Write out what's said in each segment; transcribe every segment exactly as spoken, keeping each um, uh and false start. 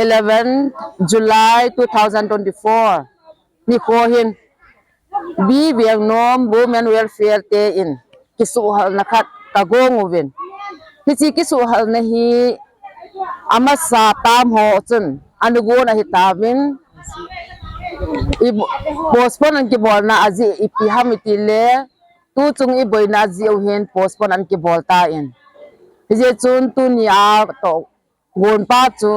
eleven July two thousand twenty-four nikho hin B Vengnom Women Welfare te in kisuhhalna khat kagong uvin. Hiche kisuhhalna hi amasa tam ho chun anugon ahi tauvin. I bo-, postpone an kibolna ajeh ipi ham itile, tuchung iboina ajeh u hin postpone an kibol tan. Hijeh chun tunia tohgon pa chu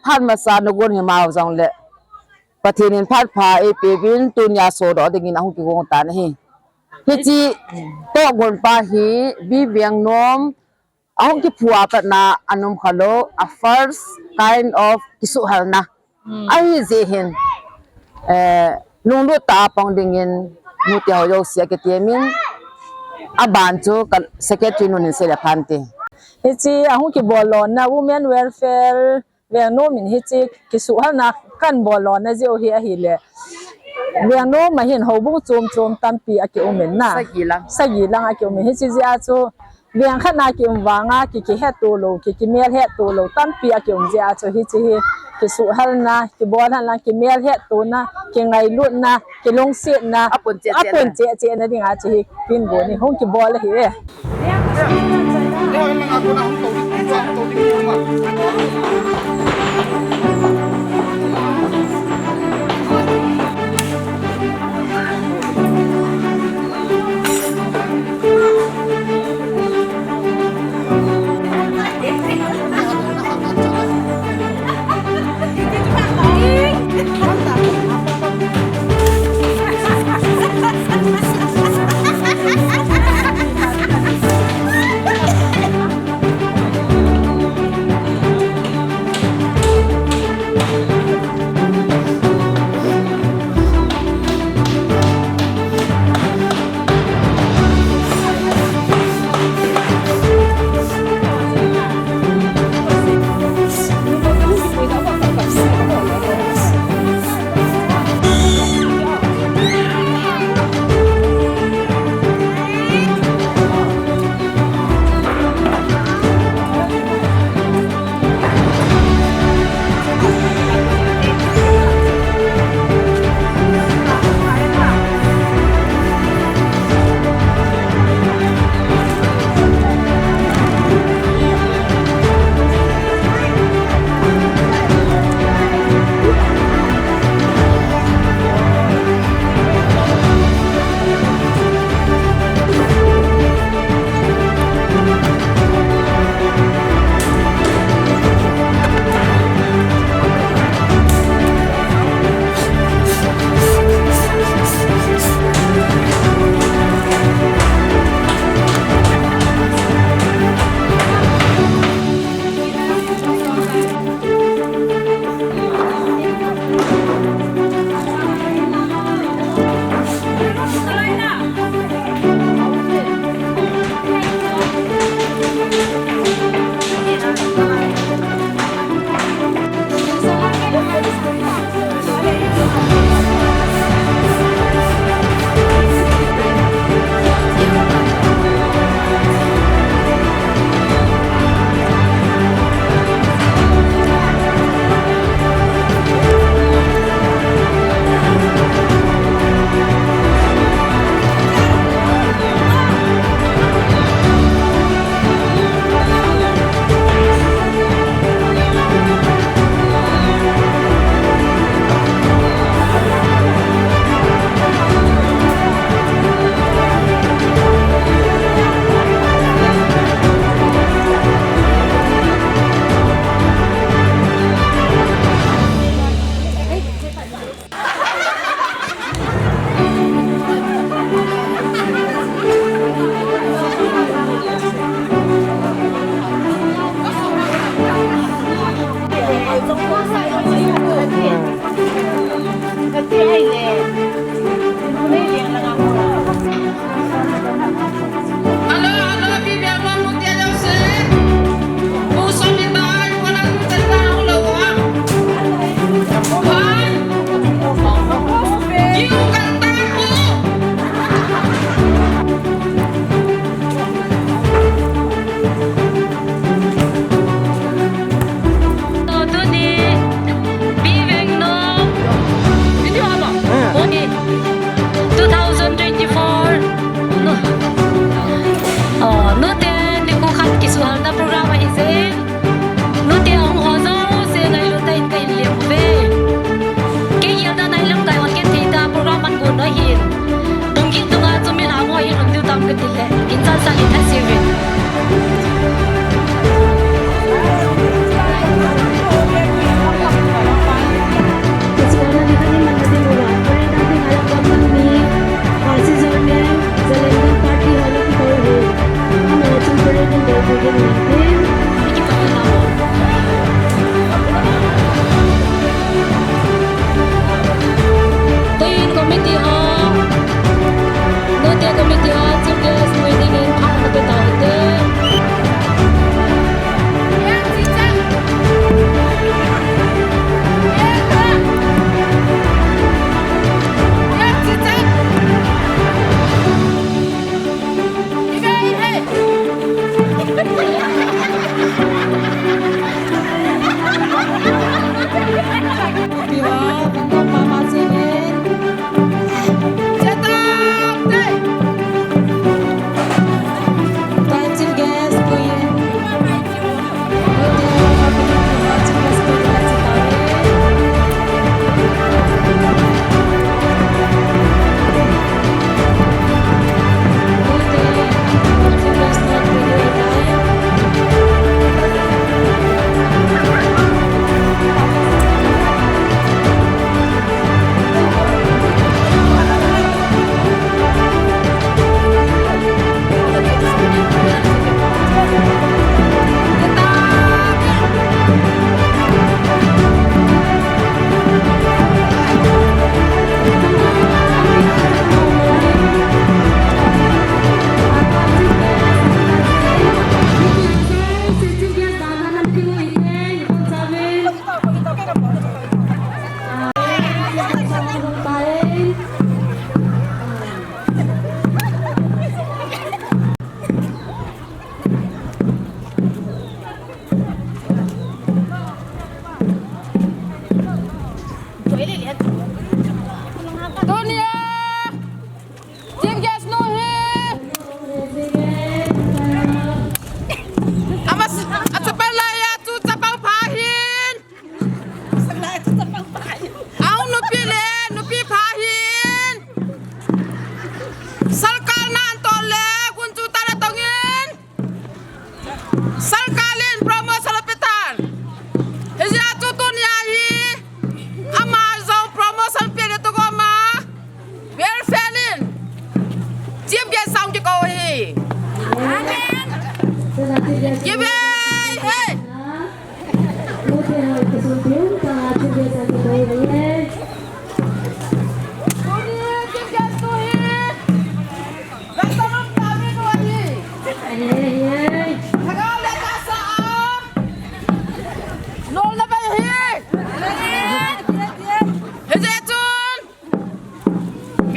phat masa nugon himau jongle Pathen in phat pha eipeuvin tunia sodoh dingin ahung kigong tan ahi. Hiche tohgon pa hi B Vengnom ahung kiphu a patna anom khalou, a first kind of kisuhhalna. Hmm. Ahijeh hin, eh, lunglut tah a pang dingin nute ho jouse akitemin, aban chu ka secretary nun hin seile phante. Hiche ahung kibol lona Women Welfare Vengnom in hiche kisuhhalna kan bol lona jeh u hi ahile, Vengnom a hin houbung chom chom tampi akiumin na. Sagi lang. Sagi lang akiumin. Hiche jeh a chu veng khat na kium vanga ki, kihetto lou, ki, kimelhetto lou tampi akium jeh a chu hiche hi kisuhhalna, kibolhalna, kimelhettona, kingailutna, kilungsetna, apon cheh cheh na dinga chu hi kin bol ni hung kibol ahi e. Hello, hello, B Vengnom nute jouse. Pu Somita, pu Somita, pu Somita. Pu Somita, pu Somita. Tuni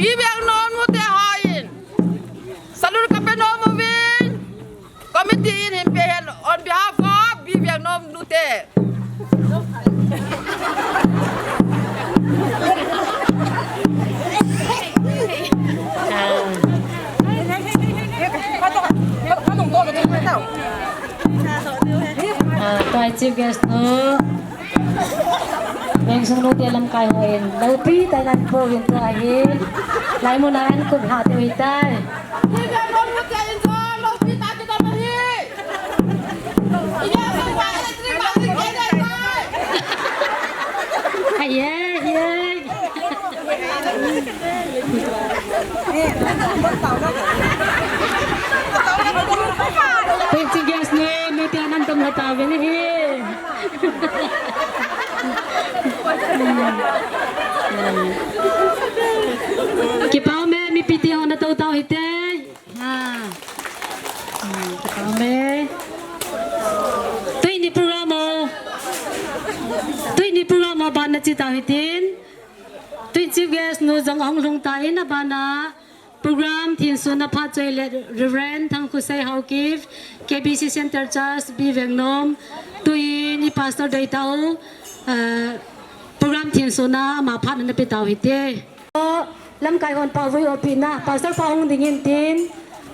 Biveng nom nute hon salute kape nom uvin. Committee in hin pe hen on behalf of Biveng nom nute. Ah, tua hi chief guest nu. Vengsung nute lamkai hon loupi tah in ana pouvin tua hi. Laimun a ana kum lha diu ahitai. Ai, ai, ai. Tua hi chief guest nu, nute ana dom lha tauvin ahi. Kipa ume, mipi te ho natou tau hite. Ha. Hmm, kipa ume. Tuni program ho. Tuni program ho ban nache tau hitin. Tuni chief guest nu jong ahung lhung tan, abana program thensona phat chu ahile Reverend Thangkhosei Haokip, K B C Centre Church, Biveng nom. Tuin i pastor dei tau, eh, program thensona ama phat ana pe tau hite. Lamkai hon pao vui open na, pastor pa hung ding in tin,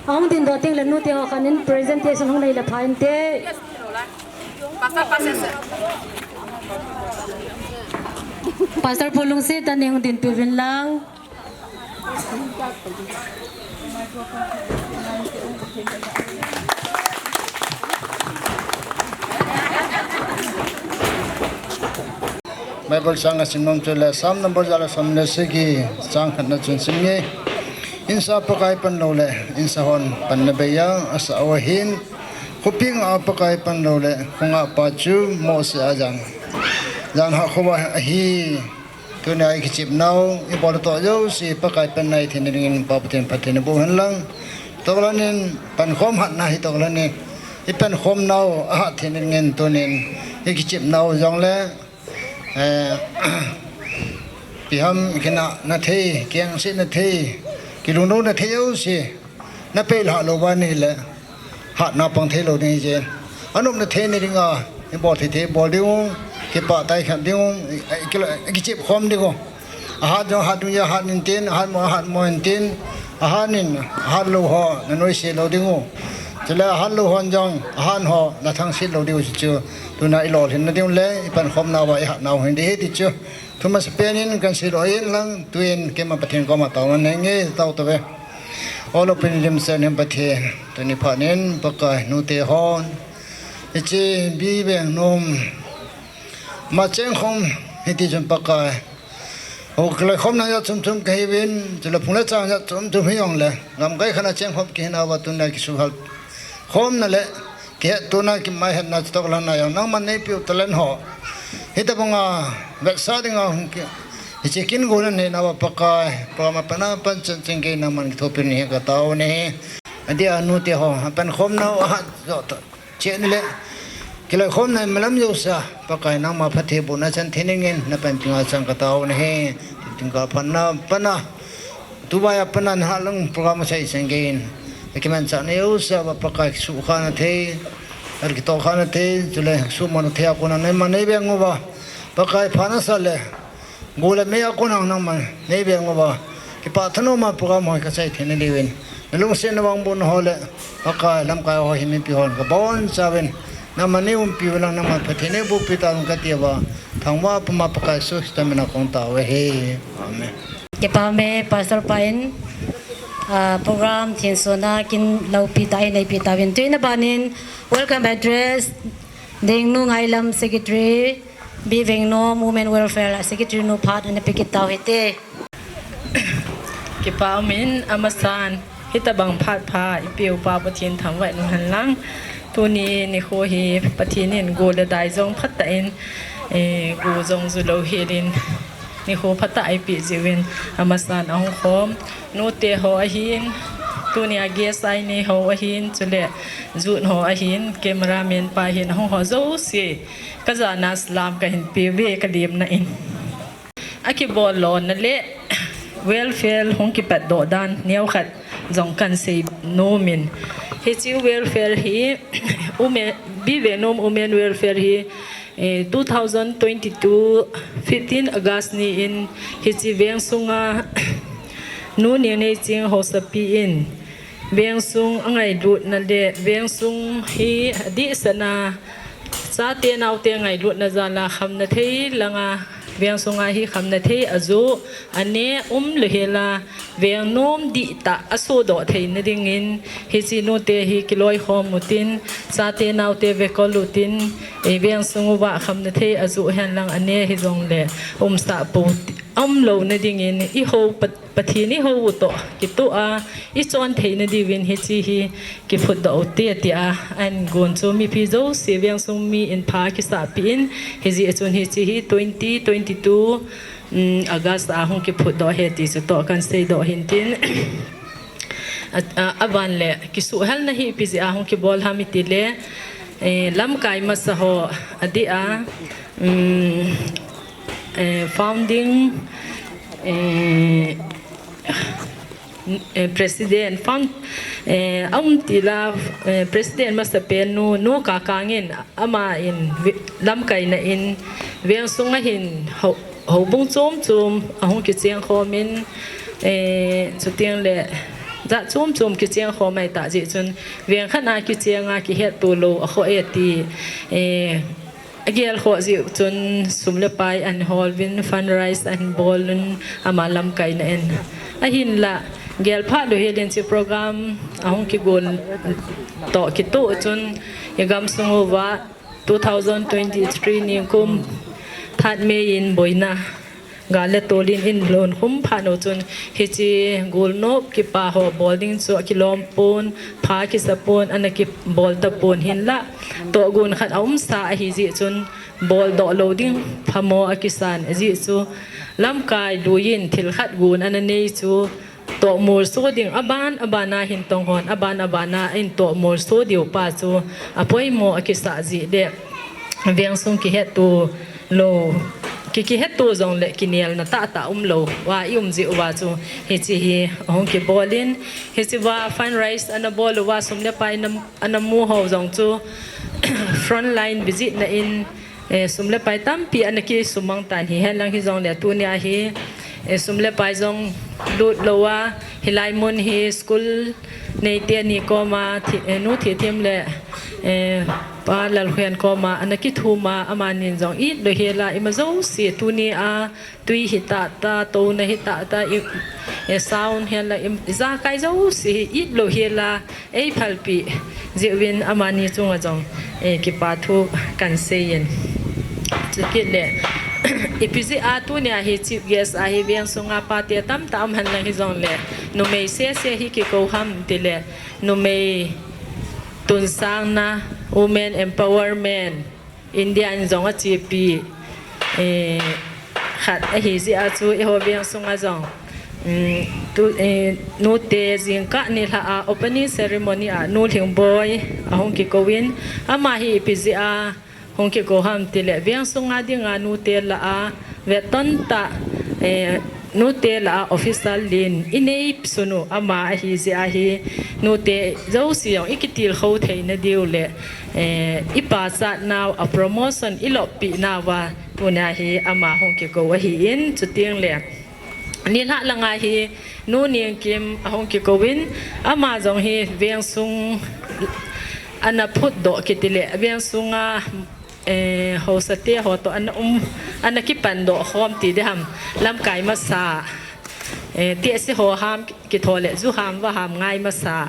ahung ding doh teng le nute ho khan in presentation hung nei le pha inte. Pastor Pu Lungset in hung ding peuvin lang. Bible chang a sim nom chu le Psalm number ja le som le sagi chang khat na chun sim nge. Insa Pakai pan lou le insa hon pan na bei a, asa a hin. Khoping a Pakai pan lou le khonga pa chu mohse a jang. Jan ha khoh a hi. Tuni a i kichep nau, i bol toh jouse Pakai pan na hi thei na ding in Pa Pathen phatthei na boh hen lang. Toklan in pankhom hatna hi toklan in i pankhom nau a hat thei na ding in tunin i kichep nau jong le, eh, ipi ham kinah na thei, kengse na thei, kilungdong na thei jouse. Na pei lha lou va ni le, hatna pang thei lou ding hi jeng. Anop na thei ni ding a, i bol thei thei bol ding u, kipah tai khat ding u, i, i, kila, i kichep khom ding u. A hat jong hat ding a hat nin tin, a hat mo a hat mo nin tin, a hat nin, a hat lou ho, na noise lou ding u. Chule a hat lou hon jong, a hat ho, na thangsit lou ding u chu chu. Tuna i lolhin na ding u le, i pankhom nau va, i hat nau hin ding hi ti chu. Thu masapen in kan sei lou in lang tuin keima Pathen koma taona nei nge tao tave. O loupina dimset Pathen, tuni phat in Pakai nute hon. Hiche Biveng nom ma chengkhom hiti chun Pakai. O kiloikhomna jat chom chom kahiuvin, chule phung le chang jat chom chom hi jong le. Gamkai khat a chengkhom kihi nauva tun le kisuhal khomna le kihettohna kimaihetna chutoklanna jong nangman neipeh u talent ho. Hitabanga vetsah dinga hung ki, hiche kin gol a neina uva Pakai, Pakai ma pana pan chan chingei nangman kithopi nahi kataona ahi. Adeh a nute ho, apankhomna u ahat joh toh. Cheh ni le, kiloikhomna malam jousea, Pakai nangma phattheibohna chan thei dingin, na panpina chan kataona ahi, tingkal phatna pana. Tuvai a pana nahat lang program a sei seng gei in. Akimanchahna jousea va Pakai suhkhahna thei, er kitohkhahna thei, chule suhmona thei a kona nangman neiveng uva. Pakai phat nasa le, gol le mei a kona nangman neiveng uva. Kipah thanopma program ho hi kasei theina diuvin. Nalungsetna vangbohna ho le, Pakai lamkai ho hi mipi hon kabonchauvin. Nangman neiumpi uvin lang nangman phatthei neibohpi tauvin kati uva. Thangvah puma Pakai Jesu Christa mina kong tao ahi. Amen. Kipa ume, Pastor pa in, ah, program thensona kin loupi tah a neipe tauvin. Tuin abanin, welcome address, Dengnu Ngailam Secretary, Biveng nom Women Welfare a Secretary nu phat ana pe kit tau hite. Kipa umin amasan. Hitabang phat pha, i peupa Pathen thangvah in umhen lang. Tuni nikho hi Pathen in gol le dai jong phatah in, eh, go jong ju lou helin, nikho phatah eipeh jiuvin, amasan ahung khom. Nute ho ahin, tuni a guest a inei ho ahin, chule youth ho ahin, cameraman pa ahin, ahung ho jouse. Kajana salam kahin peuve, kalemna in. Akibol lona le welfare hung kipatdoh dan neokhat jong kan sei nom in. Hiche welfare hi, women, B. Vengnom Women Welfare hi, eh, two thousand twenty-two, fifteen August ni in hiche veng sunga Nu Neineiching Haosapi in veng sung angailutna le veng sung hi adihsana chate naote ngailutna jal a khamna thei langa veng sunga hi khamna thei ajoh, ane umlou hela veng nom dihtah asodoh theina dingin hiche nute hi kiloikhom utin, chate naote vekol utin, eh, veng sung uva khamna thei ajoh henlang ane hijongle umsah pou umlouna dingin ihou Pat-, Pathen ihou u toh kitoh a ichon theina diuvin hiche hi kiphutdoh ute tia ahin gon chu mipi jouse veng sung mi in pha kisahpeh in hijeh chun hiche hi twenty twenty-two, um, August a hung kiphutdoh ahi ti chu toh kan seidoh hintin. A, a, aban le kisuhhelna hi ipi jeh a hung kibol ham itile, eh, lamkai masa ho adeh a, um, eh, founding, eh, eh, president, found, eh, aum tila, eh, president masapen nu, Nu Kakang in ama in ve-, lamkaina in veng sunga hin ho-, houbung chom chom ahung kichengkhom in, eh, chuteng le jat chom chom kichengkhom ahitah jeh chun veng khat a kichenga kihetto lou akhoh e ti, eh, agelkhoh jeh chun sum le pai ahin hol uvin fundraise ahin bol un ama lamkaina in. Ahinla gelphah lou helin hiche program ahung kigon toh kitoh chun igamsung uva two thousand twenty-three nikum third May in boina gal le tolin in lonkhum phat u chun hiche golnop kipa ho bol ding chu akilom pon, pha kisa pon, ana kibol tapon hinla tohgon khat aumsa ahijeh chun boldoh lou ding phamo akisan ajeh chu lamkai lui in thil khat gon ana nei chu tohmolso ding aban abana hin tonghon aban abana in tohmolso diu pa chu apoimo akisah jeh le veng sung kihetto lou, ki, kihetto jongle kinelna tahtah umlou a ium jeh uva chu hiche hi ahung kibol in hiche uva fundraise ana bol uva sum le pai ana, ana mu ho jong chu frontline visit na in eh, sum le pai tampi ana kisumang tan hihen lang hijongle tunia hi, eh, sum le pai jong lut lou a, hilai mun hi school neite ni koma thi, eh, Nu Thithem le, eh, Pa Lalkhen koma ana kithum a, amanin jong itlou hela ima jouse tunia tui hitahtah, touna hitahtah, i, eh, sound henla i, ijakai jouse hi itlou hela eiphalpeh jeh uvin amani chunga jong, eh, kipa thu kan sei in. Chukit le, ipi jeh a tunia hi chief guest a hi veng sunga pate tamtah um henlang hijongle, numei sese hi kikou ham tile, numei tunsangna, women empowerment, India in jong achepi, eh, khat ahi jeh a chu eiho veng sunga jong, um, tu, eh, nute jingkah nilhah a opening ceremony a Nu Lhingboi ahung kikou in, ama hi ipi jeh a hung kikou ham tile veng sunga dinga nute lah a vetton tah, eh, nute lah a official lin inei sun u ama ahi jeh a hi nute jouse jong ikitilkhou theina diu le, eh, ipachat nau a promotion iloppeh nauva tunia hi ama hung kikou ahin chuteng le nilhah langa hi Nu Nengkim ahung kikou in ama jong hi veng sung ana phutdoh kiti le veng sunga eh, haosate ho toh ana um, ana kipandoh khom ti ding ham, lamkai masa, eh, tehse ho ham, kitho le ju ham, va ham ngai masa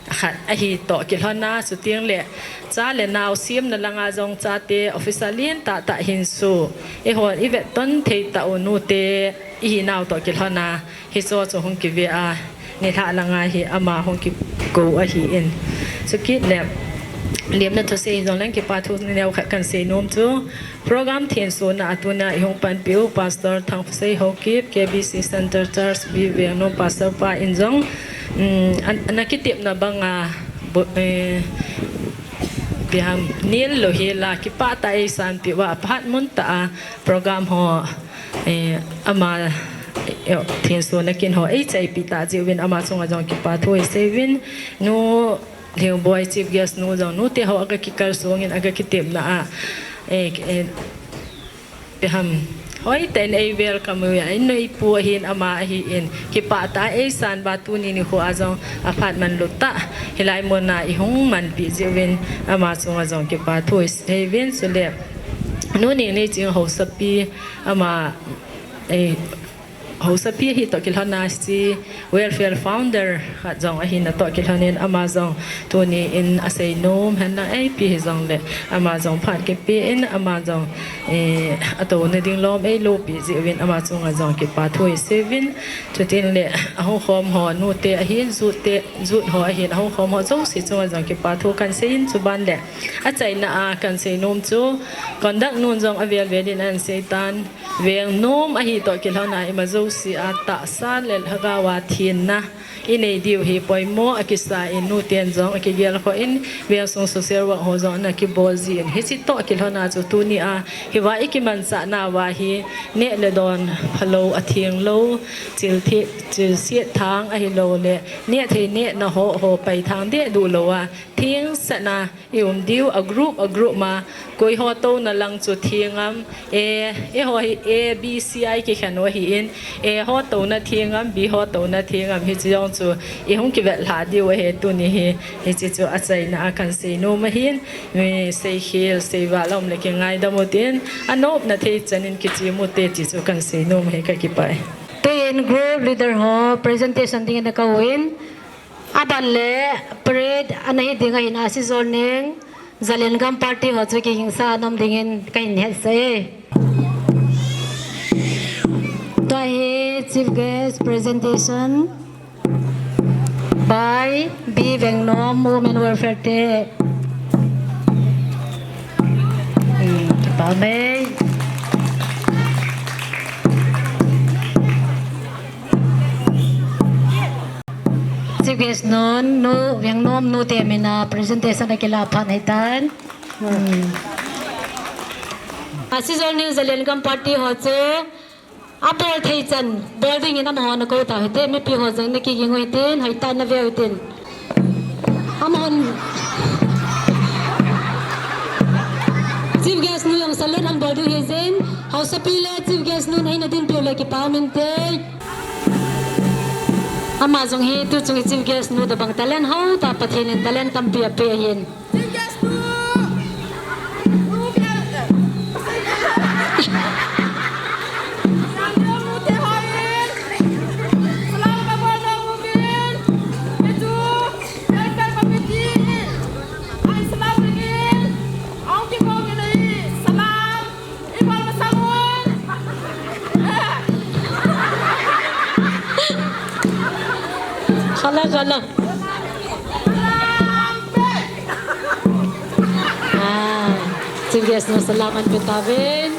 khat ahi toh kilhon a, chuteng le cha le nao semna langa jong chate officer lentah tah hinso, eihon ivetton thei tah u nute ihinau toh kilhon a, hicho chu hung kive a, nilhah langa hi ama hung kikou ahin. Chukit le, lemna thusei hijongleng kipa thu neokhat kan seinom chu, program thensona a tunia ihung panpiu Pastor Thangphasei Haokip, K B C Centre Church, B. Vengnom Pastor pa in jong, um, an, ana kitepna banga, bo, eh, ipi ham, nellou hela, kipah tah a eisanpeh uva, aphat mun tah a program ho, eh, ama, eh, Eo, thinsun a kin ho ei chaipi ta jiuvin ama chunga jong kipa thu isei uvin. Nu Lhingboi chief guest nu jong nute ho aga kikal sungin aga kitepna a, eh, eh, peham, hoiten ei welcome uva, ei noipu ahin ama ahin, kipah tah a ei san uva tuni nikho a jong aphat man lut tah hilai muna ihung manpi jiuvin ama chunga jong kipa thu isei uvin. Chule Nu Ningneichin Haosapi ama, eh, Haosapi hi toh kilhon a si welfare founder khat jong ahin, natoh kilhonin ama jong tuni in asei nom henlang eipi hijongle ama jong phat kipe in ama jong, eh, atouna ding lom ei lopi jiuvin ama chunga jong kipa thu isei uvin. Chutengle ahung khom ho nute ahin, jute, jut ho ahin, ahung khom ho jouse chunga jong kipa thu kan sei in, chuban le achaina a kan sei nom chu conduct nun jong avel vel in ahin sei tan. Veng nom ahi toh kilhon a ima jouse a tahsa le lhagao a thenna inei diu hi poimo akisa in, nuten jong akigel khoh in, veng sung social work ho jong ana kibol jin, hiche toh kilhon a chu tuni a hiva ikimanchah nauva hi neh le don phalou, atheng lou, chil thi-, chilset thang ahilou le neh thei nehna ho, ho pai thang deh duh lou a, theng sahna i um diu, a group, a group ma, koi ho touna lang chu theng am, A, A ho hi A, B, C a i kikhen u ahin, A ho touna theng am, B ho touna theng am, hiche jong chu i hung kivet lha diu ahi tuni hi, hiche chu achaina a kan sei nom ahin, mi seikhel, seival aum le kingaidam utin, anopna thei chan in kichem ute ti chu kan sei nom ahi, ka kipah e. Tuin group leader ho presentation dingin ana kou in, aban le parade ana hi ding ahin, Ahsijolneng Zalengam party ho chu kigingsa nom dingin kahin hetsah e. Tua hi chief guest presentation by B Vengnom Women Welfare te. Hmm, kipa um e. Chief guest nun, Nu Vengnom nu te mina presentation akilah phat ahitan. Hmm. Ahsijolneng Zalengam party ho chu abol thei chan bol dingin amahon akou tau hite, mipi ho jong nakiging u hitin, hoitah in nave u hitin. Amahon chief guest nu jong salute ahin bol diu ahi jeh in, Haosapi le chief guest nun eina dinpi u le kipa um inte. Ama jong hi tuchung i chief guest nu tobang talent hou tah, Pathen in talent tampi apeh ahin. Khala, khala. Ah, chief guest nu salam ahin pe tauvin.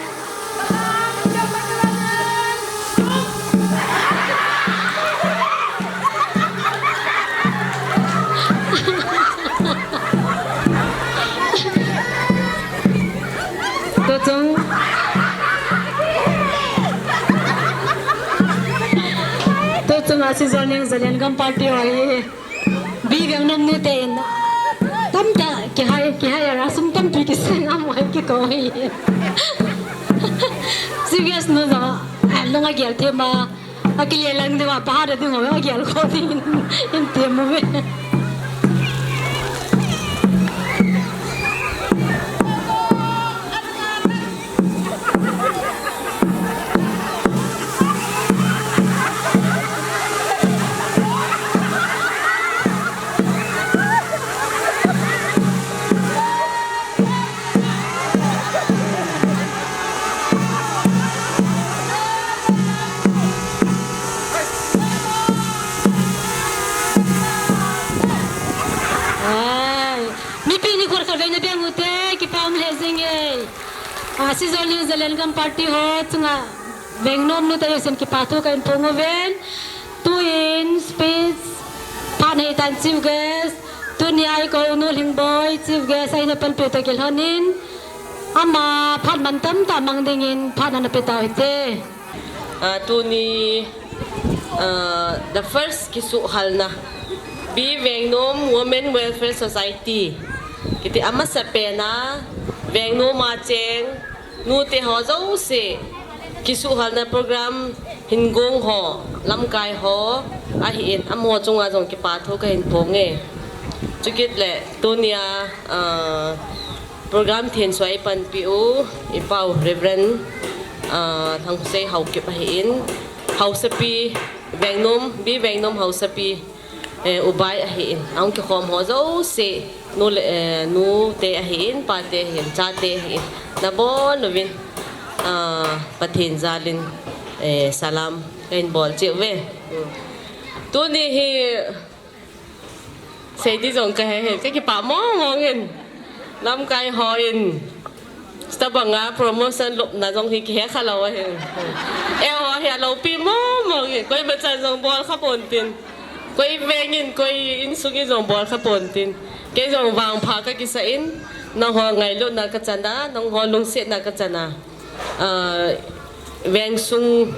Tuchung, tuchung Ahsijolneng Zalengam party ho hi B Vengnom nu te in tamtah kihai, kihai a sum tampi kiseng a, amahon kikou hi. Chief guest nu jong, ah, lunga gel them a, akile lang ding a, pahara ding a, agel kho ding in, in tem uve. Ai, mipi ni khor khat vei na beng ute, kipa um lheh jing e. Ahsijolneng Zalengam party ho chunga Vengnom nu te jousen kipa thu kahin phong uve. Tuin speech phat ahitan chief guest, tunia i kou Nu Lhingboi chief guest a eina panpi u toh kilhonin, ama phat mantam tah mang dingin phat ana pe tau hite. Ah, tuni Uh, the first kisuhhalna, B Vengnom Women Welfare Society kiti amasa pena Vengnom a cheng nute ho jouse kisuhhalna program hin gong ho, lamkai ho ahin, amaho chunga jong kipa thu kahin phong e. Chukit le tunia, uh, program thensua eipanpi u, ipau Reverend, uh, Thangkhosei Haokip ahin, Hausapi, Vengnom, B Vengnom Hausapi, eh, ubai ahin, ahung kikhom ho jouse, nu le, eh, nute ahin, pate ahin, chate ahin, nabon uvin, ah, Pathen jalin, eh, salam kahin bol cheh uve. Tuni hi, Seidi jong kahe hih in, kakipah mong mong in. Lamkai hon, tabanga promotion lupna jong hi kihe khalou ahi. Eiho hi aloupi mong mong in. Koima chan jong bol kha pon tin. Koi veng in, koi insung in jong bol kha pon tin. Kei jong vangpha kakisa in. Nangho ngailutna kachana, nangho lungsetna kachana. Ah, vengsung,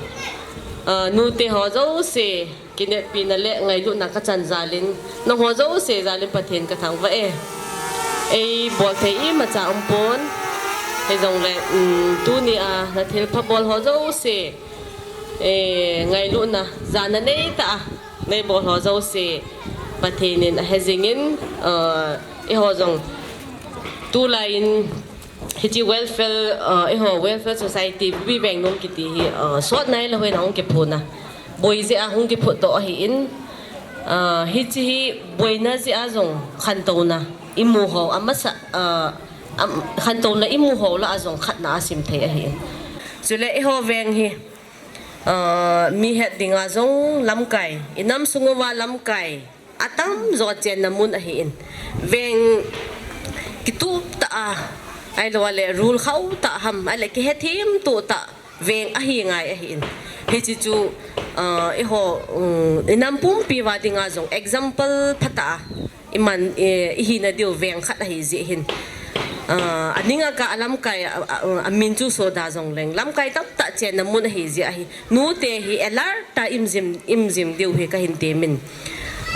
ah, nute ho jouse. Kinepina le ngailutna kachan jalin, nangho jouse jalin Pathen kathangvah e. Eibol thei imacha umpon. Hijongle, um, tunia nathilpha bol ho jouse, eh, ngailutna jana neitah a neibol ho jouse Pathen in ahe jingin, uh, eiho jong tulai in Hiche welfare, uh, eiho welfare society, B Vengnom kiti hi, uh, sot nailou hin ahung kiphut na. Boi jeh a hung kiphut toh ahin, uh, hiche hi boina jeh a jong khantouna imu ho amasa, uh, am-, khantouna imu ho lah a jong khatna a simthei ahin. Chule eiho veng hi, uh, mi het dinga jong lamkai, inam sung uva lamkai atamjo chenna mun ahin. Veng kitup tah a, ahilou le rul khau tah ham, ahile kihethem tup tah veng ahi ngai ahin. Hiche chu, uh, eiho, um, inam pumpi uva dinga jong example phatah a iman, eh, ihina diu veng khat ahi jeh hin. Uh, aninga ka alamkai a, a, a, amin chu soda jongleng lamkai tamtah chenna mun ahi jeh ahi. Nute hi alert a imjim, imjim diu hi kahin temin.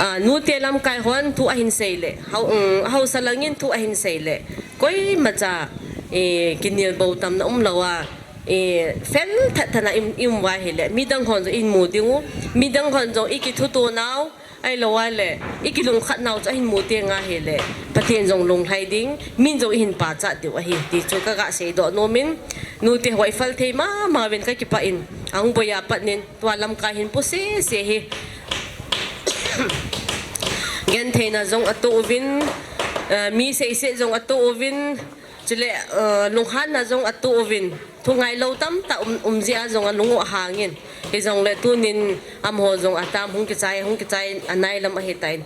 Ah, nute lamkai hon thu ahin sei le, hau, um, haosa langin thu ahin sei le, koimacha, eh, kinel bou tamna umlou a, eh, fel that than a i um, i um uva ahile, midang hon jong imu diu, midang hon jong ikithuto nau, ahilou le ikilungkhat nau chu ahin mu teng ahile, Pathen jong lunglhai ding, min jong ihin pachat diu ahi, ti chu kaga seidoh nomin, nute ho ifel thei mama uvin kakipah in, ahung boi a pat in, tua lamkai hin po sese hi. Gentheina jong atoh uvin, eh, mi seiset jong atoh uvin, chule, eh, lunghanna jong atoh uvin. Thu ngailou tamtah um, um jeh a jong alung u ahangin. Hijongle tunin amaho jong atam hung kichai, hung kichai anailam ahitan.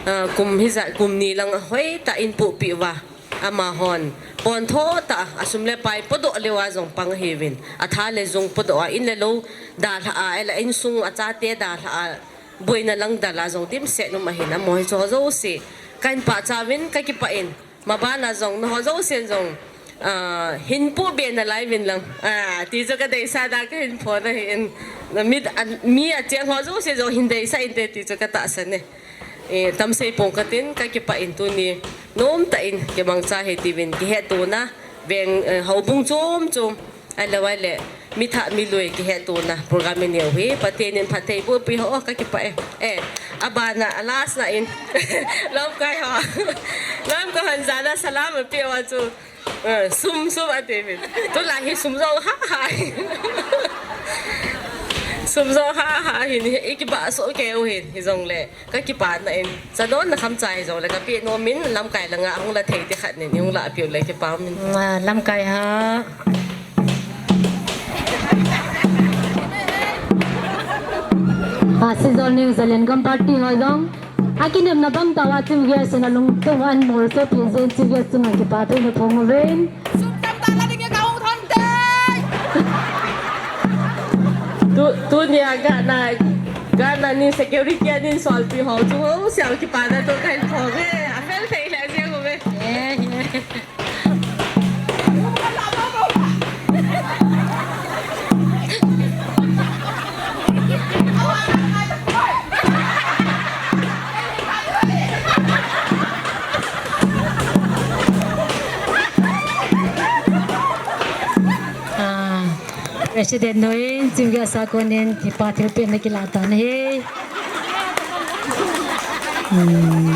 Eh, kum hijat, kum ni lang hoitah in pohpeh uva. Amahon pontho tah a, asum le pai podoh leuva jong pang ahiuvin. Atha le jung podoh a, in le lou dalha a, ahile insung achate dalha a, boina lang dal a jong dimset um ahin, amaho hicheho jouse kahin pachat uvin kakipah in, mabana jong nangho jousen jong, ah, hin pohbe nalai uvin lang, ah, ti chu kadeisah a kahin phong ahin, mi, ah, mi acheng ho jouse jong hin deisah inte ti chu katahsan e. Eh, tamsei pong katin, kakipah in tuni nomtah in kimangcha hih uvin kihetona, veng, eh, houbung chom chom, ahilou le mi thah mi lui kihetona program inei u hi Pathen in phatthei boh peh hen, kakipah e. Eh, abana, a last na in lamkai ho, lamkai hon jana salam apeh uva chu, eh, sum, sum ati uvin. Tulai hi sum jong ha ha. Sum jong ha ha hin, ikibah soh kei u hin, hijongle kakipana in, chadonna kham cha hijongle kapeh nomin, lamkai langa hung la thei ti khat nin, hung la apeh u le kipa umin. Ah, lamkai ha. Ah, Sijol New Zealand Gam Party ho jong, akinepna bang tah uva chief guest in alungthim in amolsopi jeh in chief guest chunga kipa thu kahin phong uvin. Sum tamtah la ding e, kahung thon te. Tu, tunia gana, gana ni security a nin solpi ho chu, ho siau kipana thu kahin phong e, afel thei lheh jeng uve. Eh, eh. President nu in, Chief Guest a konin, kipa thilpeh na kilah tan ahi. Hmm.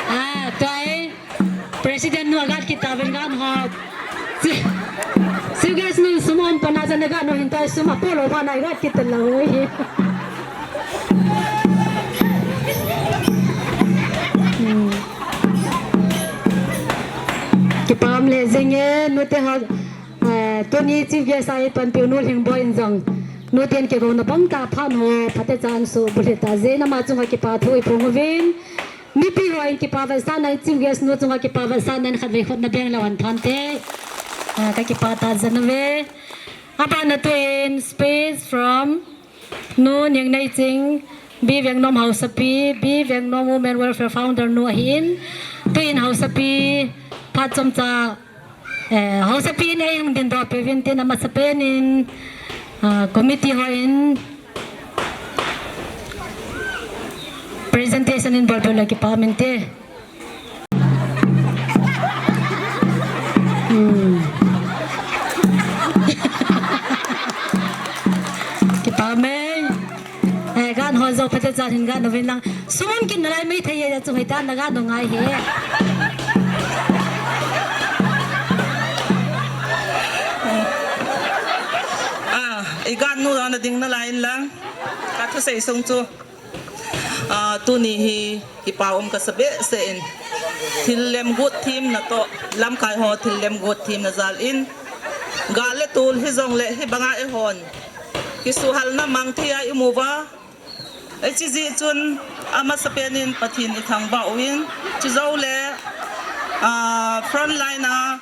Ah, tua hi. President nu agat kit tauvin gan ho. Chief Guest nu sum um pana jana gan ho hin tua sum apolo pha nai gat kit talou hi. Hmm. Kipah um le jing e, nute ho, eh, tuni Chief Guest a ipanpiu nu Lhingboi in jong. Nuten kigona bang tah phat ho, phatecha ahin subulhit tah jeh in ama chunga kipa thu iphong uvin. Mipi hon kipa vetsahnan, Chief Guest nu chunga kipa vetsahnan khatvei khut na beng leu hen phante. Ah, ka kipa tah jeng uve. Abana tuin speech from Nu Niangneiching, B Vengnom Haosapi, B Vengnom Women Welfare Founder nu ahin. Tuin Haosapi phat chomcha Eh, Haosapi in eihung dindoh peh uvin tin amasapen in, ah, committee hon presentation in bolpeh le kipah um inte. Hmm. Kipah um e. Eh, gan ho jong phatecha hin gan uvin lang. Sum um kit nalai maithei e, chu hoitah in na gan u ngai hi. Ah, i gan nu jong na ding nalai in lang. Ka thusei sung chu. Ah, tuni hi kipa um kasa behseh in. Thil lemguat themna toh, lamkai ho thil lemguat themna jal in. Gal le tul hijongle hibanga eihon kisuhalna mang thei a i um uva. Hiche jeh chun amasapen in Pathen i thangvah uvin, chujou le, ah, front line a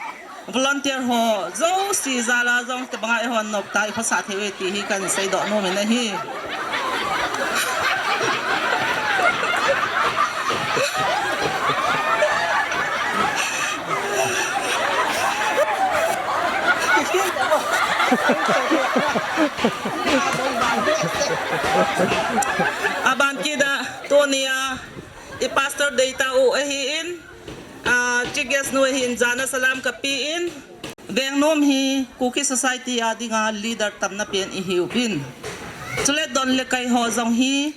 volunteer ho jouse jal a jong tobanga eihon noptah i khosa thei uve ti hi kahin seidoh nom in ahi. Aban kit a, tunia i pastor deitah u ahin, ah, Chief Guest nu ahin, jana salam kapen, Vengnom hi Kuki society a dinga leader tamna pen ihiuvin. Chule don le kai ho jong hi,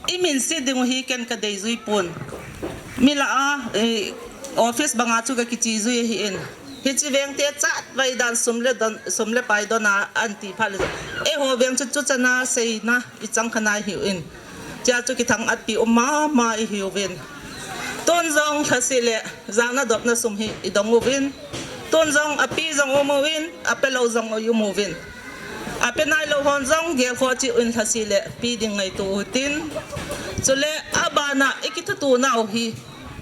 i minset ding u hi ken ka deijui pon. Mi lah a, eh, office banga chu ka kichejui ahin. Hiche veng te chatvai dan sum le don, sum le pai don a anti phat le. Eiho veng chu chuchan a seina i chang kha nai hiuvin. Chea chu kithang-at pi um mama ihiuvin. Tun jong lhase le jana dopna sum hi i dong uvin. Tun jong api jong um uvin, ape lou jong um uvin. Ape nailou hon jong gelkhoh cheh un lhase le pe ding ngaito utin. Chule abana i kithutup nau hi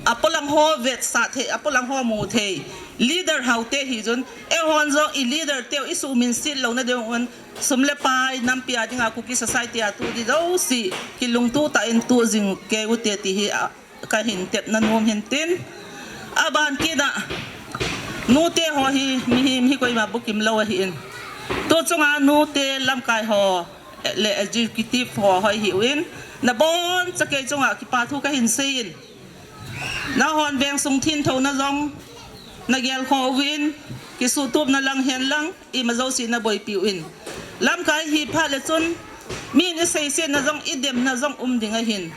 apolang ho vetsah thei, apolang ho mu thei. Leader hao te hi jun, eihon jong i leader teu i suhminset louna diuvin sum le pai nampi a dinga Kuki society a tu ding jouse kilungtoh tah in tu jing kei ute ti hi a, kahin tepna nom hin tin. Aban kit a, nute ho hi mihem hi koima bukim lou ahin. Tu chunga nute lamkai ho le executive ho, ho ihiuvin, nabonchauva kei chunga kipa thu kahin seiyin. Nahon veng sung thengtho na jong nagelkhoh uvin, kisuhtupna lang hen lang, ima jouse naboipi uvin. Lamkai hi phat le chun, min iseisetna jong, idemna jong um ding ahin.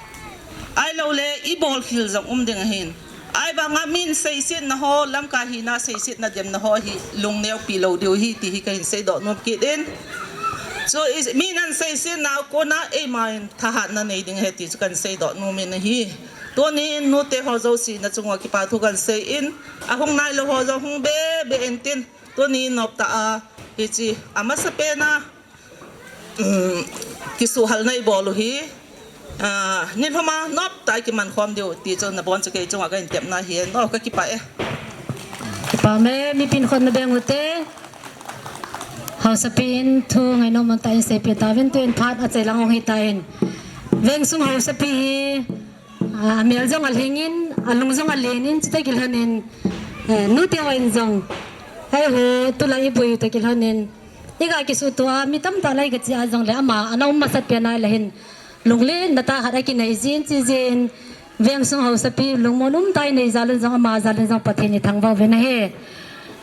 Ahilouleh, ibolkhel jong um ding ahin. Ahivanga min seisetna ho, lamkai hina seisetna demna ho hi, lungneopi lou diu ahi ti hi kahin seidoh nom kit in. Chu i, min ahin seisetna a kona, eima in thahatna nei ding ahi ti chu kahin seidoh nom in ahi. Tunin nute ho jouse nachunga kipa thu kahin seiyin, ahung nailou ho jong hung be be intin, tuni noptah a, hiche, amasapen a, um, kisuhhalna ibol u hi, ah, nilhum a noptah a kiman khom diu ti chu nabonchauva kei chunga kahin tepna ahi, no, kakipah e. Kipah e, mipin khut nabeng ute. Haosapi in thu ngainom tah in seipeh tauvin, tun phat achai lang hung hitan. Veng sung haosapi hi, ah, amel jong alhingin, alung jong alenin, chutah kilhonin, eh, nute hon jong, eiho, tulai iboi u tah kilhonin, iga kisuhtoh a, mi tamtah lai gache a jongle ama, ana um masat pen a le hin, Lunglen na tah khat akinei jin chi jin. Veng sung hausapi lungmon um tah inei jal un jong ama jal un jong Pathen ithangvah uvin ahi.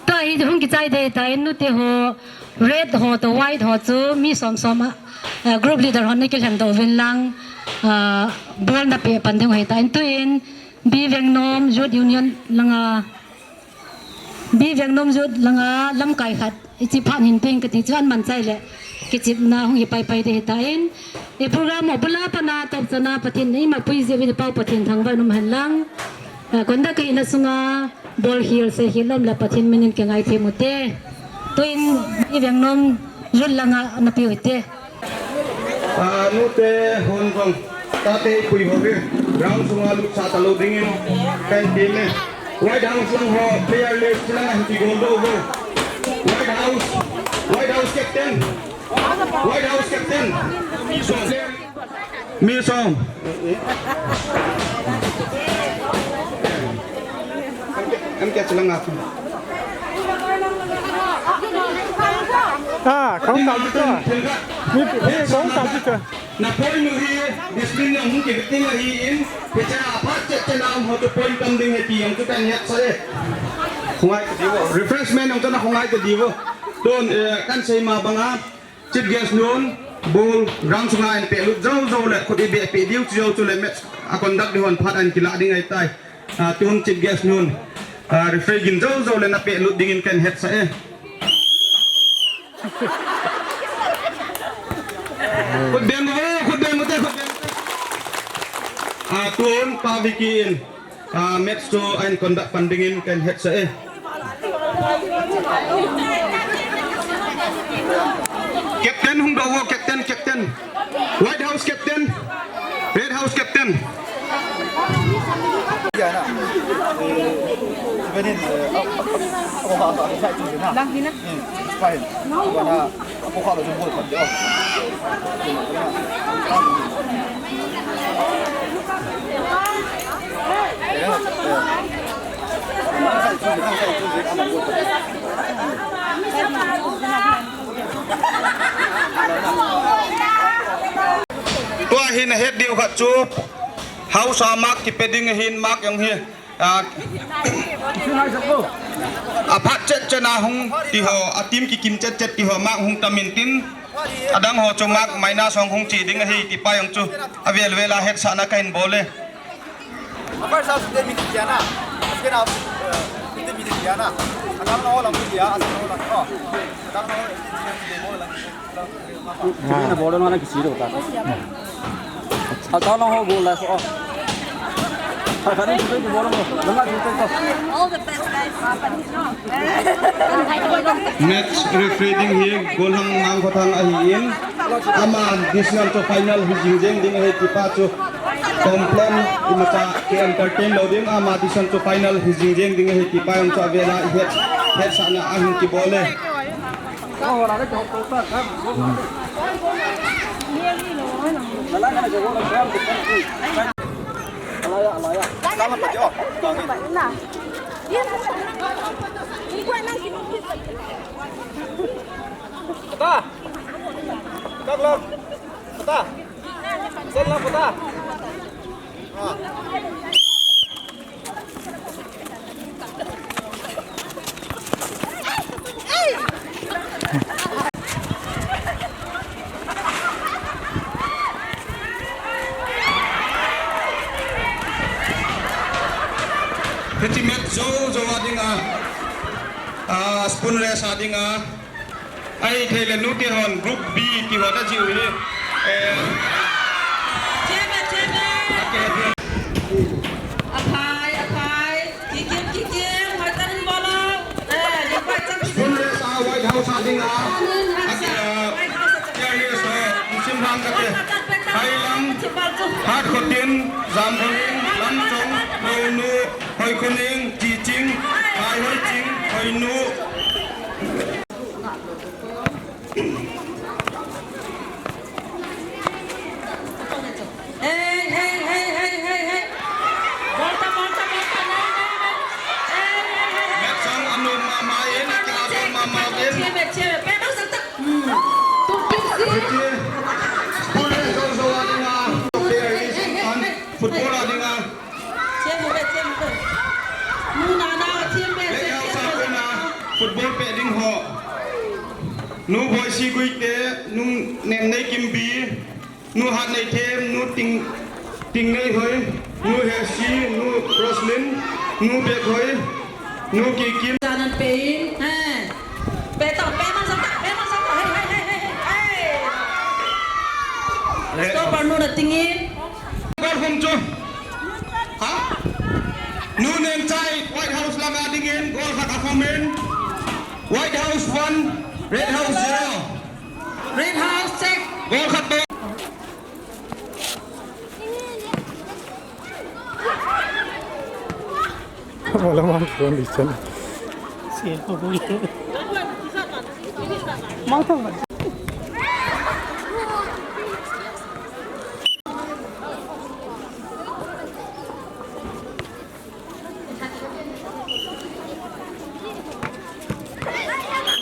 Tua hi hung kichai dei tan nute ho, red ho toh white ho chu mi som som a, eh, group leader hon nakilhen doh uvin lang, ah, ball napeh pan ding ahitan tuin B Vengnom Youth Union langa B Vengnom Youth langa lamkai khat ichi phat hin peng kati chu an manchai le kichepna hung hi paipai ding ahitan. I program abul a pat a topchan a Pathen in eima puijeh uvin pau Pathen thangvah in umhen lang. Ah, conduct a ina sunga ball khel se khel lom le Pathen min in kingaithem ute. Tuin B Vengnom Youth langa napeh ute. Ah, nute hon jong tate pui ho hi ground sunga lutsah talou dingin kahin tem e. White House lang ho player list lang ahin kigol doh uvo. White House, White House captain, White House captain. So, mi som. Em kya chalanga. Ah, kong kal tu. Mi, mi kong kal tu. Na point u hi, discipline jong hung kivetin ahin, hiche a phat chet chet a um ho chu point tam ding ahi ti jong chu kahin hetsah e. Khongai ta diu. Refreshment jong chu na khongai ta diu. Tun, eh, kahin sei ma banga, Chief Guest nun, ball ground sunga ahin pehlut jou jou le, khut ibeh peh diu chu jou chu le match a conduct ding hon phat ahin kilah ding ahitai. Ah, tun Chief Guest nun, ah, referee gin jou jou le na pehlut dingin kahin hetsah e. Khut beng uvo, khut beng ute, khut beng ute. Ah, tun Pa Vicky in, ah, match chu ahin conduct pan dingin kahin hetsah e. Captain hung doh uvo, captain, captain. White House captain, Red House captain. Tua hin ahet diu khat chu, house a mark kipe ding ahin, mark jong hi, ah, aphat chet chet a hung ti ho, a team kikim chet chet ti ho, mark hung tam intin, adang ho chu mark minus hung hung chi ding ahi ti pa jong chu, avel vel a hetsahna kahin bol e. First house te minute dia na. Second house, eh, te minute dia na. Adang na ho lang dia, adang na ho lang. Oh. Adang na ho lang. Kibena bol na kichi lo ta. Adang na ho bol la so. Kha kha ni bol na. Langa chu te to. All the best, guys. Match referee ding hi Golhang Mangkhothang ahin, ama decision chu final hi jing jeng ding ahi ti pa chu complain imacha ki entertain lou ding, ama decision chu final hi jing jeng ding ahi ti pa jong chu avel a i het, hetsahna ahin kibol e. Pata. Kak lang. Pata. Sen lang pata. Ah. Hiche match jou jou a dinga, ah, spoon race a dinga, ahithei le nute hon group B ti ho na jiu hi. Eh, Chairman, chairman. Aphai, aphai. Kikim, kikim. Hoitah in bol o. Eh, invite chang. Spoon race a White House a dinga. White House a. Chair list ho, sim hang kate. Hailang, Hatkhotin, Jamkhoning, Lamchong, Hounu, Hoikhoning, Chiching, Haihoiching, Hoinu. Hey, hey, hey, hey, hey, hey. Volta, volta, volta. Hey, hey, hey. Hey, hey, hey, hey. Match jong anom mama in, akiha mama in. Chairman, chairman. Pe bang sang tak. Hmm. Tu kim si. Spoon race jou jou a dinga. Nu Boisi Guite, Nu Nemnei Kimbi, Nu Hatnei Them, Nu Ting, Tingnei Hoi, Nu Hesi, Nu Roslyn, Nu Bek Hoi, Nu Kikim. Janan pein, eh. Pe to, pe man sa ta, pe man sa ta, hey, hey, hey, hey, hey. Let's go, Parnu na tingin. Goal khum chu. Ha? Nu Nengchai, White House langa dingin, goal khat akhum in. White House one, Red House zero. Red House check. Goal khat bol. Wala mang ko ni chan. Siya ko ko. Mang thang.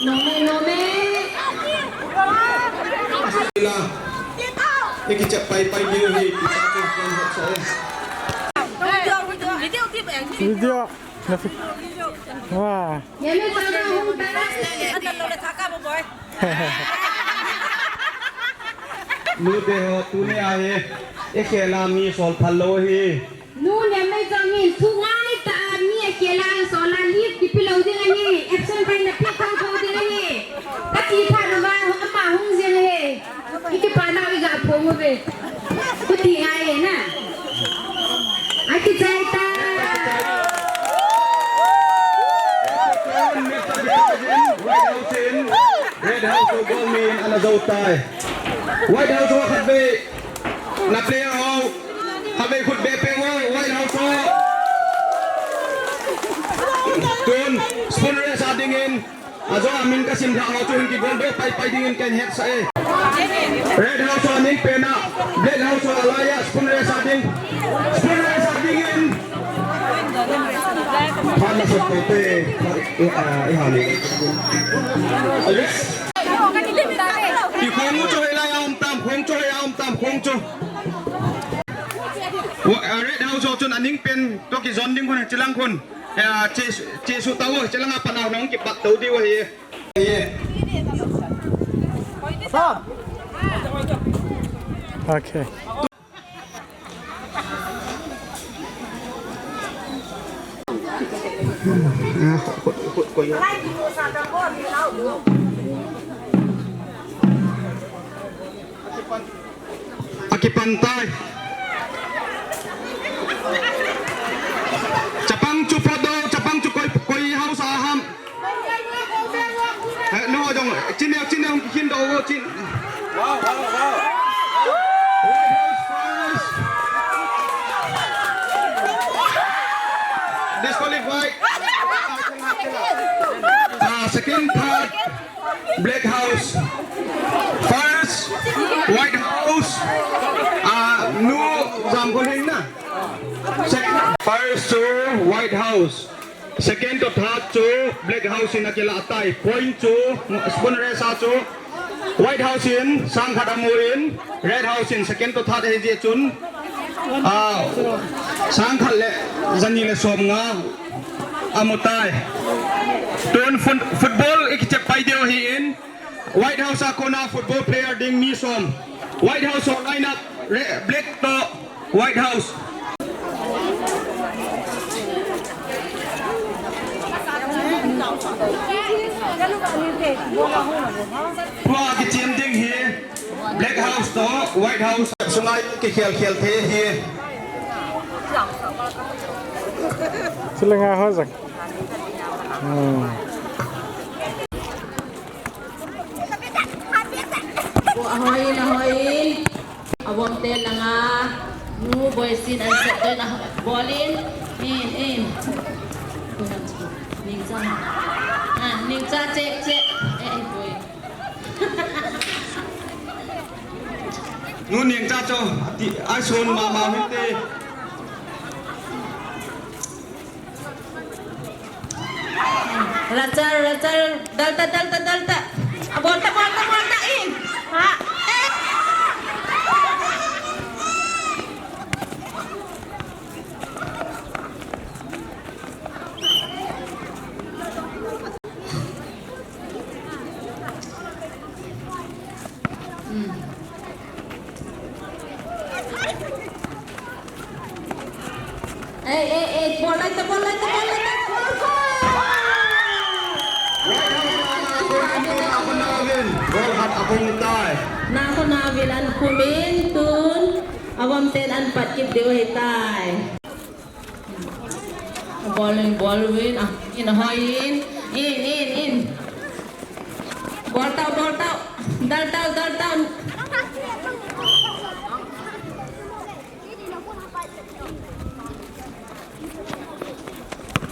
Nome, nome. Ila. Iki chap pai pai diu hi, kita tu kan hot sa. Video, video. Video. Wah. Anu lo le thaka bo boy. Nu te ho, tuni ahi. Ekhela mi sol phal lou hi. Nu Nemnei Chong hin thu ngai ta a mi ekhela sol a leave kipe lou ding ahi. Absent pai na pe thou thou ding ahi. Kati phat na va ama hung jeng ahi. Ikipa nau iga phong uve. Kuti ngai e na. Akichai ta. Red House in, Red House in, Red House in, goal min ana jou tai. White House ho khatvei. Na player ho. Khatvei khut be pe mo, White House ho. Tun, spoon race a dingin. Ajo a min kasim lha ho chu hin kigol be pai pai dingin kahin hetsah e. Red House a ning pen a, Black House a laiya, spoon race a ding. Spoon race a dingin. Phat la sot ko te, eh, ah, eh, ha le. Yes. Ki khong chu hilai a um tam, khong chu hilai a um tam, khong chu. Wa-, ah, Red House ho chun aning pen toh kijon ding khun, chilang khun. Ya, che, che su tau, che langa panau nong kipat tau diu ahi. Okay. Akipan tai. Chapang chu photo, chapang chu koi, koi house a ham. Eh, no, jong, chin neo, chin neo, chin do, chin. Wow, wow, wow. White House first. Disqualified. Ah, second, third. Black House. First, White House. Ah, Nu Jamkhonheng na. Second, first chu White House. Second to third chu Black House in akilah tai. Point chu, spoon race a chu White House in sang khat amu in, Red House in second to third ahi jeh chun, ah, sang khat le jani le som nga amu tai. Tun fut-, football i kichep pai diu ahin, White House a kona football player ding mi som. White House ho line up, re-, Black to White House. Tua kichem ding hi Black House to White House sunga kikhel khel thei hi. Chule nga ho jang. Hmm. Ahoiyin, ahoiyin. Abomte langa, Nu Boisin an set toh na bolin. In, in. Ningcha. Ah, Ningcha, check, check. Eh, eh, boy. Nu Ningcha cho, ati, ai son mama mite. Rachel, Rachel, dalta, dalta, dalta. Abolta, bolta, bolta in. Ha? Eh. Lai ta bol, lai ta bol, lai ta bol. White House a na ko in tu na ko na vin. Goal khat a bung tai. Na ko na vin an kumin tun. Avom ten an pat kit diu ahitai. Bol in, bol in, ah, in, hoi in, in, in, in. Bol tau, bol tau, dal tau, dal tau.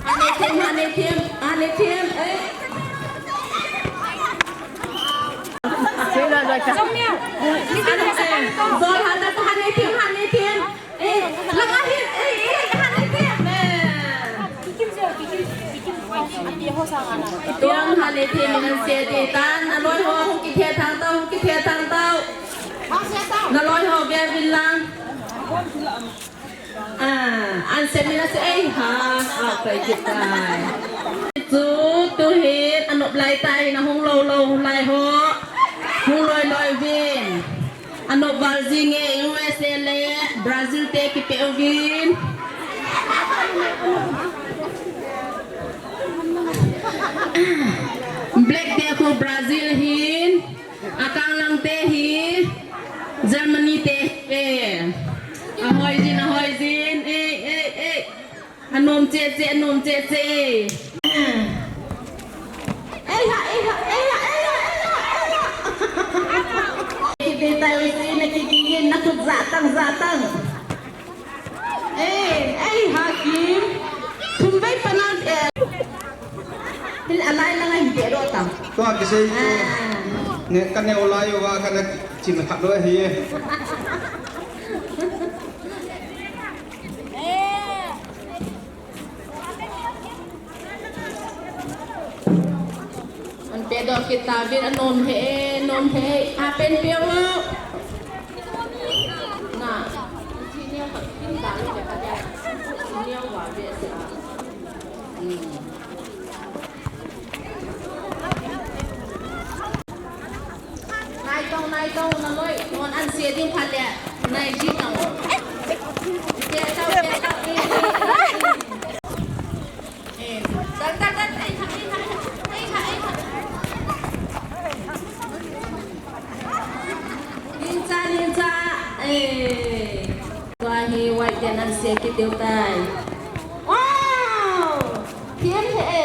Hane thim, hane thim, hane thim, eh. Zol hana, hane thim, hane thim. Eh, langa hin, eh, eh, hane thim, eh. Tuang hane thim in an se ti tan, aloi ho, hung kithe thang tau, hung kithe thang tau. Naloi ho, ve vin lang. Ah, an se min a se, ei ha, a pai kit tai. Chu tu hin, anop lai tai, na hung lou lou lai ho. Hung loi loi vin. Anop val jing e, U S A le Brazil te kipe uvin. Black te khu Brazil hin, akang lang te hi Germany te hi. Ahoi jin, ahoi jin, ei, ei, ei. Anom che che, anom che che. Ei ha, ei ha, ei ha, ei ha, ei ha, ei ha. Kiti tai usi na kiti na kut zatang, zatang. Ei, ei ha kim. Thum vei panan e. Til alai lang ai pe ro ta. Tua kisei chu. Ah. Ne ka ne olai wa ka na chin khat lo hi. An pe doh kit tauvin, anom he, nom he, a pen pe o. Na, senior ka, senior wa be sa. Hmm. Nai tong, nai tong, na loi, non an se ding phat le, nai ji tong. Te tau, te tau, eh, eh, eh. Eh, tan, tan, tan, eh, eh, eh, eh, eh, eh. Ning cha, ning cha, eh. Tua hi white ten an se kit diu tai. Wow! Thiam he e.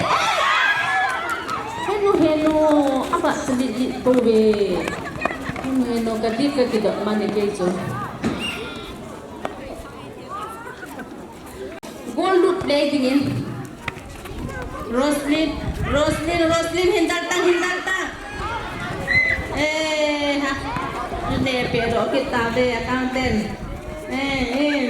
Henu, henu. Aba chali li po ve. Henu, henu, ka dip ka kidop man e kei chu. Goal lut play dingin. Roslyn, Roslyn, Roslyn, hin dal tang, hin dal tang. Eh, ha. Ne pe doh kit tave, accountant. Eh, eh.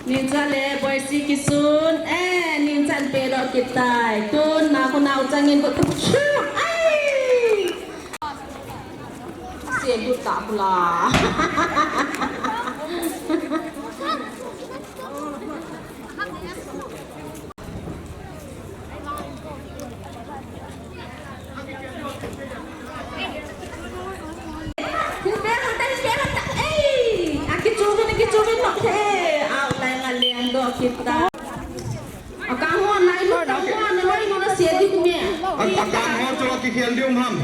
Ning cha le, Boise Kisun. Eh, ning chan pe doh kit tai. Tun, na ko nau chang in ko tu. Ai! Se lut ta pula. Akang ho nai lo, akang ho naloi ho na se di kume. Akang ho chu kikhel di um ham.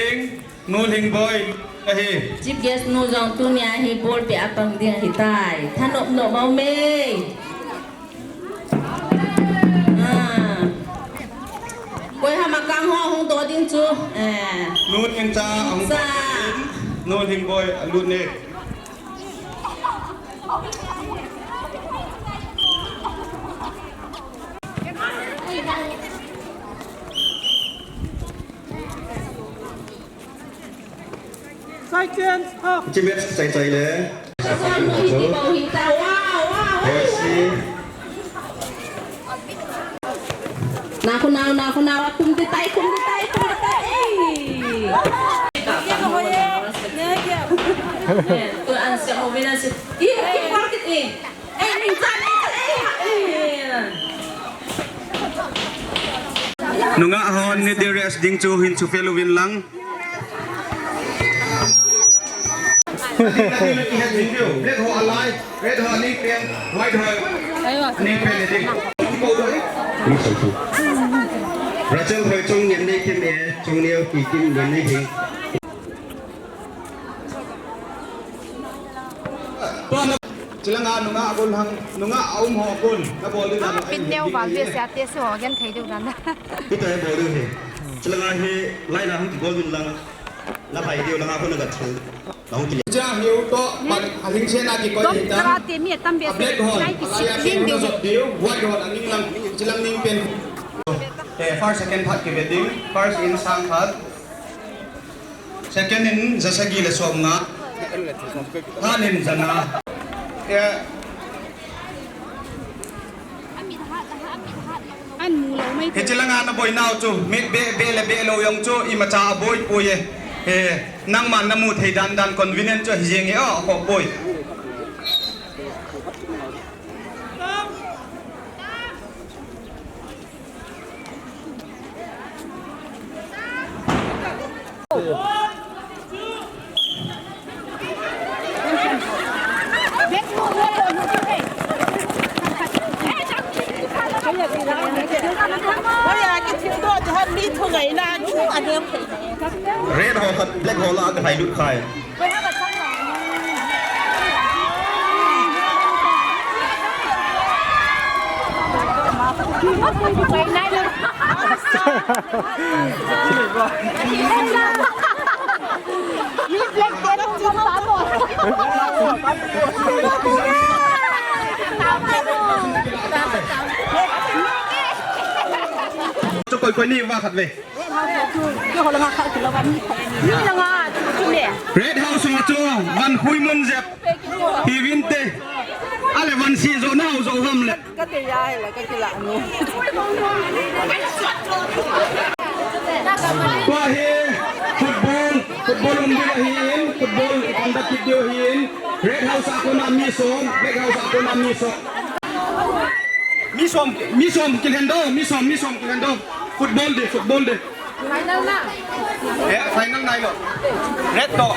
Ing, Nu Lhingboi ahi. Chief guest nu jong tunia hi ball pe a pang ding ahitai. Thanop nop mo me. Ah. Koi ham akang ho hung doh ding chu. Eh. Nu Ningcha hung doh ding. Nu Lhingboi alut ne. Chai chen, ha. Chi match chai chai le. Wow, wow, wow. Boise. Na ko nau, na ko nau, kum ti tai, kum ti tai, kum ti tai. Ei. Tu an se ho vina se. Ei, ei, market ei. Ei, ni ta, ni ta, ei, ei. Nungah hon ni dress ding chu hin chu fel uvin lang. Black ho alai, red ho aning pen, white ho aning pen ni ding. Rachel Hoi Chongneo nei kim e, Chongneo ki kim nei nei hi. Chilanga nunga akun hang, nunga aum ho kun, na bol ding na. Pin neo bal be sia te so gen thei deu dan. Kita he bol deu he. Chilanga he lai na hung ki bol ding lang. Na phai deu langa ko na ga thil. Na hung ki le. Cha hiu to, but a hing che na ki koi hi ta. Langa te mi tam be se. Black hole, lai ki si asia ding na deu. Jot deu, white hole, aning lang, chilang ning pen. Eh, first, second phat ki ve ding. First in sang phat. Second in jasagi le som nga. Third in jana. Eh. An mu lo mai. Hichi langa na boi nau chu, mit be, be le be lo jong chu, imacha aboi poi e. He, nangman na mu thei dan dan convenient chu hi jeng e, o, ko poi. Red ho khat, black ho la ka hai lut khai. Cho koi koi ni va khat ve. Red House ho chu van khui mun jep. Hi vin te. Ale van si jo nau jo ham le. Ka te ya he la ka kila nu. Tua hi football, football um ding ahin, football conduct kit ding ahin. Red House a kona mi som, Black House a kona mi som. Mi som, mi som kilhen do, mi som, mi som kilhen do. Football de, football de. Final na. Eh, final nai lo. Red to,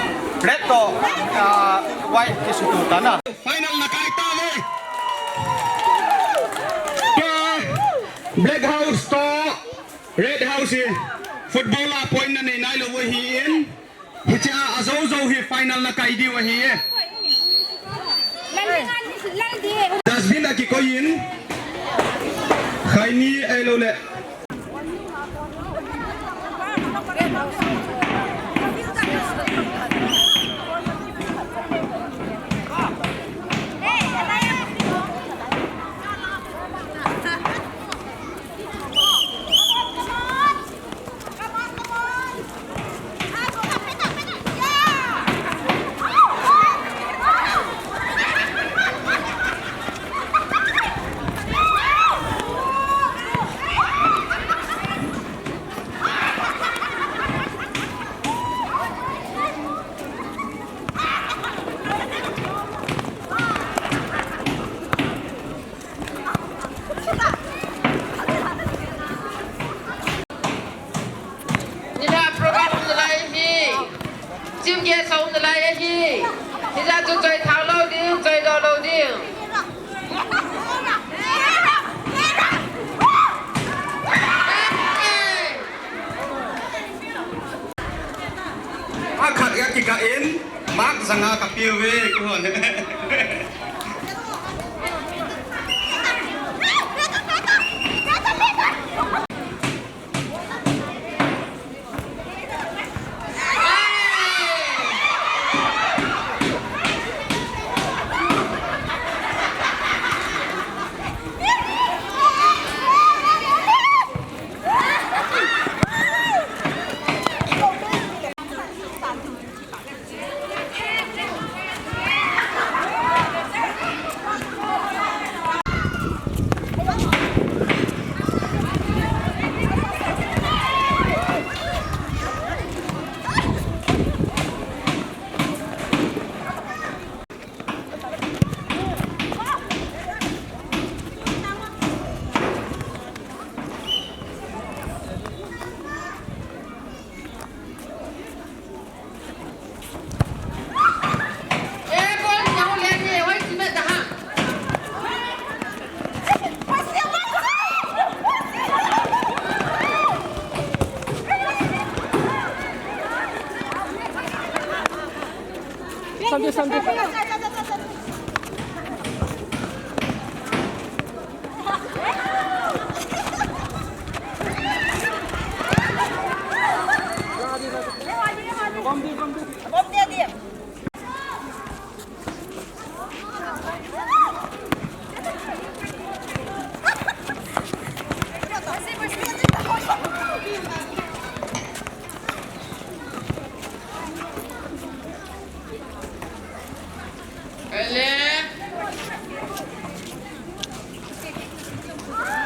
red to, ah, white kisutu ta na. Final na kai ta ve. Tua Black House to Red House hi football a point na nei nai lo ahin. Hichea ajo jo hi final na kai diu ahi e. Dustbin a kikoi in. Khaini ei lo le. Nina program nalai hi. Chief guest hung nalai hi. Nina chu choi thao lou ding, choi do lou ding. Akhat ya kika in, mak janga kapiu ve, kuhon.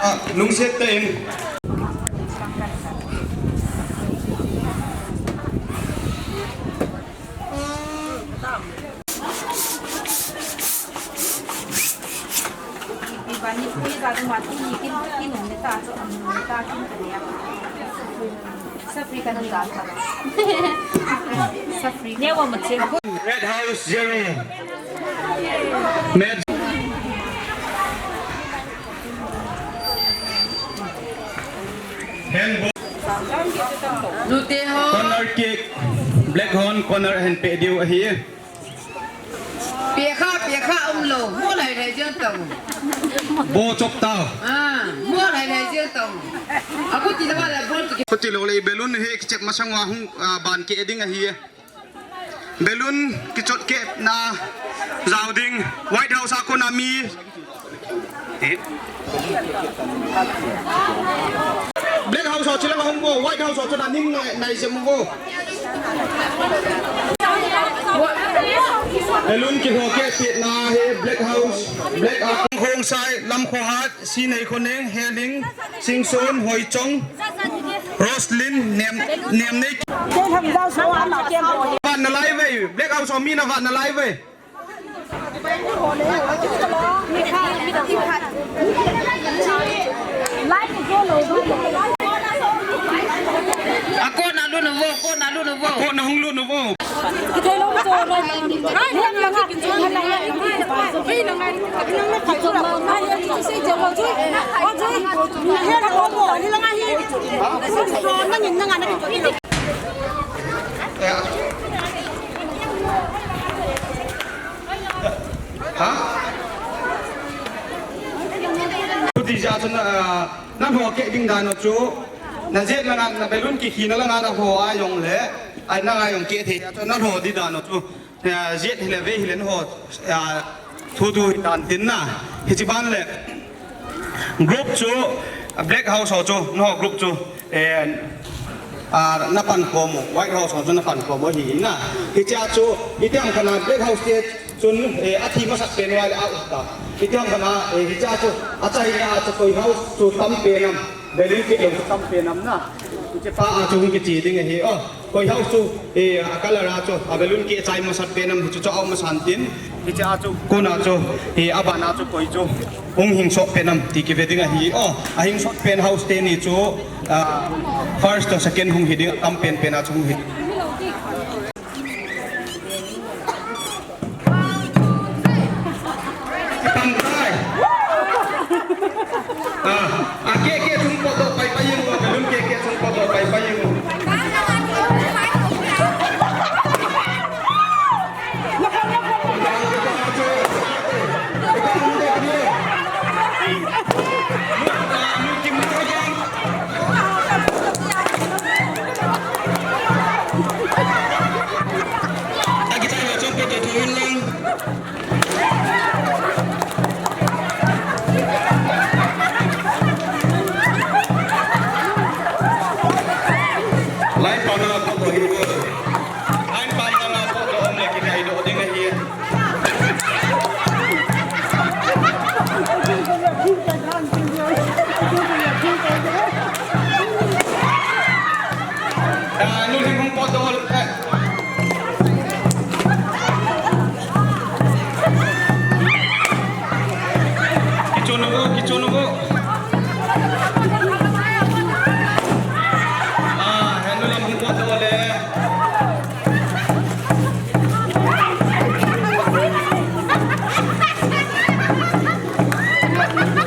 Lungset tah in. Red House zero. Med. Handball. Lute ho. Corner kick. Black House corner ahin pe diu ahi. Pekha, pekha umlou. Mo lai lai jeng tong. Bo chop tao. Ah, mo lai lai jeng tong. Aku ti la ba la bol tu. Kuti lo le balloon hi kichep masang uva hung, ah, ban keh ding ahi. Balloon kichot keh na jao ding. White House a kona mi. Eh. Black House ho chilang hung bo, White House ho chuna ning nai, nai sem bo. Balloon kiho keh peh na hi Black House, Black House. Khongsai, Lamkhohat, Sinei Khoneng, Heling, Singson, Hoichong, Roslyn, Nem, Nemnei. Vat nalai ve, Black House ho mi na vat nalai ve. Ako na lu no vo, ako na lu no vo. Ako na hung lu no vo. Ha? Kuti ja chu na, na ho keh ding dan chu. Na jet langa, na balloon kikhina langa na ho a jong le. Ai na a jong keh thei chu na ho di dan chu. Eh, jet hile ve hile nangho, ah, thu thu hi tan tin na. Hichi ban le. Group chu, ah, Black House ho chu, nangho group chu, eh, ah, na pan kom u, White House ho chu na pan kom u ahi na. Hichea chu, itiam kana Black House te chun, eh, athi masat pen uva le a ut ta. Itiam kana, eh, hichea chu, achaina a chu koi house chu tam pen am. Balloon keh jong chu tam pen am na. Hiche pa a chu hung kiche ding ahi. Oh, koi house chu, eh, a color a chu, a balloon keh chai masat pen am hichu chu a um masan tin. Hiche a chu, kona chu, eh, a ban a chu koi chu. Hung hing sot pen am ti kive ding ahi. Oh, a hing sot pen house teni chu, ah, first to second hung hi ding tam pen pen a chu hung hi. Pangkai. Ah, ah, keh, keh, chung potdoh pai pai jeng o, balloon keh, keh, chung potdoh pai pai jeng o. Line pam na potdoh hi. Line pam na potdoh um le kikai doh ding ahi. Ah, nu ding hung potdoh le. Kichun uvo, kichun uvo. Ah, henu lam hung potdoh le.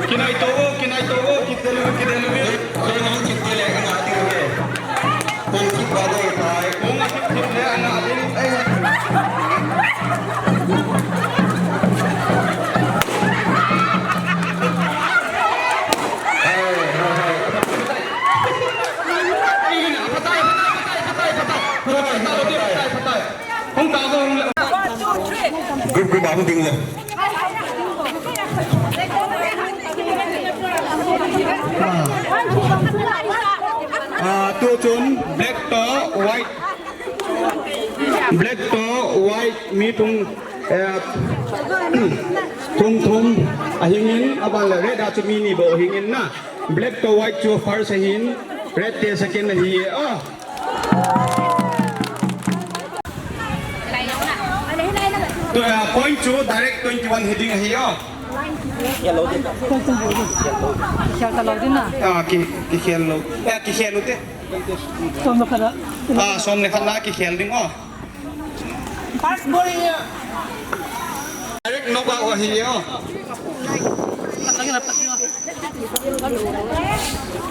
Kinai to, kinai to, kidelu, kidelu. Group, group a hung ding le. Ah, tu chun black to white. Black to white mi thum Eh, thum thum ahingin, aban le red a chu mi ni bou ahingin na. Black to white chu first ahin, red te second ahi e. Oh. Tu, eh, point chu direct twenty-one heading ahi, oh. Kikhel ta lou ding na. Ah, ki, kikhel lou. Eh, kikhel lou te. Som le khat na. Ah, som le khat na kikhel ding, oh. First ball hi. Direct knockout ahi, oh.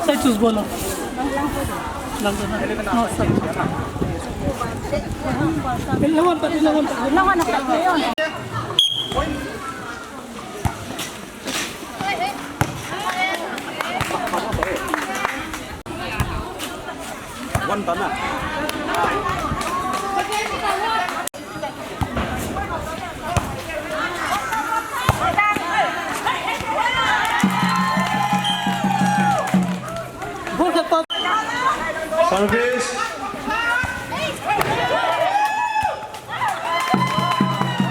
Sai choose bol. Lang na. No, sai. Lawan pa, lawan pa. Lawan pa. One done na. Service.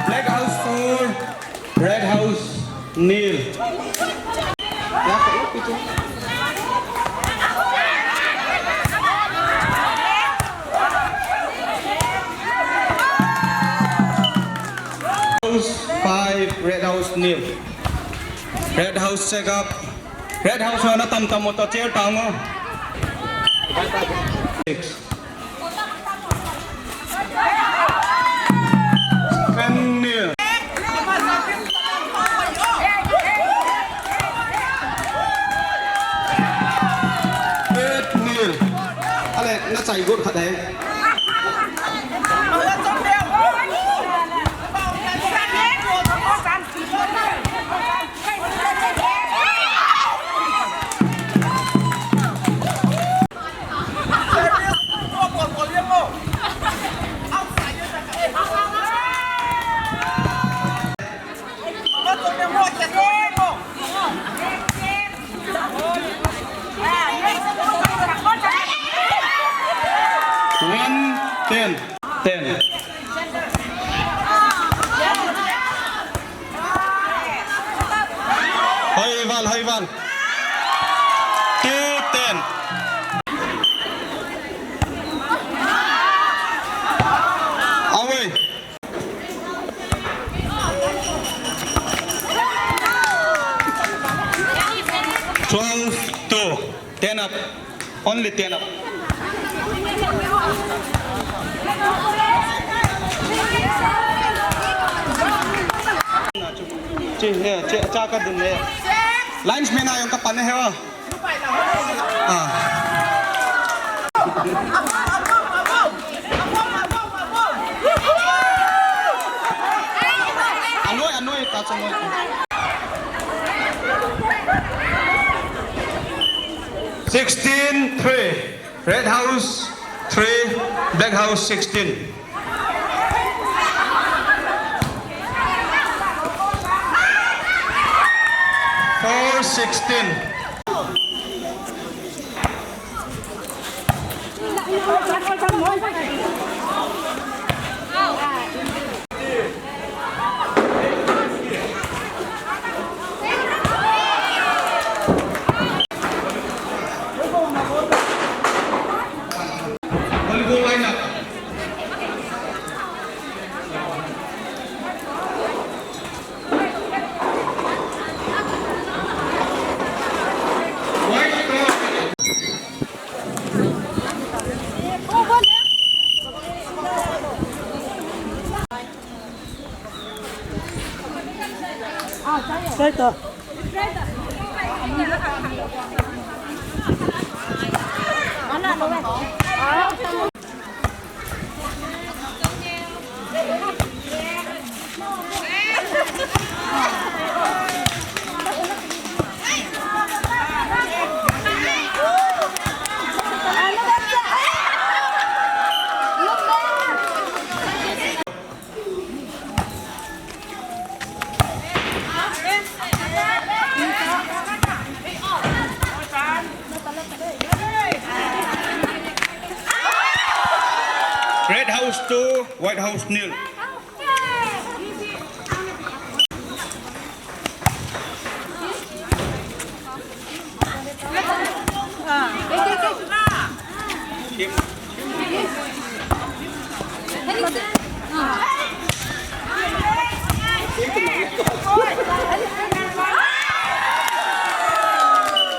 Black House four, Red House nil. House five, Red House nil. Red House check up. Red House ho na tam tam mo to chair tang o. Six. Seven nil. Eight nil. Ale, na chai got khat e. One ten. Ten. Hoi val, hoi val. Two ten. Away. Twelve two. Ten up. Only ten up. Che, che, che, cha ka dun le. Linesman a jong ka pan he. Ah. Anoi, anoi, ta chang anoi. Sixteen three. Red House three, Black House sixteen. Four sixteen. Red House two, White House nil.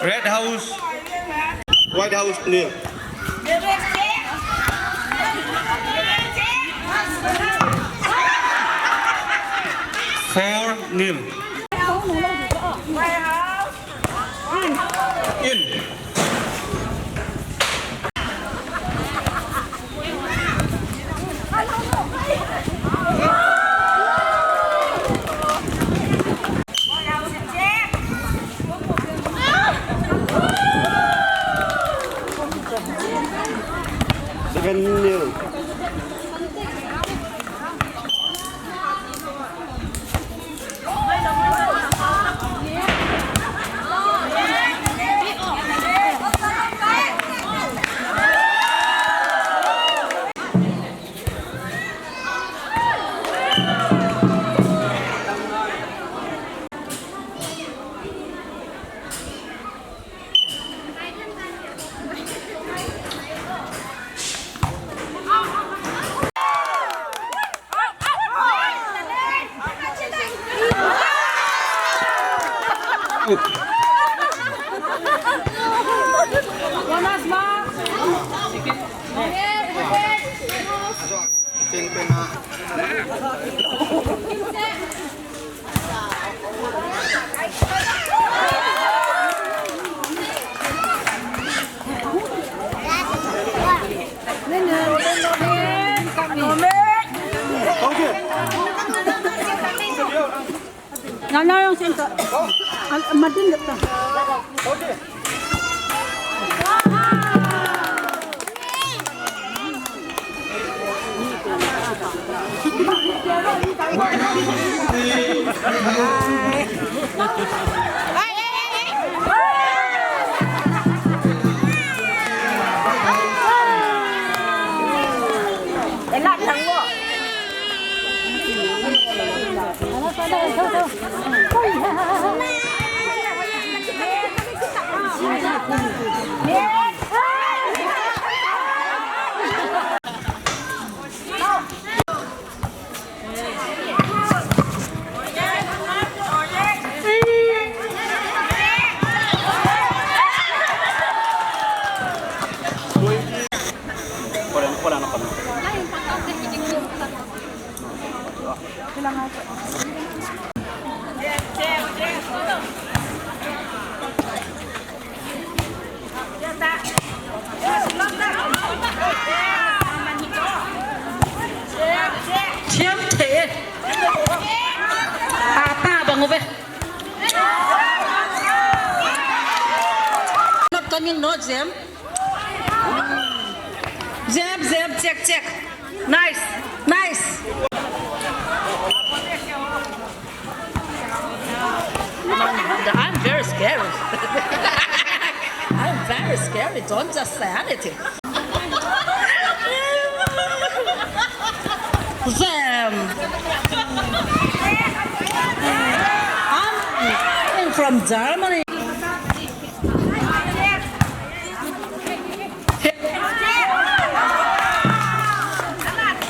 Red House, White House nil. Four nil. In. Seven nil. Nana yung sento. Madin dito. Thiam thei e. Apa bang uve. Not coming, no, Jem. Jem, Jem, check, check. Nice, nice. I'm very scary. I'm very scary. Don't just say anything. Them. I'm from Germany.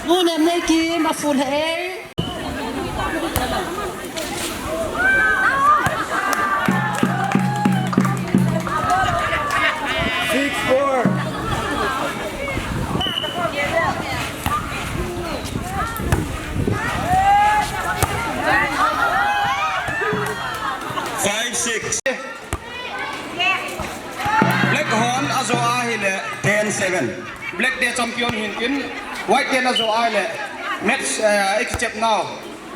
Unem nei ki ma full hey. Six four. Five six. Black hon ajo ahile ten seven. Black te champion hintin, white ten ajo ahile match, eh, i kichep nau.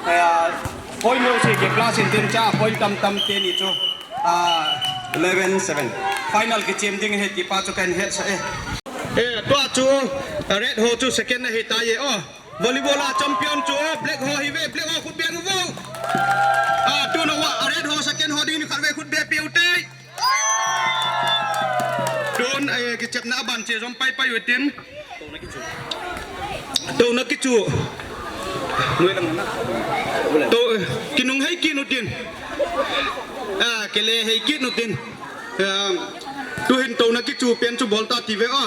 Eh, point lo si ki class hintin cha point tam tam teni chu. Ah, eleven seven. Final kichem ding ahi ti pa chu kahin hetsah e. Eh, tua chu, eh, red ho chu second ahi tai e o. Volleyball a champion chu, eh, black ho hi ve, black ho khut beng vo. Ah, tuna uva, eh, red ho second ho ding ni khat ve khut be piu te. Tun, eh, kichepna aban che jom pai pai utin. Touna kichu. To, eh, kinung hei kit utin. Ah, kile hei kit utin. Ah, tuhin touna kichu pen chu bol ta ti ve a.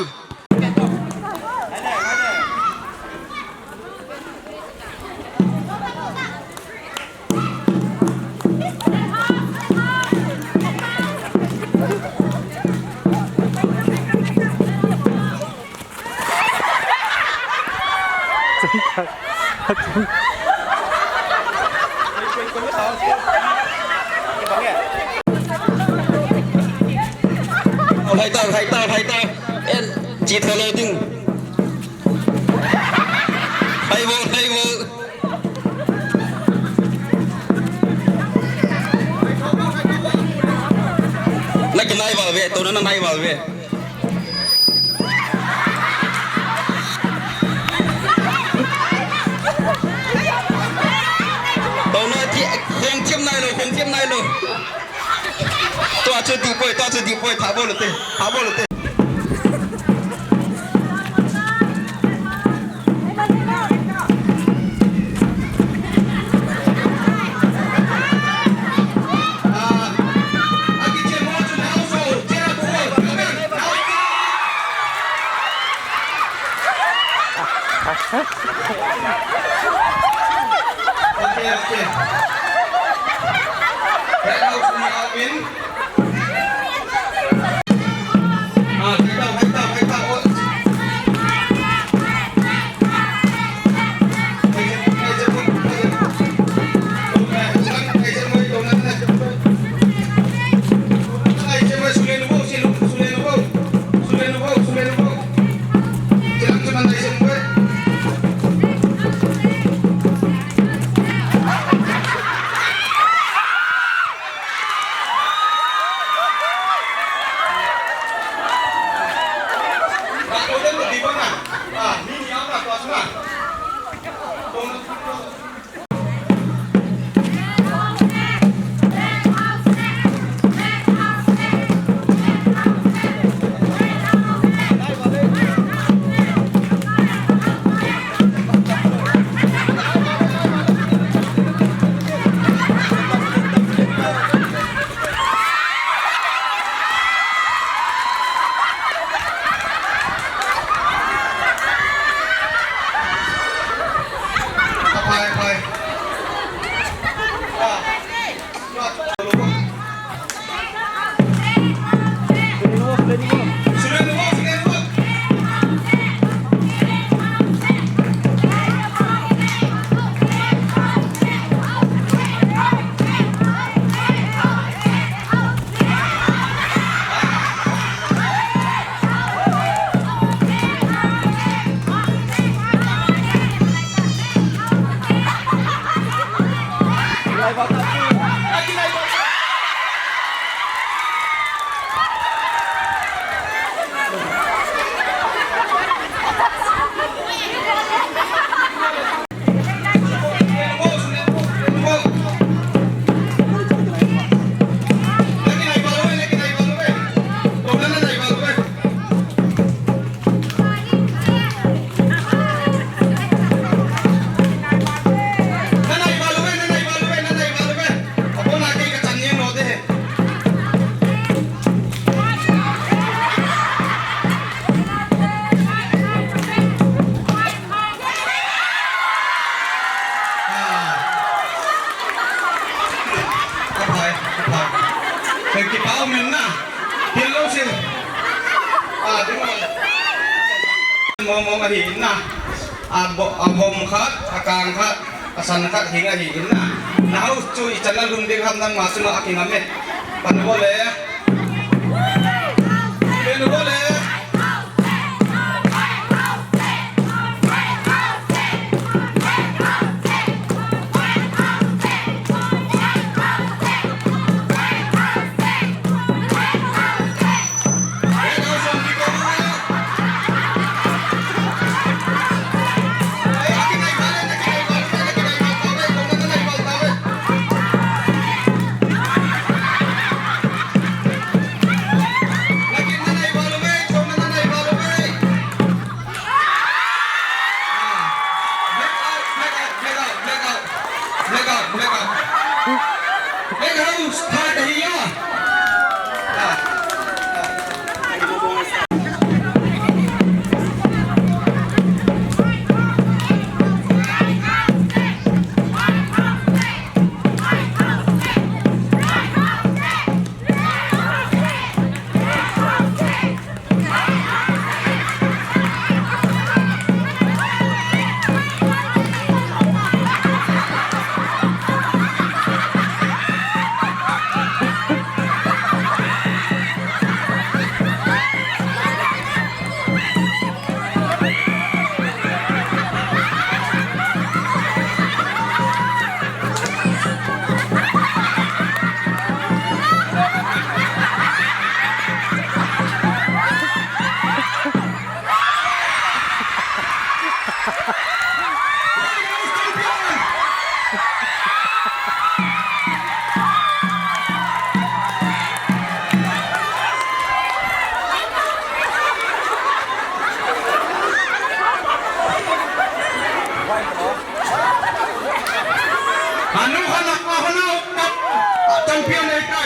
Hai ta, hai ta, hai ta. En, chi thalo ding. Hai bo, hai bo. Na kinai val ve, to na nai val ve. Tona thi, khong thim nai lo, khong thim nai lo. Tua chu di poi, tua chu di poi, tha bol te, tha bol te. Okay, okay. Red house ni Alvin. Ah, kai tau, kai tau, kai tau. Aphai, aphai. Kipah um in na. Thil lo sin. Ah, ding mo. Mo mo ahi na. Abo, abom khat, akang khat, asan khat hing ahi in na. Na house chu ichan a lum ding ham nangma chunga akingam e. Pan bol e. Pen bol e.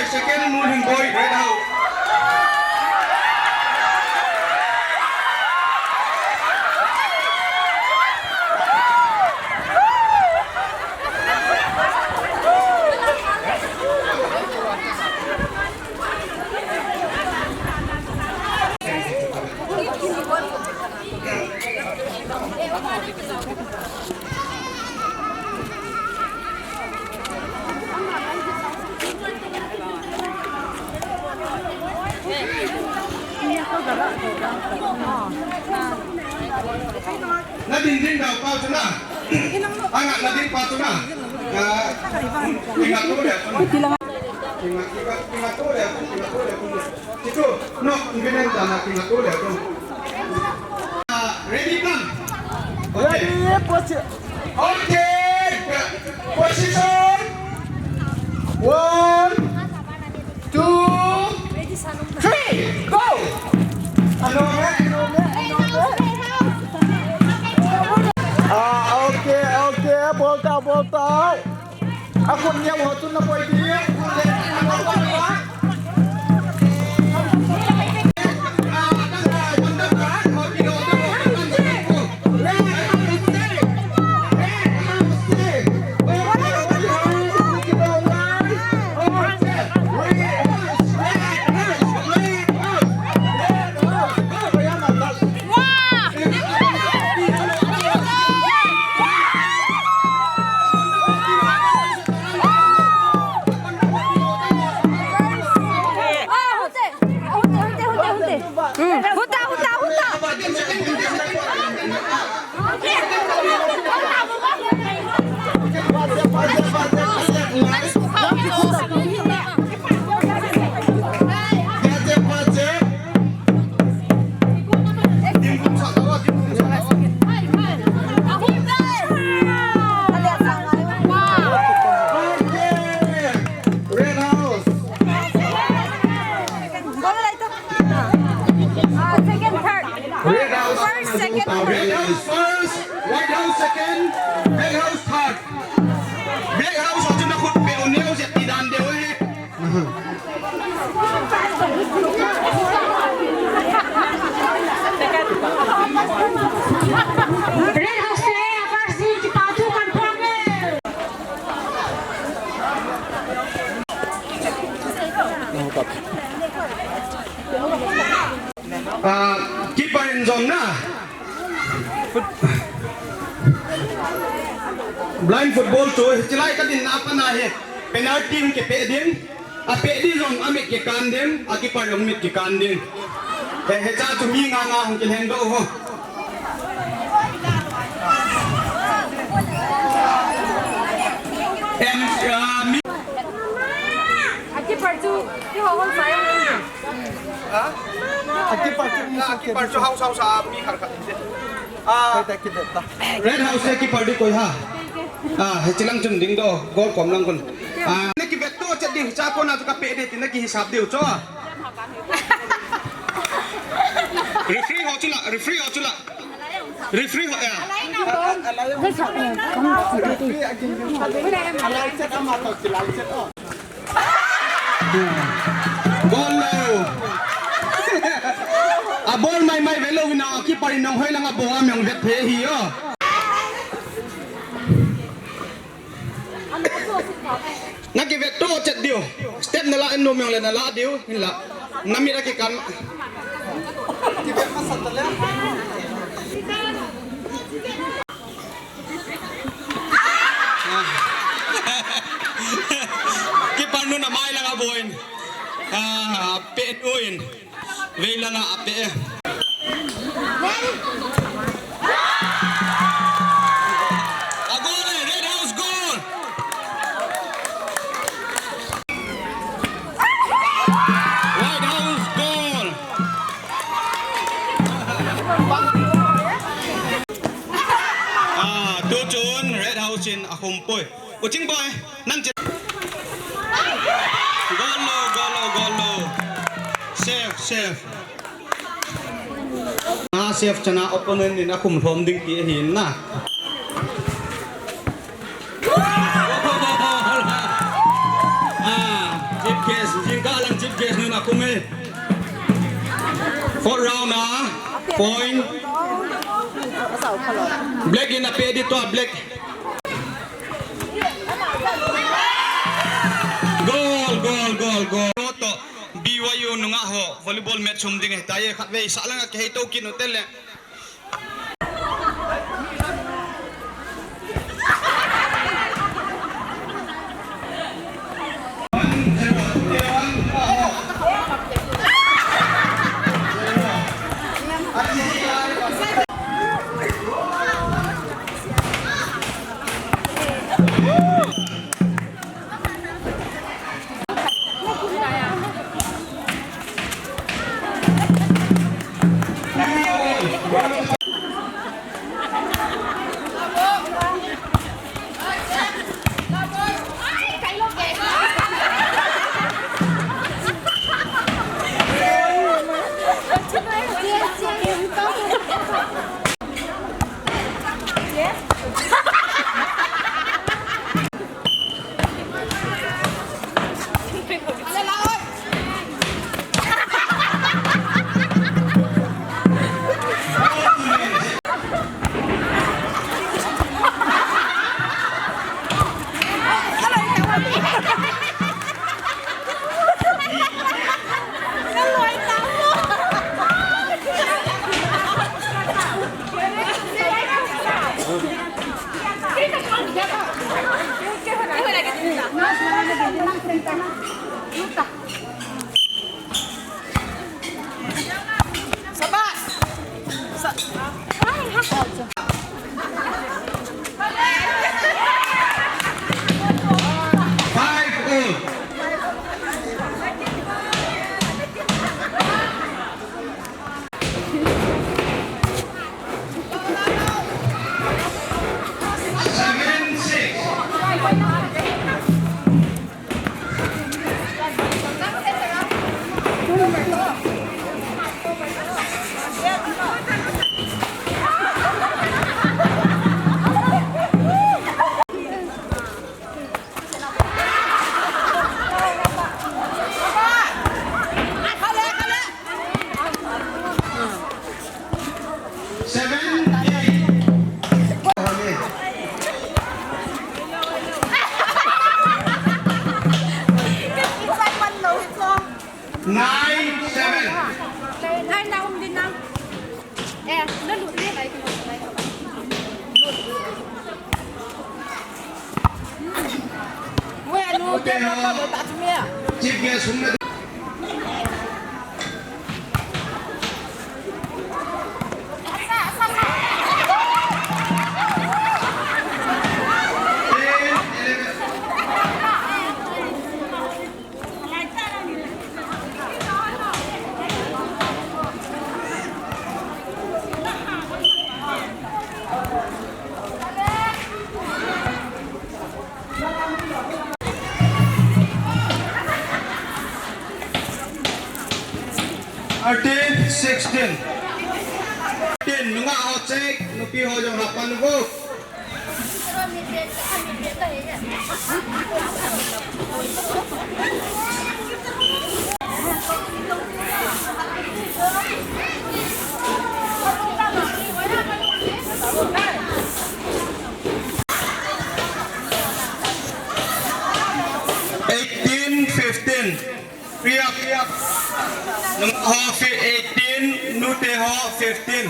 Second, Mulhingboi, Red House. Na ding ding dau pau chu na. Anga na ding pau chu na. Ah, ingat tu dia tu. Ingat, ingat, ingat tu dia tu, ingat tu dia tu. Itu, no, ingin dan nak ingat tu dia tu. Ah, ready, come. Okay. Ready, posi- Okay, position. One, two, three, go. Ano na, ano na, ano na. Ah, okay, okay, bolta, bolta. Akun niya ho tun na poi di. Huta, huta, huta. Red House. Ah, second, third. Red House. First, second, third. Red House first, White House second, Black House third. Black House ho chu na khut pe u neo jep ti dan deu hi. Red House te, first din kipa thu kan phong e. Ah, keeper in jong na. Blind football chu, chilai ka din na pa na he. Penalty hung kipe ding. Ape di jong amit kikan ding, a keeper jong mit kikan ding. He, hicha chu mi nga nga hung kilhen doh ho. Em, ah, mi. A keeper chu, ki ho hon sai. Ha? A keeper chu mi. A keeper chu hausa hausa mi khat khat. Ah. Red House a keeper di koi ham? Ah, hiche lang chun ding doh, goal kom lang kon. Ah, na kivet to chet ding, cha kona chu ka pe ding tin na kihisap diu chu. Referee ho chu la, referee ho chu la. Referee ho ya. Goal lo. A ball mai mai ve lou vin a keeper in nang hoi lang a ball a mi hung vet thei hi o. Na kivet to chet diu. Step na la en nom jong le na la diu. Hin la. Na mit a kikan. Keeper nun amai lang a ball in. Ah, pe in uin. Vei lang a pe. A goal e, Red House goal. White House goal. Ah, tu chun Red House in a khum poi. U Ching boy, nang che. Goal lo, goal lo, goal lo. Save, save. Ah, save chana opponent in a khum lhom ding ti ahi na. Ah, chief guest. Jingkah lang chief guest nu na kum e. Fourth round a point. Black in a pe di to a black. Goal, goal, goal, goal. To B Y U nungah ho volleyball match um ding ahitai e, khatvei sahlang a kihei to kit u te le. Five all. Seven six. Seven eight. Nine seven. Chief guest hung na. Thirteen sixteen. Ten, nungah ho check, nupi ho jong hapan vo. Eighteen fifteen. Piak, piak. Nungah ho fi-, eighteen, nute ho fifteen.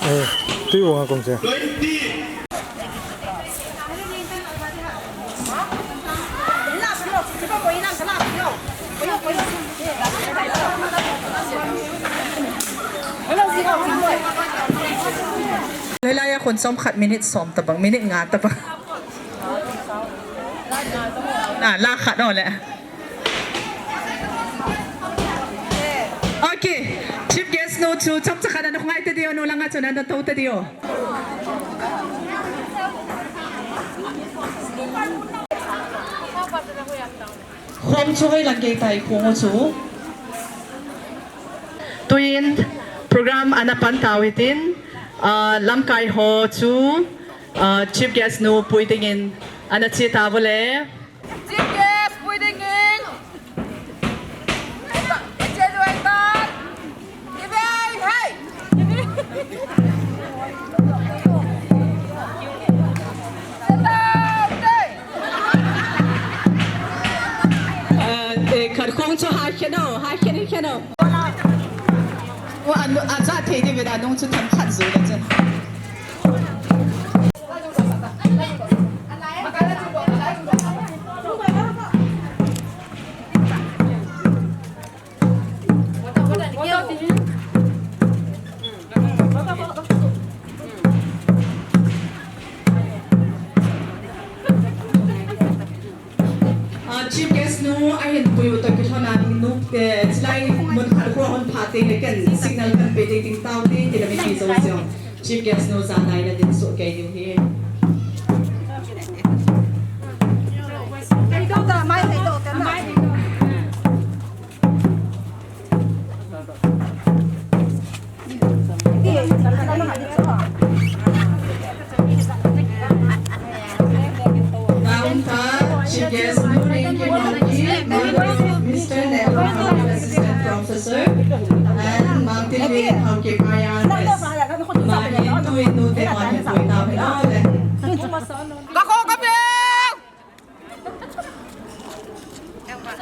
Eh, tui wang a kong che. Twenty. Lai lai a khun som khat minute som tabang, minute nga tabang. Na, la khat o le. Okay, chief guest nu chu chomcha khat ana ngai ta diu, nu langa chun ana to ta diu. Khom chu hoi lang gei tai khong chu. Tuin Program ana pan tau hitin, ah, lamkai ho chu, ah, chief guest nu pui dingin ana che tau le. Chief guest pui dingin. Che lui tan. Ibe, hey. Ah, eh, khat khong chu ha khen o, ha khen, khen o. O, a, a ja thei ding ve da nung chu themkhat jui le chu. Ah, chief guest nu ahin pui u toh kilhon a nu, eh, chulai mun khat khu ahung pha teng le ken signal kan pe ding ding tau te, ti le mipi jouse. Chief guest nu jana ina din soh kei diu hi. Taunta, chief guest, Nuring Kim Haokip, mother of Mister Nevan Haokip, assistant professor, and Mang Tinlin Haokip, I R S. Mangin tu in nu te mo hin pui tau hi lo le. Ka kho ka beng!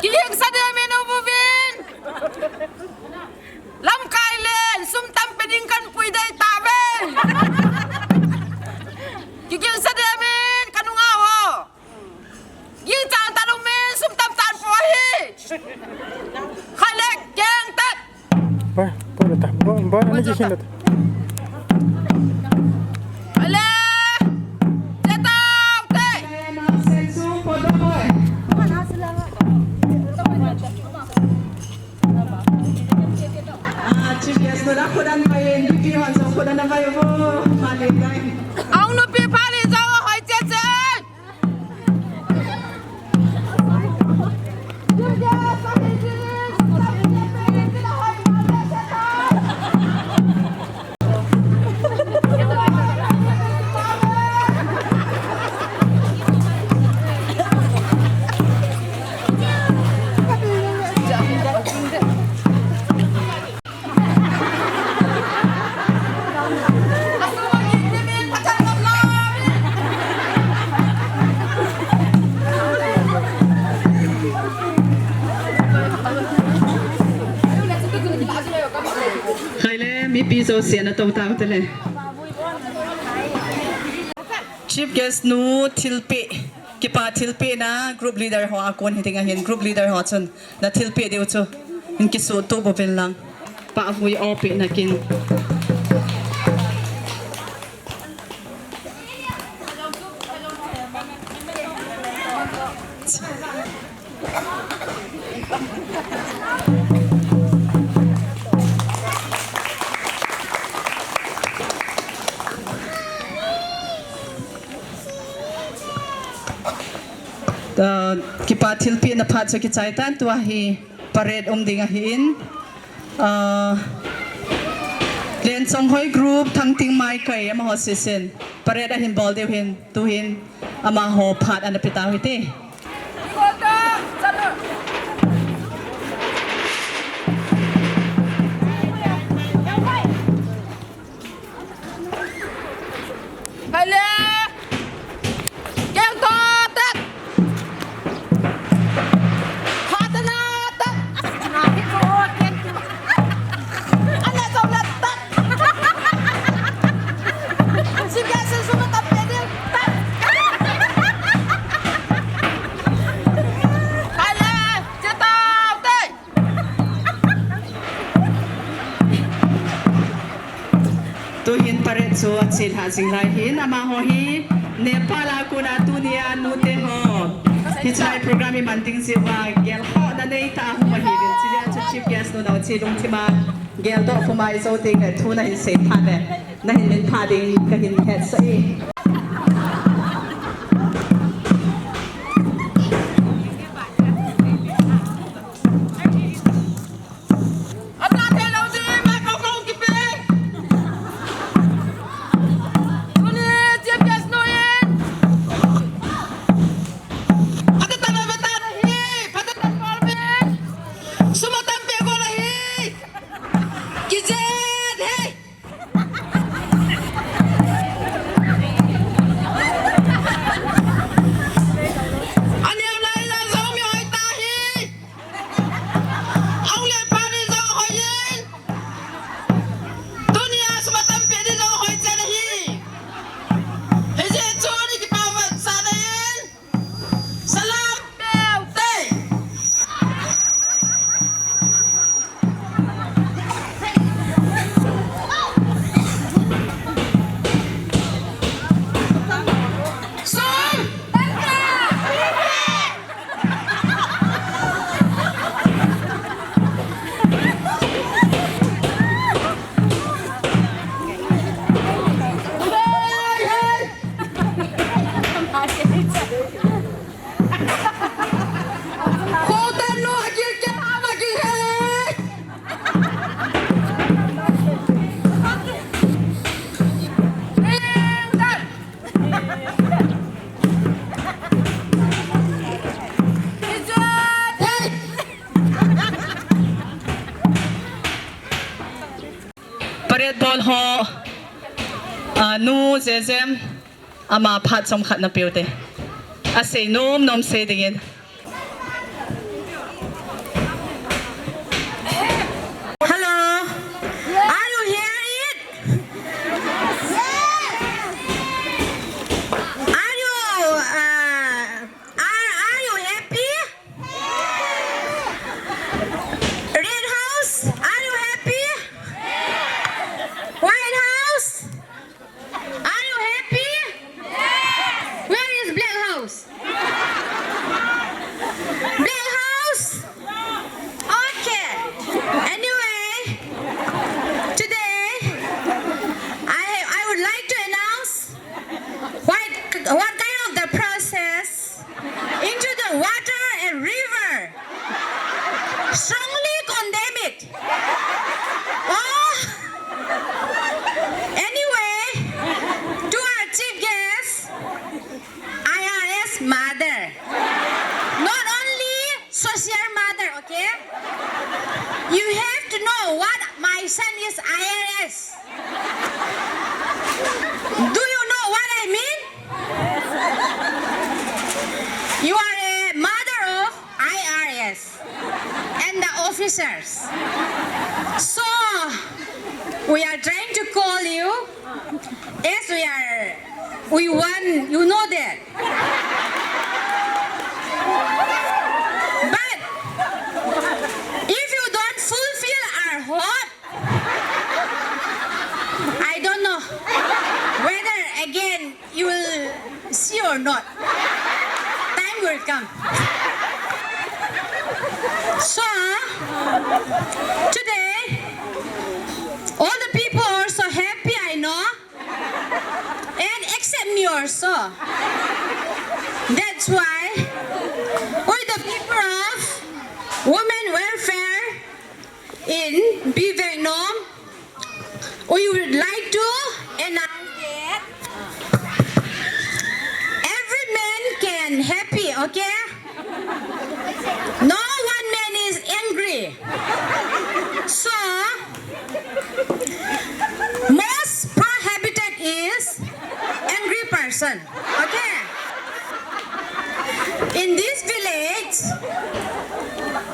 Kigingsa ding min u buvin. Lamkai len, sum tam pe ding kan pui dei ta ve. Kigingsa ding min ka nunga ho. Ging chang ta lung min sum tam tan po hi. Khai le keng tat. Ba, ba ta, ba, ba, ni ki khin ta. Ale! Chetau te! Ah, chief guest, nu la khodan bai, N D P hon jong khodan bai, oh, male dai. Ang nupi pali jong hoi che che. Khaile, mipi jouse na tou tau tele. Chief guest nu thilpeh, kipa thilpehna group leader ho a kon hitin ahin, group leader ho chun na thilpeh diu chu hin kisuhtoh bou vin lang. Pahvui o pehna kin. Ah, kipa thilpehna phat chu kichai tan, tua hi parade um ding ahin. Ah, Lenchonghoi group, Thangting Maikai, amaho sesen parade ahin bol diu hin, tuhin amaho phat ana pe tau hite. Khaile! Keng to tat! Kha ta na tat! Ale to na tat! Sibia se suma ta pe ding tat! Khaile! Chetau te! Tuhin parade chu achelhah jing lai hin, amaho hi Nepal a kona tunia nute ho hiche lai program iman ding jeh uva gelkhohna neitah a hung ahiuvin, chujeh chun chief guest nu nache lungthima geldoh puma ijou teng le thu nahin sei phat le nahin min phah ding kahin hetsah e. Bol ho, a, nu Zezem, ama phat chomkhat na peh ute. Asei nom nom sei dingin. Hello. Are you hear it? Are you, uh, are, are you happy? Red House, are you happy? White House, are you happy? Where is Black House? Black House? Okay. Anyway, today I, I would like to announce what, what kind of the process into the water and river. Strongly condemn it. Oh. Anyway, to our chief guest, I R S mother. Not only social mother, okay? You have to know what my son is I R S. Do you know what I mean? You are a mother of I R S and the officers. So, we are trying to call you as we are, we want, you know that. But if you don't fulfill our hope, I don't know whether again you will see or not. Time will come. So, today, all the people are so happy, I know. And accept me also. That's why, with the people of women welfare in Bivengnom, we would like to announce that every man can happy, okay? No one man is angry. So, most pro habitat is angry person. Okay? In this village,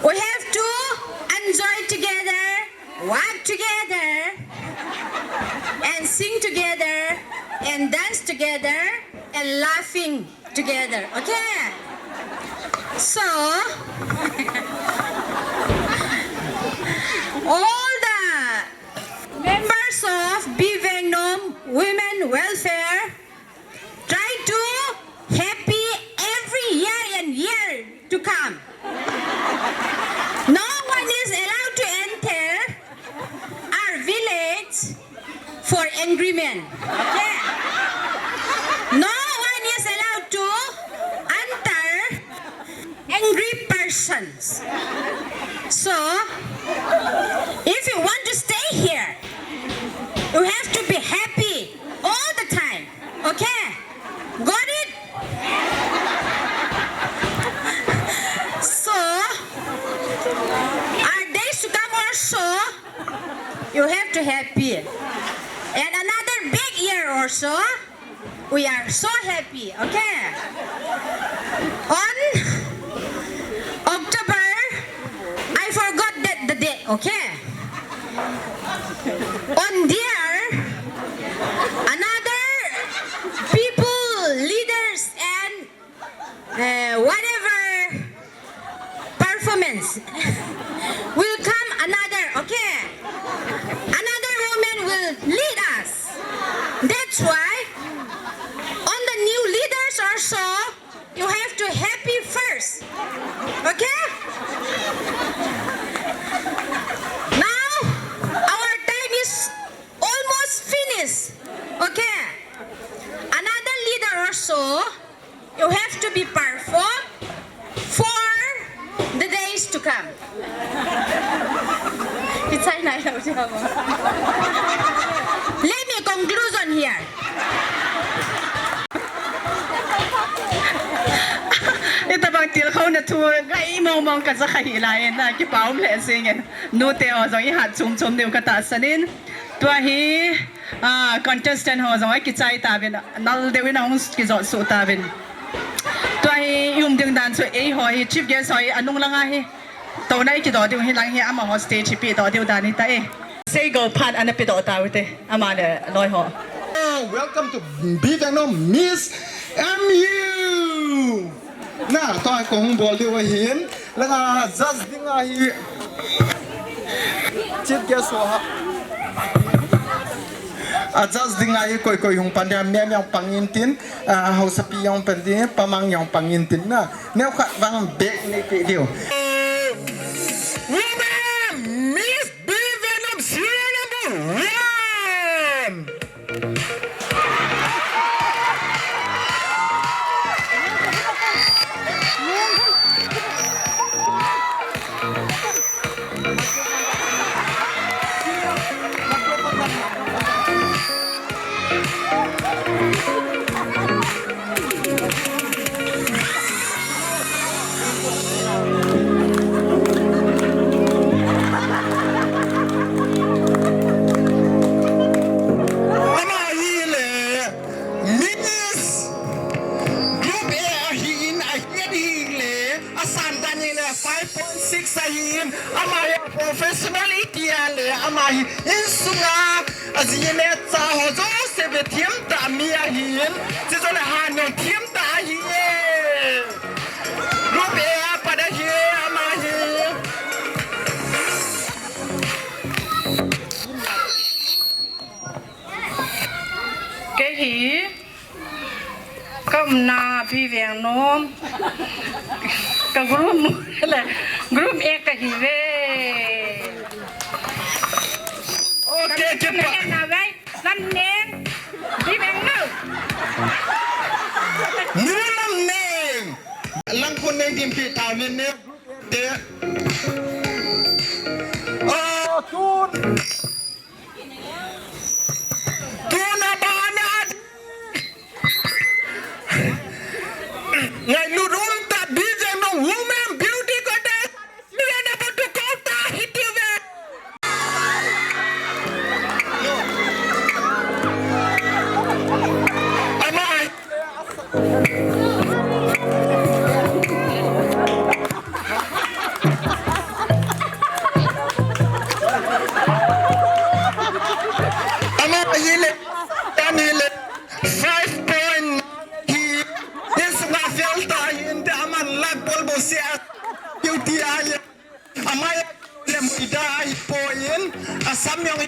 we have to enjoy together, work together, and sing together, and dance together, and laughing together. Okay? So, all the members of Bivengnom Women Welfare try to happy every year and year to come. No one is allowed to enter our village for angry men. Okay? No one is allowed to enter angry persons. So, if you want to stay here, you have to be happy all the time. Okay? Got it? So, our days to come also, you have to happy. And another big year also, we are so happy, okay? On October, I forgot that the date, okay? On there, another people, leaders, and uh, whatever performance will come another, okay? Another woman will lead us. That's why on the new leaders also, you have to happy first. Okay? Now, our time is almost finished. Okay? Another leader also, you have to be performed for the days to come. Let me conclusion here. Itabang tilkhouna thu ngai mong mong kaja kha hilai na kipa um le singin. Nute ho jong ihat chom chom diu katahsan in. Tua hi, ah, contestant ho jong akichai tauvin, nal deuin ahung kijot suh tauvin. Tua hi i um ding dan chu eiho hi, chief guest ho hi, anung langa hi. Touna i kidoh diu hi lang hi, amaho stage hi pedoh diu dan hi ta e. Seigo phat ana pedoh taute, ama le loi ho. Oh, welcome to B Vengnom Miss M U. Na, tua hi kahung bol diu ahin. Langa judge dinga hi chief guest ho ha. A judge dinga hi koi koi hung pan dia, mem jong pang intin, a, haosapi jong pan din, pamang jong pang intin na. Neokhat vang bek nei peh diu. Women Miss B Vengnom serial number one. Ama hi le, Miss Group A ahin, ahin hi le, asan dan hi le five point six ahin, ama hi professional iti a le, ama hi insunga, aji le cha ho jouse ve thiam tah mi ahin, chujou le hanung thiam tah ahi e. Group A a pat ahi, ama hi. Kei hi, ka umna B Vengnom, ka group mu le, group A ka hi ve. Okay, ka keep na on. Na vai, Lamneng, B Vengnom. Nu Lamneng. Lang khun nei dim pi ta min ne. Te. Oh, tun. Tuna bana. Ngailut um tah B Vengnom Women Beauty Contest. Mi ana botu kota hiti ve. Ama. Ama hi le, tan hi le, five point hi, insunga fel ta hi, inte aman light bulb se a, beauty a hi. Ama ya le muida ahi poi in, asam jong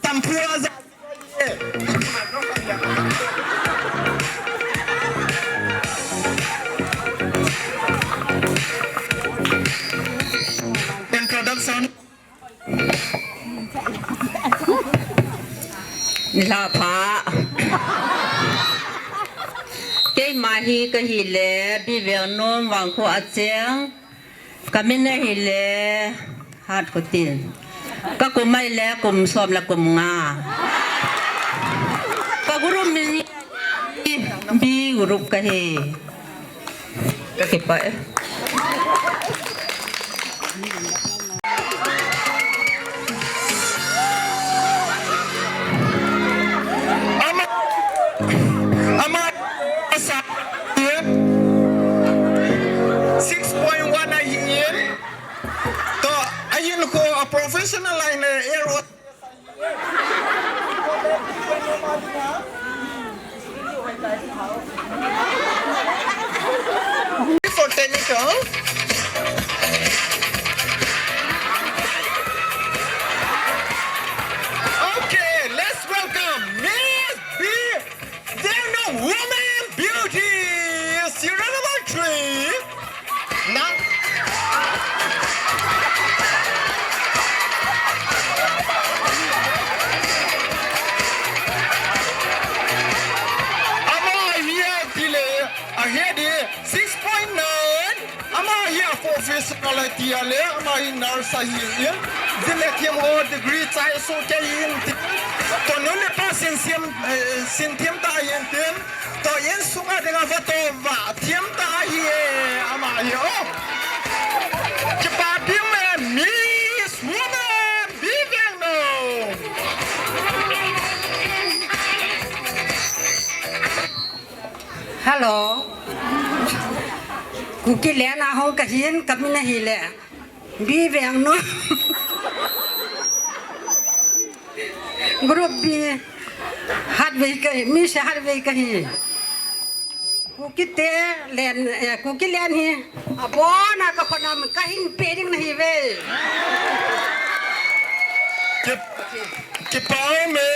shampoo aja. Introduction. Nilhah pha. Keima hi kahi le, B Vengnom Vangkho a cheng. Ka min ahi le, Hatkhotin. Ka kum ahi le, kum som le kum nga. Ka group min hi, B group kahi. Ka kipah e. Ama, ama, asa, six point one ahin. To, ahin ko a professional line, eh, air hostess. For technical. Okay, let's welcome Miss B Vengnom Women Beauty, serial number three. Na. Ama hi a tile, ahi di, six point nine. Ama hi a professional tia le, ama hi nurse ahi in. Jile thiam ho degree chai soh kei in tin. To nu le pa sin thiam, eh, sin thiam ta in tin. To insunga dinga va to va thiam ta ahi e, ama hi o. Kipa pi me Miss Woman B Vengnom. Hello. Kuki len a hung kahin, kamin ahile Bivengnom. Group B. Hatvei kahi, Miss Hatvei kahi. Kuki te len, eh, Kuki len hi abona ka khonam kahin pe ding nahi ve. Kip-, kipah me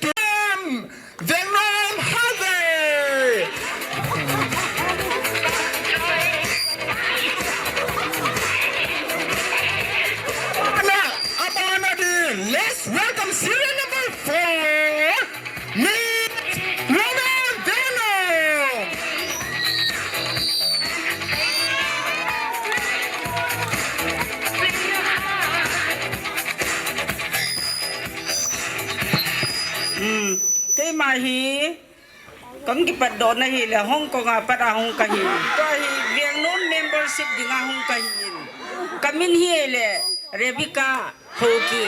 tuam. Vengnom Hatvei. Ana, abana di, let's welcome serial number four, Miss Rona Vengnom. Hmm, keima hi, Kam kipat doh nahi le, Hong Kong a pat a hung kahi. Tua hi Vengnom membership dinga hung kahi. Kamin hi le, Rebecca Hoki.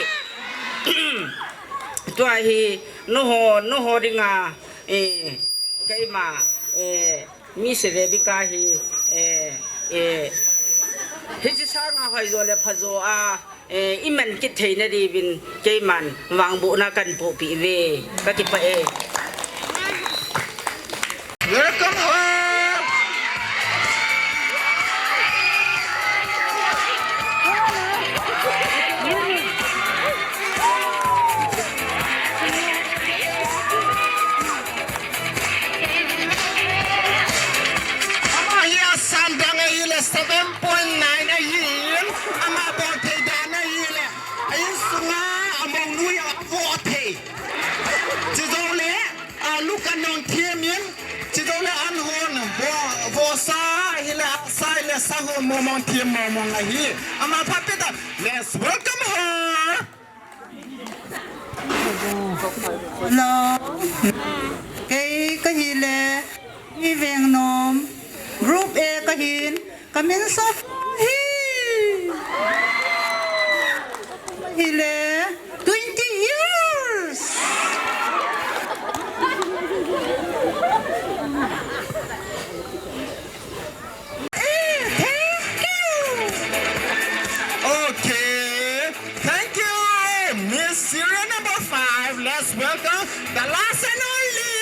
Tua hi, nuho, nuho dinga, eh, keima, eh, Miss Rebecca hi, eh, eh, hichi sanga hoi jo le pha jo a, Eh, iman kit theina diuvin keiman vangbohna kahin pohpeh uve. Kakipah e. Welcome home. Ama hi asan dang ahile seven point nine ahin, ama bol thei dan ahile, a insunga amounu avoh thei. Chujou le, a, lukan nong thimin, chujou le an hon, vo, vosa ahile, sa ahile, sa hon momong thim momong ahi. Ama pha peh ta, let's welcome her. Hello. Kei kahile, Bivengnom. Group A kahin. Kamin Sofa hi. Hile. Twenty years. Eh, thank you. Okay. Thank you. Miss serial number five. Let's welcome the last and only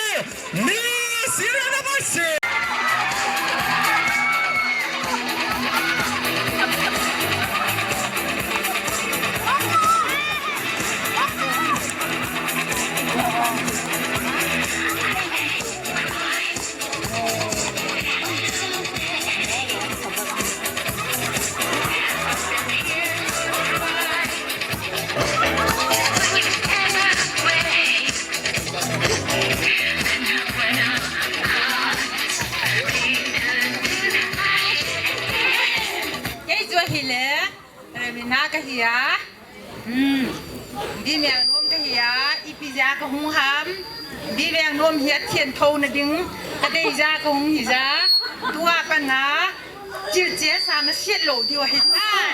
Miss serial number six. Kei chu ahile, Rebina kahi a. Hmm. Bivengnom kahi a, ipi jeh a kahung ham. Bivengnom hi athian thouna ding, kadei jeh a kahung hi jeh a. Tua kana, chilche sa naset lou diu ahitai.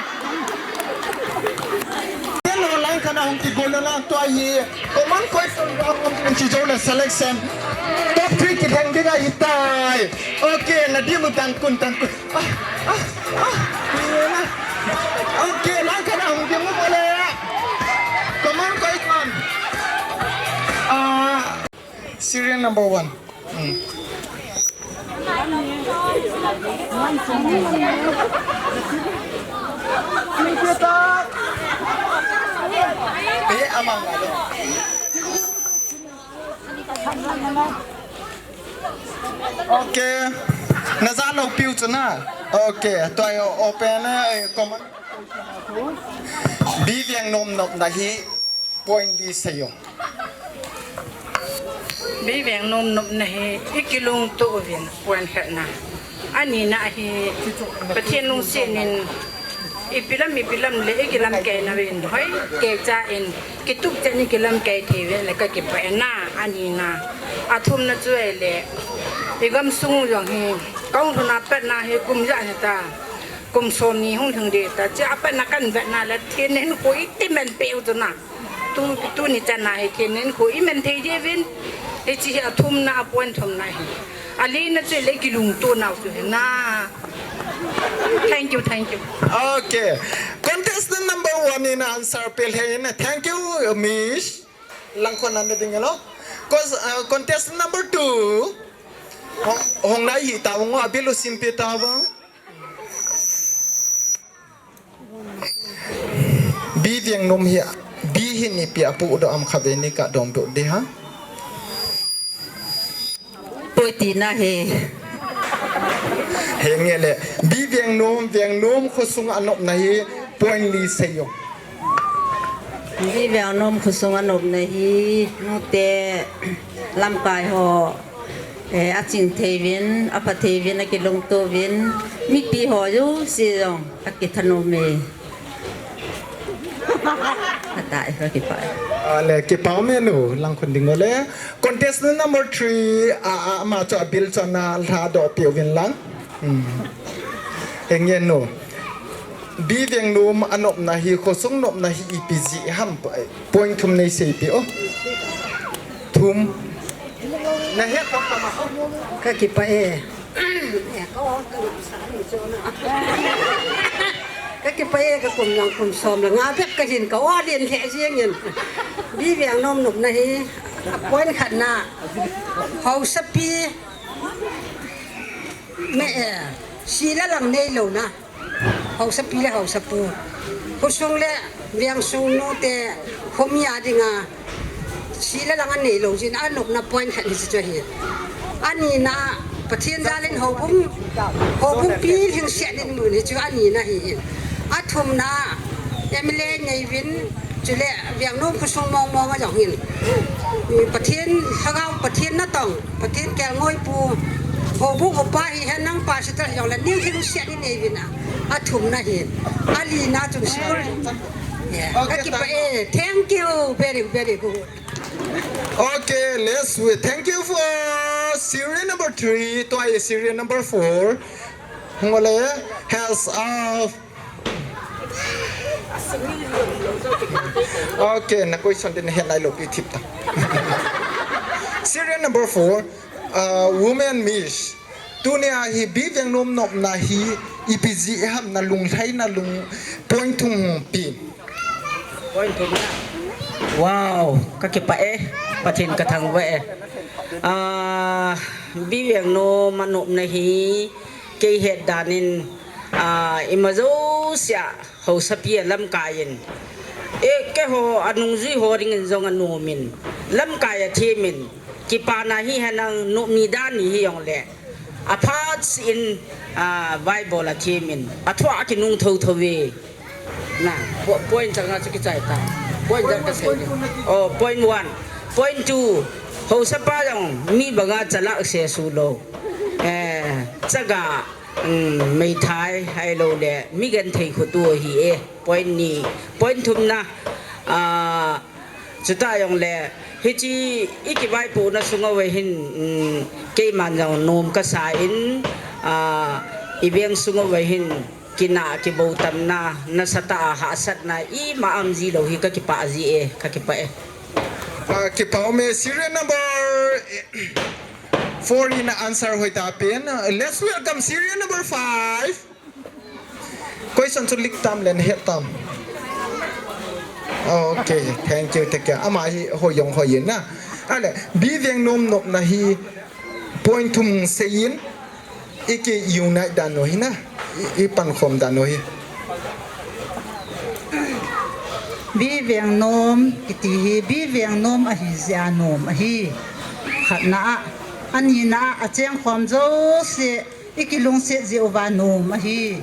Ken ho lang kana hung kigol na lang tua hi. Koman koi ton ba kon kan chi jo le selection. Top three kitheng ding ahitai. Okay, na dimu tangkun tangkun. Ah, ah, ah. Okay, lang kana hung dimu bole. Koman koi ton. Ah, serial number one. Hmm. Eh, amang lalo. Okay. Na ja lou piu chu na. Okay. Tua hi open, eh, common. Bivengnom nopna hi point li seiyo. Bivengnom nopna hi i kilungto uvin point khatna. Anina hi Pathen lungset in ipi lam, ipi lam le i kilamkai na uvin hoi kei cha in kitup chan in kilamkai thei uvin le kakipah e na, anina. Athumna chu ahile i gamsung jong hi kahung lhun a pat na hi kum ijat hita. Kum som ni hung lhung ding ta, chia pat na kahin vet na le, thin in koi ti men pe u chu na. Tu, tuni chana hi khen nen khu i men thei diuvin. Hiche hi athumna, a point thumna hi. Alina chu le kilungto nau chu hi na. Thank you, thank you. Okay. Contestant number one in answer pe le na. Thank you, Miss. Langkhon na ding lo. Cause, uh, contestant number two. Hong, hong nai hi ta, hong abilu simpi ta ba. Bi Vengnom hi, bi hin ipi apu do am kha ve ni ka dong do de ha. Poi tina he. He nge le, Bi Vengnom, Vengnom khosung anopna hi point li seiyo. Bi Vengnom khosung anopna hi, nute lamkai ho. Eh, aching thei uvin, apha thei uvin, akilungto uvin, mipi ho jouse jong akithanop e. Atai, kakipah e. Ale, kipah e nu, Langkhon ding ole. Contestant number three, a, a, ama chu abil chu ana lhadoh peh uvin lang. Hmm. Henge nu. Bi Vengnom anopna hi, khosung nopna hi ipi jeh ham, point thum nei seipeh o. Thum. Na he khom tama. Kakipah e. Kakipah e, kakum lang kum som le nga bep kahin ka o len le jeng in. Bi Vengnom nopna hi, point khatna. Haosapi. Me e, sila lang neilou na. Haosapi le haosapu. Khosung le vengsung nute khomi a dinga. Sila lang aneilou jin anopna point khat hiche chu ahi. Anina Pathen jal in houbung, houbung pilhing set in mun hichu anina ahi in. Athumna M L A nei uvin. Chule, Vengnom khosung mong mong a jong hin. Pathen, Lhagao Pathen natong, Pathen kelngoi pu, houbung upa hihen nang pastor jong le, ning hing siat ni nei uvin a, athumna hin. Alina chun sure. Yeah. Okay, kakipah e. Thank you. Very, very good. Okay, let's wait. Thank you for serial number three. Tua hi serial number four. Hung ole, hands up. Okay, na question din headline lo pi thip ta. Serial number four, uh, women miss. Tunia hi Bi Vengnom nopna hi ipi jeh ham, nalung lhai nalung point thum pi. Point thum na. Wow, kakipah e, Pathen kathangvah e. Ah, Bi Vengnom anopna hi kei het dan in, ah, ima jousea haosapi a lamkai in. E, keiho anungjui ho dingin jong anom in. Lamkai a them in. Kipana hi henlang nop ni dan ni hi jong le. Aphat in, ah, Bible a them in. Athu a kinung tho tho ve. Na, po-, point chang na chu kichai ta. Point chang ka sei. Oh, point one. Point two. Haosapa jong mi banga chalak se su lo. Eh, chaga, um, meithai hai lo le. Mi genthei khutu hi e. Point ni. Point thum na. Ah, chuta jong le. Hiche i kivaipohna sunga ve hin, um, keiman jong nom kasa in. Ah, i veng sunga ve hin. Kina kibou tamna, nasatah a hahsatna, ima um ji lou hi kakipah ji e, kakipah e. Ah, kipah um e, serial number four in answer hoi ta pen. Let's welcome serial number five. Question chu lik tam len het tam. Okay, thank you, thank you. Ama hi hoi jong hoi in na. Ale, Bi Vengnom nopna hi point thum sei in. I ki unite dan u hi na, i, i pankhom dan u hi. Bi Vengnom kiti hi, Bi Vengnom ahi jeh a nom ahi. Khatna a, anina a, achengkhom jouse, i kilungset jeh uva nom ahi.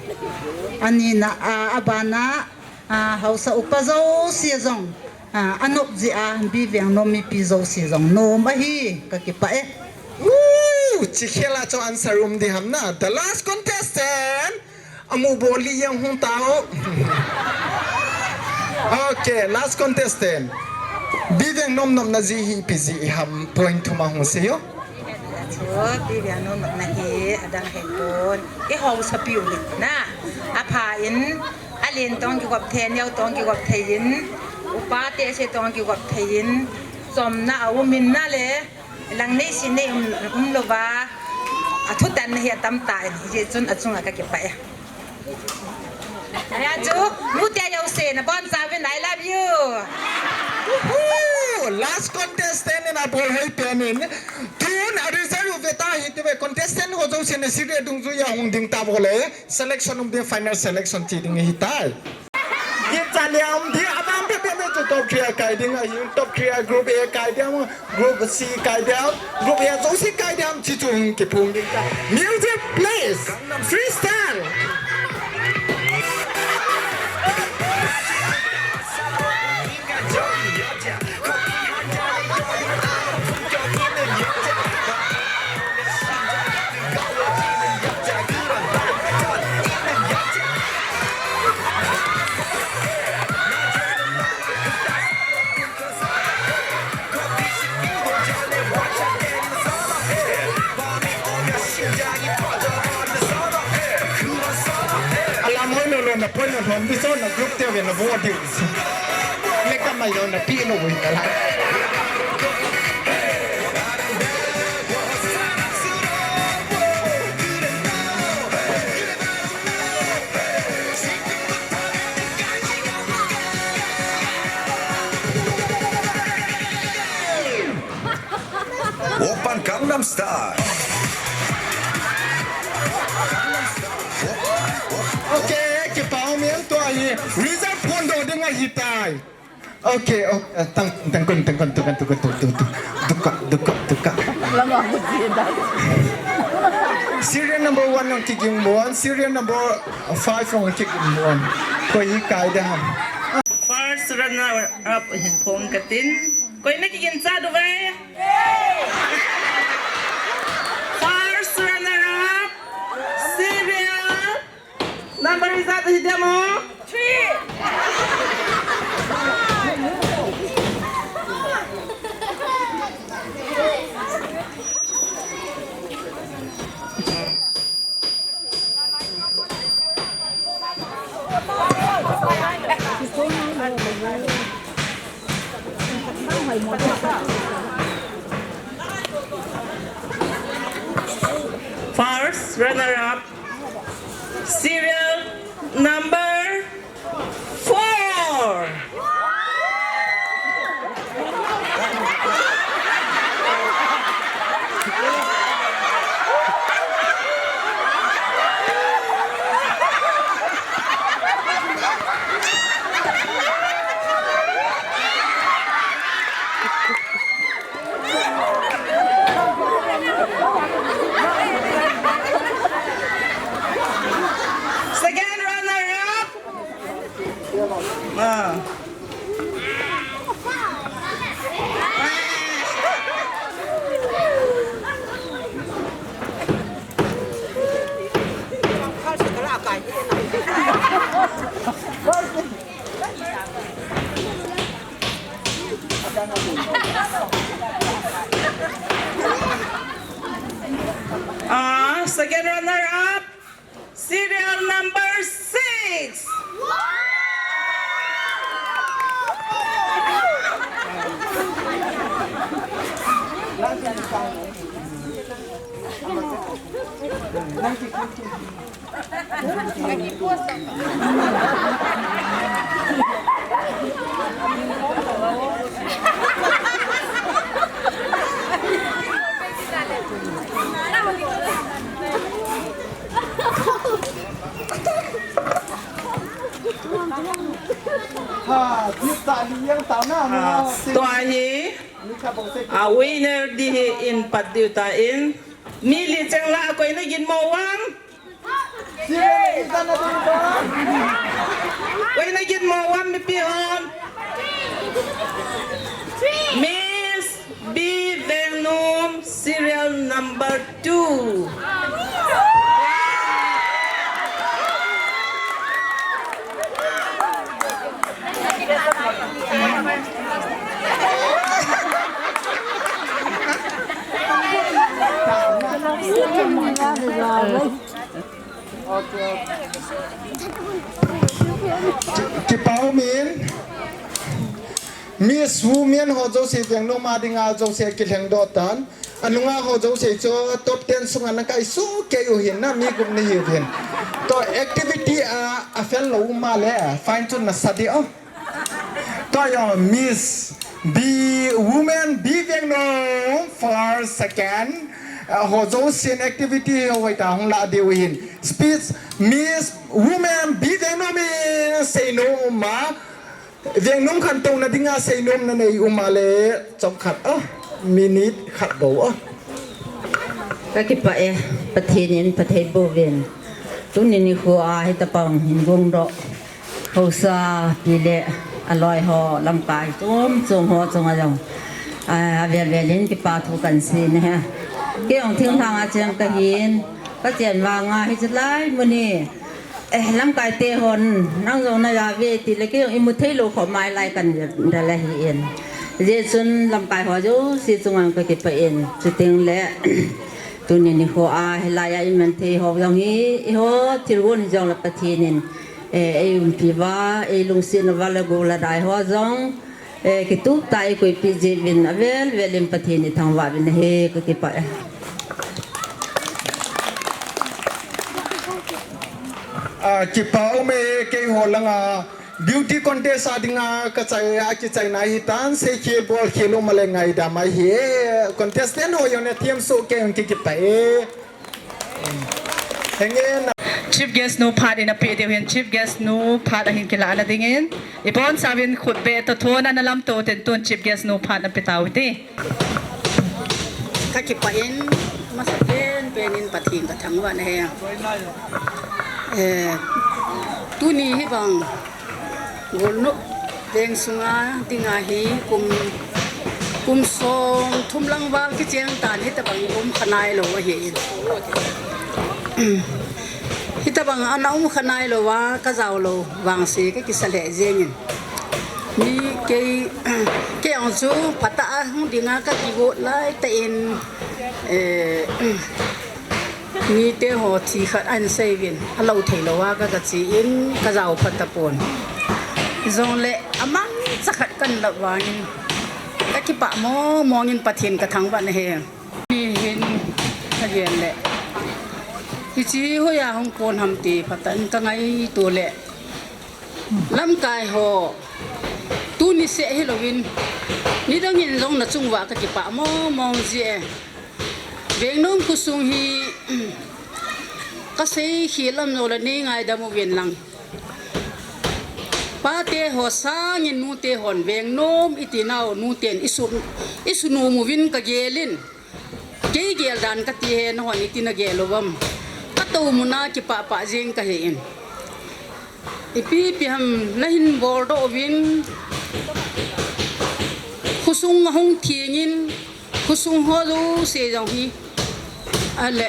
Anina a, abana, Ah, haosa upa jouse jong, ah, anop jeh a, Bi Vengnom mipi jouse jong nom ahi, kakipah e. Ooh, chi khel a chu answer um di ham na. The last contestant. Amu bol li jeng hung tao. Okay, last contestant. Bi Vengnom nopna jeh hi ipi jeh ham point thum a hung sei o. Chu, Bi Vengnom nopna hi adang hipon. I haosapiu hi na. Apha in, alen tong kigop thei, neo tong kigop thei in, Upa te se tong kigop thei in, chomna a um in na le, lang nei si nei um, um lova, a thutan na hi atam ta in, hijeh chun achunga ka kipah e. Aya chu, nu te jouse, nabonchauvin, I love you. Woohoo! Last contestant in abol hoi pen in. Tun a result u ve ta hite ve, contestant ho jouse na serial dungjuia hung ding tauvo le. Selection um ding, final selection thi ding ahitai. Git cha liam ding, abang pe pe me chu top three a kai ding ahi, top three a group A kai ding, group C kai ding, group A jouse kai ding, chi chu hung kiphong ding ta. Music please, freestyle. Alam hoi lou lou na point na thom di so na group te ve na vo di. Make up mai lou na pi lou ui ka la. Oppan Gangnam Style. Okay, kipa um in, tua hi result phondoh ding ahitai. Okay, okay, tang, tang kon, tang kon, tang kon, tang kon, tang kon, tang kon, tang kon. Duka, duka, duka. Serial number one nong kiging muan, serial number five nong kiging muan. Koi hi kai da ham. First runner up hin phong katin. Koi na kiginchat uve? First runner up, serial number ijat ahi dia mo? Three. First runner-up, serial number four. Second runner-up. Ah. Ah, second runner-up. Serial number six. Ha, tua hi, a winner ding hi in pat diu ta in, mi li cheng lah a koi na gin mo uvam? Koi na gin mo uvam mipi hon? Miss B Vengnom, serial number two. Kipa um in. Miss Women ho jouse Vengnom a dinga jouse kilhengdoh tan. Anunga ho jouse chu top ten sunga nakai soh kei u hin na, mi gup nahiu hin. Toh activity a, a fail lou um a le, fine chu nasa ding o. Toh jong Miss B, Women B Vengnom first, second. Ah, ho jousen activity ho hoitah hung lah diu hin. Speech, Miss Women B Vengnom in seinom um a. Vengnom khantouna dinga seinomna nei um a le, chomkhat o, minute khat bou o. Ka kipah e, Pathen in phatthei boh uvin. Tuni nikho a hitabang hin gongdoh haosapi le aloi ho, lamkai chom chom ho chunga jong, a, avel vel in kipa thu kan sei e. Kei jong thinglhang a cheng kahin, ka chen vanga hiche lai mun hi, eh, lamkai te hon, nang jong na ja uve ti le kei jong imu thei lou kho mai lai kan dal ahi in. Hijeh chun lamkai ho jouse chunga ka kipah in, chuteng le tuni nikho a hilai a iman thei ho jong hi, eiho thil gon hi jong le Pathen in, eh, eiumpi uva, eilungset uva le gol le dai ho jong, eh, kitup tah a eikoipeh jeh uvin avel vel in Pathen ithangvah uvin ahi, ka kipah e. Ah, kipah um e, keiho langa beauty contest a dinga ka chai, a kichaina ahitan, seikhel bolkhel um a le ngaidam ahi e, contestant ho jong nathem soh kei un, ki kipah e. Henge na. Chief guest nu phat in ape diu hin, chief guest nu phat ahin kilah na dingin, ibonchauvin khutbeh toh thon ana lamto ten tun chief guest nu phat na pe tau hite. Ka kipah in, masa pen pen in Pathen ka thangvah na e. Eh, tuni hibang Golnop veng sunga dinga hi kum, kum som thum lang val kicheng tan, hitabang um kha nailou ahi in. Hitabang ana um kha nailou a ka jao lou vangse ka kisa lheh jeng in. Mi kei, kei jong chu phatah a hung dinga ka kigot lai tah in, eh, mite ho thi khat ahin sei uvin, alou thei lou a ka, ka che in ka jao phat tapon. Jongle amang cha khat kan lap vangin ka kipah mong mong in Pathen ka thangvah na e. Ni hin ka gen le, hiche hi hoiya hung kon ham ti phatah in ka ngaito le, lamkai ho, tuni seh hilouvin, nidang in jong na chung uva ka kipah mong mong jeh e. Vengnom khosung hi, ka seikhel lam jong le nei ngaidam uvin lang. Pate ho sangin nute hon Vengnom iti nau nuten i su, i sunom uvin ka gel in. Kei gel dan ka ti e, nahon iti na gel uvem. Ka tou mun a kipah pah jeng ka hi in. Ipi ipi ham na hin bol doh uvin, khosung ahung theng in, khosung ho jouse jong hi, ale,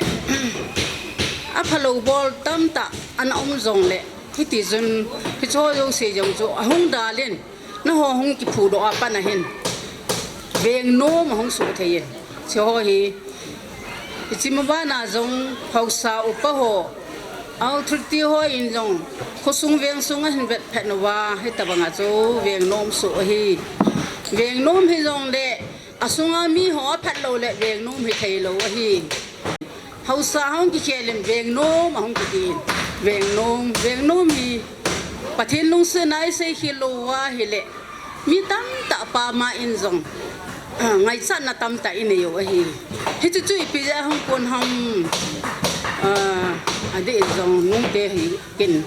aphalou bol tamtah ana um jongle, hiti chun, hiche ho jouse jong chu ahung dal in, nangho hung kiphudoh a pat ahin, Vengnom ahung soh thei in, hiche ho hi, hiche ma bana jong haosa upa ho, authority ho in jong khosung vengsung ahin vetphet uva, hitabang a chu Vengnom soh ahi. Vengnom hijongle, asunga mi ho aphat lou le Vengnom hithei lou ahi. Haosa hung kikhel in Vengnom ahung kiti in. Vengnom, Vengnom hi Pathen lungset a i seikhel lou uva ahile, mi tamtah pam a in jong, ah, ngaichatna tamtah i nei u ahi. Hichu chu ipi jeh a hung kon ham, ah, adeh in jong nute hi ken.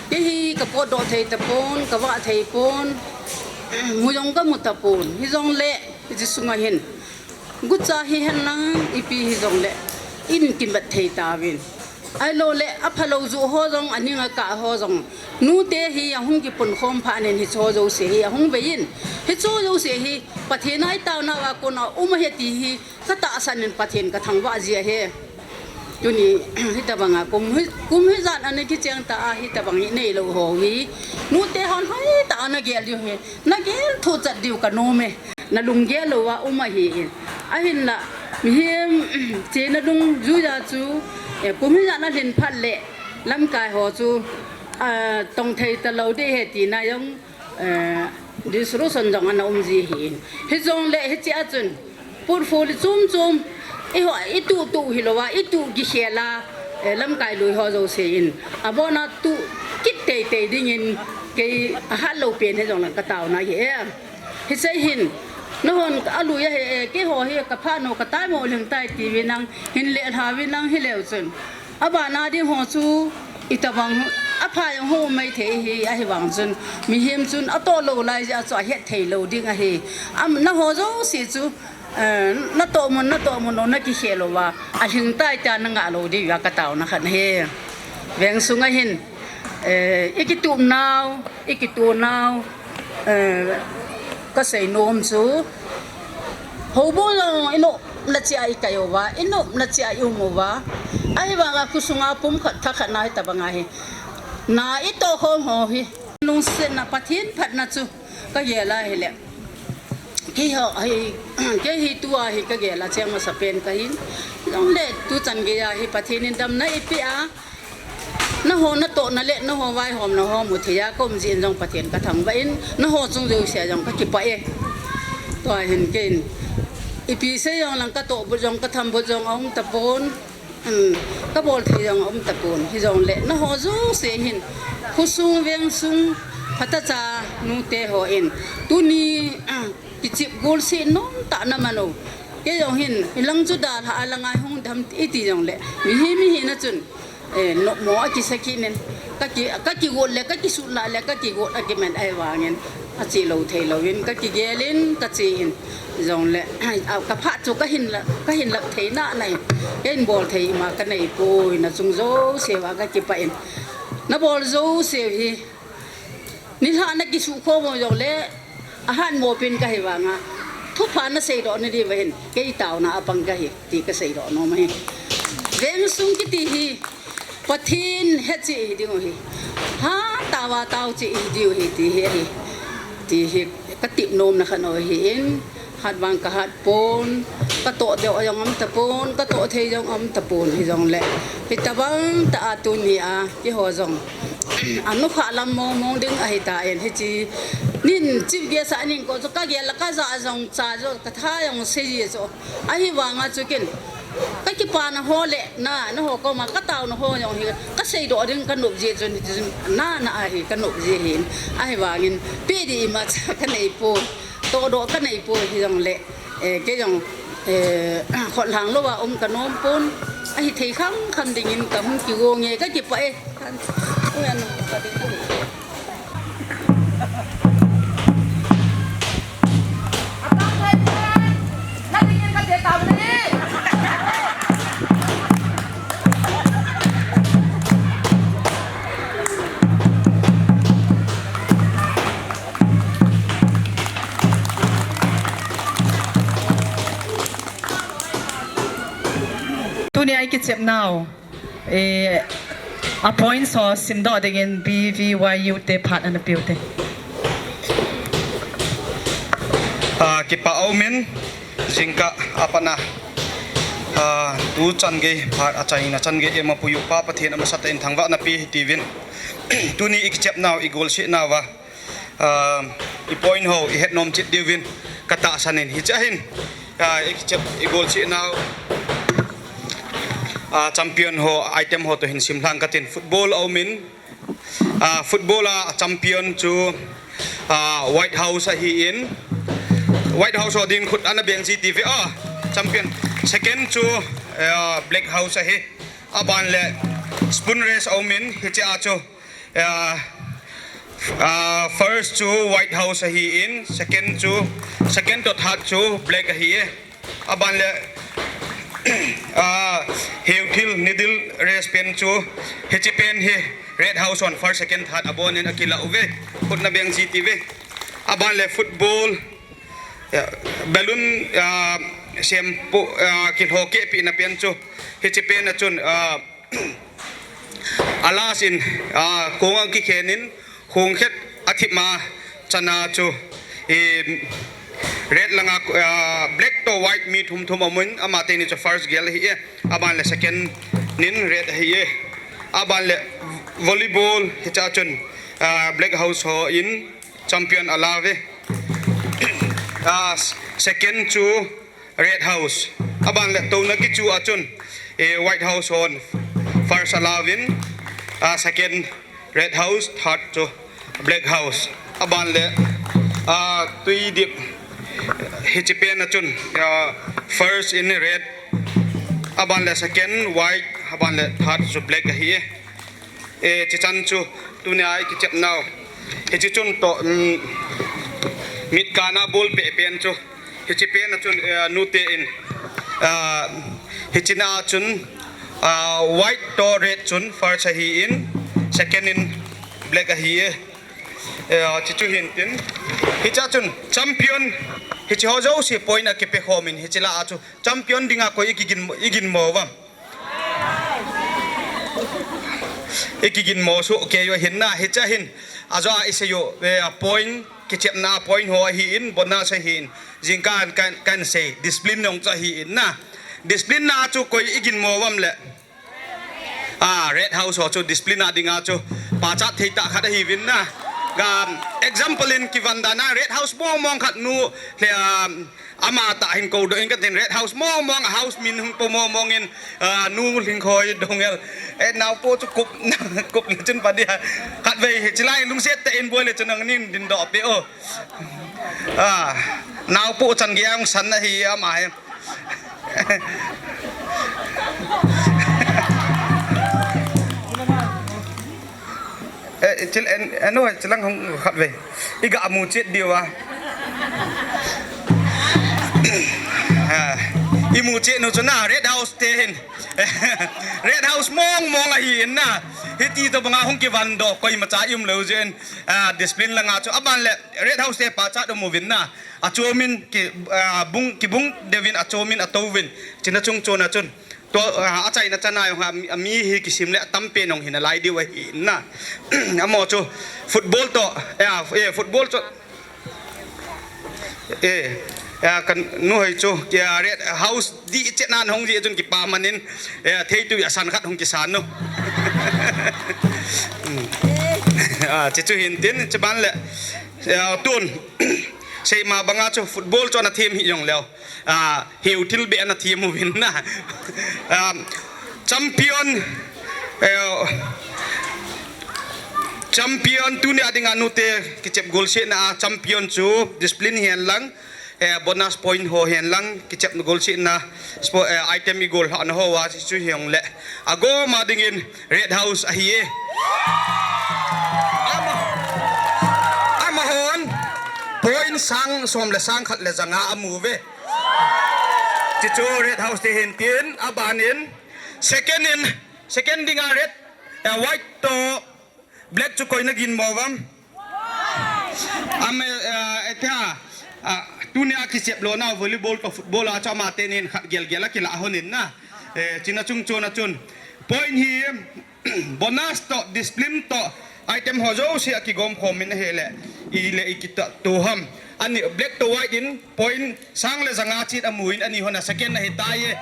Kei hi ka potdoh thei tapon, ka vah thei pon, mu jong ka mu tapon. Hijongle, hiche sunga hin, gucha hihen lang ipi hijongle, in kimat thei tauvin. Ahilou le, aphalou joh ho jong, aning a kah ho jong, nute hi ahung kipunkhom phat in hiche ho jouse hi ahung vei in. Hiche ho jouse hi, Pathen a i taonau a kon a um ahi ti hi, ka tahsan in Pathen ka thangvah ji ahi. Tuni, hitabang a kum hi, kum hijat ana kicheng ta a, hitabang hi neilou ho hi, nute hon hoitah a na gel diu hi, na gel thochat diu ka nom e. Na lunggel lou a um ahi in. Ahinla, mihem, chena dungjuia chu, eh, kum hijat na lhin phat le, lamkai ho chu, ah, tong thei talou ding ahi tina jong, eh, Dissolution jong ana um ji ahin. Hijongle hiche a chun portfolio chom chom, eiho, i tuh tuh hilou a, i tuh kikhel a, eh, lamkai lui ho jouse in abon a tuh kit tei tei dingin, kei ahat lou pen hijongle ka taona ahi e. Hiche hin, nahon a lui ahi e, keiho hi ka phat nou ka tai mo lhing tai tiuvin lang, hin le lha uvin lang hileu chun, abana ding ho chu itobang a pha jong hung um mai thei ahi, ahivang chun mihem chun atoh lou lai jeh a chu ahet thei lou ding ahi. Am, naho jouse chu, eh, natoh mun, natoh mun lou na kikhel uva, alhing tai tia na ngah lou diu a ka taona khat ahi. Veng sung a hin, eh, i kitup nau, i kituh nau, eh, ka sei nom chu, houbung jong i nopna cheh a i kai uva, i nopna cheh a i um uva, ahivang a khosung a pumkhat thakhat na hitobang ahi. Na i toh khom ho hi, lungsetna Pathen phatna chu ka gel a hile, keiho hi, kei hi tua hi ka gel a cheng masa pen ka hin. Jongle tuchan gei a hi Pathen in damna eipeh a, naho natohna le naho vaihomna ho mu thei a ka um jeh in jong Pathen ka thangvah in, naho chung jouse a jong ka kipah e. Tua hin kei in ipi sei jong lang ka tohbut jong ka thambut jong aum tapon. Um, ka bol thei jong aum tapon. Hijongle naho jouse hin, khosung vengsung, phatechan nute ho in tuni, ah, kichep golseh nom tah na man u. Kei jong hin, hilang chu dalha a lang a hung dam iti jongle, mihem, mihem na chun, eh, nopmo a kisa kit in, ka ki, ka kigot le, ka kisut lah le, ka kigot a kiman ahivangin, ache lou thei louvin ka kigel in ka che in, jongle, a, ka phat chu ka hin la, ka hin lap thei nana in, ka hin bol thei ima ka nei poi, na chung jouse uva ka kipah in, na bol jouse u hi, nilhah na kisuh khom u jongle, ahat mo pen ka hi vang a, thupha na seidoh na diuva hin, kei taona a pang ka hi, ti ka seidoh nom ahi. Vengsung kiti hi, Pathen he cheh hi ding u hi. Hatah uva tao cheh hi ding u hi ti hi ahi. Ti hi ka tep nomna khat u ahi in, hat vang ka hat pon, ka toh deuh jong aum tapon, ka toh thei jong aum tapon hijongle. Hitobang tah a tuni a, keiho jong. Anukhah lam mong mong ding ahi tan hiche. Nin chief guest a nin ko chu ka gel a ka ja jong cha jo ka tha jong sei ji chu. Ahivang a chu ken. Ka kipana ho le, na, naho koma, ka taona ho jong hi, ka seidoh ding ka nop ji chun, chun, nana ahi, ka nop ji hin. Ahivangin, pe di ima cha ka nei pon, tohdoh ka nei pon hijongle, eh, kei jong, eh, khotlhang louva um ka nom pon, ahi thei kham kham dingin ka hung kigo nge, ka kipah e. Tuni a i kichep nau. Eh, a points ho simdoh dingin B V Y U te phat ana peh u te. Ah, kipah umin, jingkah a pat a, ah, tuchan gei phat a chaina chan gei ima puiyu pa Pathen amasatah in thangvahna pe hitiuvin. Tuni i kichep nau, i golseh nauva. Ah, i point ho, i het nom chet diuvin, ka tahsan in. Hiche a hin, ah, i kichep, i golseh nau, ah, champion ho, item ho toh hin simlhang katin. Football a umin, ah, football a champion chu, ah, White House ahin. White House ho din khut ana beng ji tiuve, ah, champion. Second chu, ah, Black House ahi. Aban le spoon race a umin, hiche a chu, ah, ah, first chu White House ahin, second chu, second toh third chu Black ahi e. Aban le, ah, heuthil needle race pen chu, hiche pen hi Red House hon first, second, third abonin akilah uve. Khut na beng ji tiuve. Aban le football, ah, balloon, ah, sempu, ah, kilhoh kehpeh na pen chu, hiche pen a chun, ah, a last in, ah, kong a kikhen in, hung khet a thip ma chana chu, eh, red langa, ah, black toh white mi thum thum amun, amateni chu first gel ahi e, aban le second nin red ahi e, aban le volleyball hiche a chun, ah, Black House ho in, champion ala ve. Ah, second chu Red House. Aban le touna kichu a chun, eh, White House hon first ala vin, ah, second Red House, third chu Black House. Aban le, ah, tui dip hichi pen a chun, ah, first in red. Aban le second white, aban le third chu black ahi e. Eh, chichan chu tunia i kichep nau. Hichi chun to, mm, mit kana bol pe pen chu. Hichi pen a chun, eh, nute in, ah, hichi na chun, ah, white to red chun first ahi in, second in black ahi e. Eh, chi chu hin tin. Hicha chun champion hichi ho jouse point a kipe khom in hichi la a chu champion dinga koi i kigin, i gin mo vam. I kigin mo su ke yo hin na hicha hin. Ajo a i se yo, eh, point kichep na point ho ahi in, bonus ahi in. Jing kan, kan, kan sei discipline nong cha hi in na. Discipline na chu koi i gin mo vam le. Ah, Red House ho chu discipline a dinga chu pachat thei ta khat ahi vin na. Ga example in kivan da na Red House mong mong khat nu le, um, ama ta hin ko do in ka tin Red House mong mong house min hung po mong mong in, ah, nu ling khoi dong el. Eh, nau po chu kup, kup le chun pa dia. Khat vei hi chilai lungset te in boi le chun ang nin din do pe o. Ah, nau po chan ge ang san na hi ama hi. Eh, chil-, en, eno, chilang hung khat ve. Iga amu chet diu a. Ah, imu chet nu chu na Red House te hin. Red House mong mong ahi in na. Hiti to banga hung kivan do, koimacha i um lou jeh in. Ah, discipline langa chu. Aban le Red House te pachat um uvin na. Achomin ki, ah, bung, kibung deuvin achomin atouvin. China chung chona chun. To, ah, achaina chana jong a mi, a mi hi kisim le atam pen jong hi nalai diu ahi na. Amo chu football to, eh, ah, eh, football chu, eh, eh, kan nu hoi chu, kia Red House di chet nan hung di chun kipa manin, eh, thei tu ya san khat hung kisan nu. Hmm. Ah, chi chu hin tin, chi ban le, eh, tun, sei ma banga chu football chu na thim hi jong leo. Ah, hiu thil be na thim uvin na. Ah, champion, eh, champion tunia dinga nute kichep goal se na champion chu discipline hihen lang, eh, bonus point ho hihen lang kichep goal se na spo-, eh, item i goal ha na ho wa si chu hiong le. Agoma dingin Red House ahi e. Ama, amahon point sang som le sang khat le janga amu ve. Chi chu Red House te hin tin, abanin second in, second dinga red, eh, white to black chu koi na gin mo vam. Am, eh, eh, tia, ah, tunia kichep lona volleyball to football a chu ama tenin khat gel gel a kila honin na. Eh, china chung chona chun. Point hi, bonus to, discipline to, item ho jouse a kigom khom in ahi le, i le i kita to ham. Ani black to white in point sang le janga chin amu in ani hona second ahi tai e.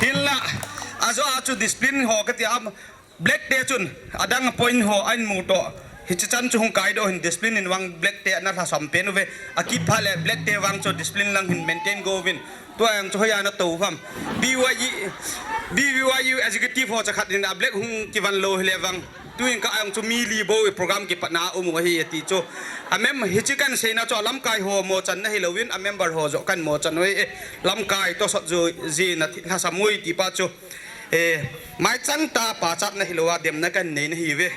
Hinla, ajo a chu discipline ho kati am, black te chun, adang point ho ahin mu to. Hichi chan chu hung kai do hin discipline in vang black te na lhasam pen uve. Akipha le black te vang chu discipline lang hin maintain go uvin. Tua jong chu hoiya na to ham. B Y U, B Y U executive ho chakhat in a black hung kivan lou hile vang. Tuin ka jong chu mi li bou program kipatna um u ahi ti chu. A mem-, hichi kan seina chu a lamkai ho mo chan na hilouvin a member ho jo kan mo chan u e. Lamkai to sot ju ji na thi-, lhasam ui ti pa chu. Eh, mai chang ta pachat na hilou a demna kan nei na hi ve.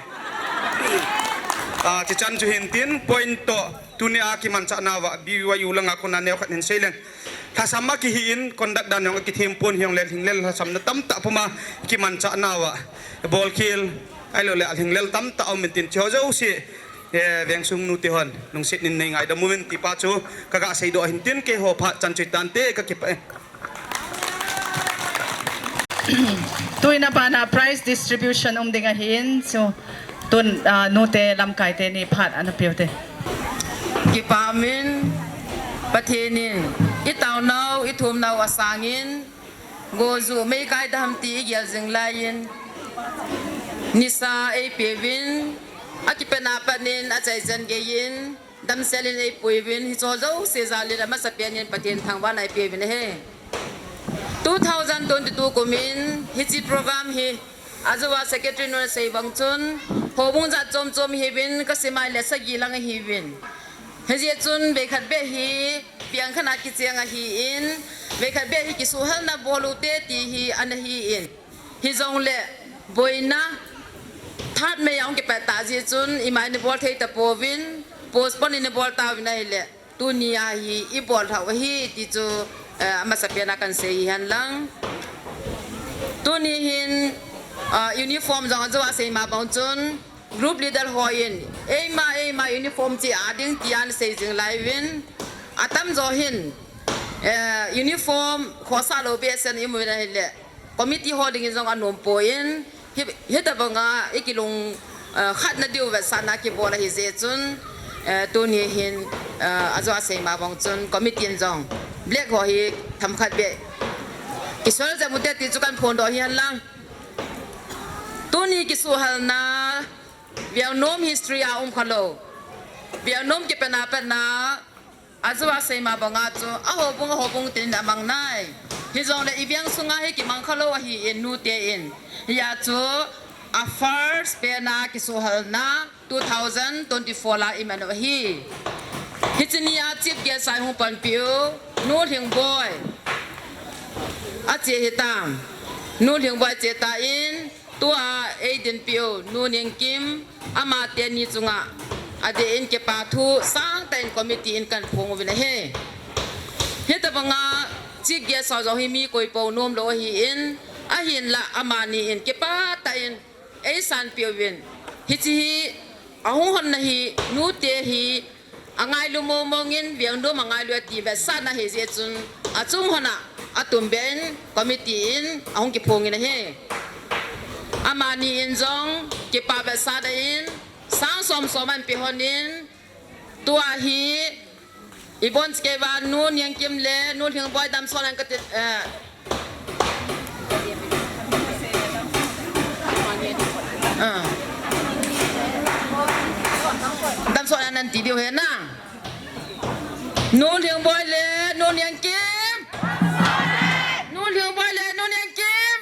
Ah, chi chan chu hin tin point to tunia kimanchah nauva B Y U langa kona neo khat hin sei leng. Lhasam a kihi in conduct dan jong a kithem pon hiong le lhinglel lhasam na tamtah puma kimanchah nauva. Ball khel, ahilou le lhinglel tamtah um in tin chi ho jouse. Eh, vengsung nu te hon, lungset in nei ngaidam uvin ti pa chu, ka ga sei do hin tin keiho phat chan chu tante ka kipah e. Tuin a pana prize distribution um ding ahin, so tun, ah, nute lamkai teni phat ana peh ute. Kipah min Pathen in i taonau, i thumnau asangin, gojuh meikai dam ti i gel jing laiyin, nisa ei peuvin, Akipatna panin achaichan geiyin damsel in eipuiyin, hiche jouse jal in amasapen in Pathen thangvahna ipeuvin ahi. Two thousand twenty-two kumin hiche program hi, ajeh a secretary nun asei bang chun, houbung jat chom chom ihiuvin, kasim a ahile sagi lang ahiuvin. Hijeh chun veikhat beh hi piang khat a kicheng ahin, veikhat beh hi kisuhhalna bol ute ti hi ana hin. Hijongle boina third May a hung kipat tah jeh chun ima ina bol thei tapouvin, postpone ina bol tauvin ahile, tunia hi ibol lhau ahi ti chu, eh, amasapen a kahin sei hihen lang. Tuni hin, ah, uniform jong ajeh a seima bang chun, group leader hon, eima, eima uniform cheh a ding tia ana sei jing lai uvin, atamjo hin, eh, uniform khosah lou behseh in imu uvin ahile, committee ho dingin jong anom poi, hi, hitobanga ikilung, eh, khatna diu vetsahna kibol ahi jeh chun, eh, tuni hin, eh, ajeh a seima bang chun committee in jong black ho hi themkhat beh kisol jeng ute ti chu kahin phondoh hihen lang. Tuni kisuhhalna, Vengnom history a um khalou, Vengnom kipatna patna, ajeh a seima banga chu ahoubung, ahoubung tin amang nai. Hijongle iveng sunga hi kimang khalou ahin nute in. Hia chu a first pen a kisuhhalna two thousand twenty-four a iman u ahi. Hiche nia chief guest a ihung panpiu Nu Lhingboi ache hitam. Nu Lhingboi che tan, tua eidinpiu Nu Niangkim, ama teni chunga adeh in kipathu sangtah in committee in kahin phong uvin ahi. Hitobanga chief guest ho jong hi mi koipou nomlou ahin, ahinla amani in kipah tah in eisanpeh uvin, hiche hi ahung honna hi nute hi angailu mongmong in, Vengnom angailu ati vetsahna ahi jeh chun, achung hon a atumbeh in committee in ahung kiphongin ahi. Amani in jong kipah vetsahna in sang som som ahin pehon in, tua hi ibonchauva Nu Niangkim le Nu Lhingboi damsot hen kati, eh, ah. Damsot hen nati diu ahi na. Nu Lhingboi le Nu Niangkim. Nu Lhingboi le Nu Niangkim.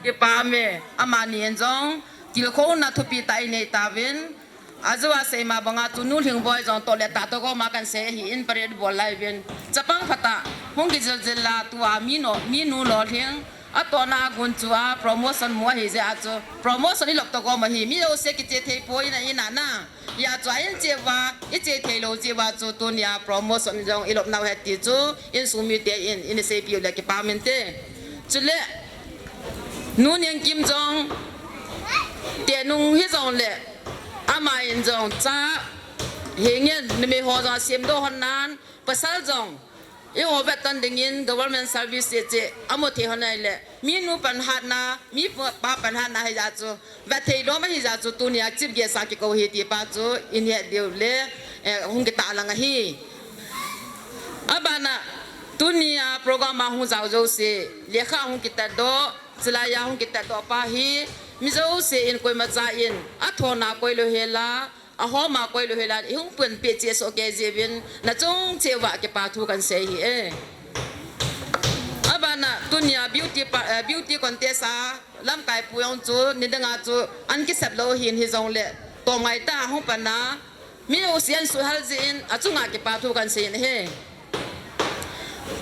Kipah e, amani in jong tilkhouna thupi tah inei tauvin. Ajeh a seima banga chu Nu Lhingboi jong toh le tah toh gom a kahin sei ahin, parade bol lai uvin. Chapang phatah hung kijil jil a tua mi nu, mi nu lolhing, atohna gunchu a promotion mu ahi jeh a chu promotion ilop toh gom ahi, mi jouse kiche thei poi na, ina na. Hia chu ahin che uva, iche thei lou jeh uva chu tunia promotion jong ilop nau ahi ti chu insung mite in, in seipeh u le kipah inte. Chule Nu Niangkim jong tenung hijongle, ama in jong cha, henge numei ho jong asemdoh hon nan, pasal jong eiho vetton dingin government service cheh cheh amu thei hon ahile, mi nu panhatna, mi pa panhatna hijeh chu, vet thei lom ahijeh chu tunia chief guest a kikou ahi ti pa chu in het diu le, eh, hung kitahlang ahi. Abana, tunia program a hung jao jouse, lekha hung kitatdoh, chulaiya hung kitatdoh pa hi, mi jouse in koimacha in athona koi lou hela, ahoma koi lou hela, ihung panpi cheh soh kei jeh uvin, nachung cheh uva kipathu kahin sei ahi e. Abana, tunia beauty pa, eh, beauty contest a lamkai pu jong chu nidanga chu ahin kisep lou ahin, hijongle tomngai tah a hung pan a, mi jouse ahin suhhal jeh in achunga kipathu kahin sei ahi.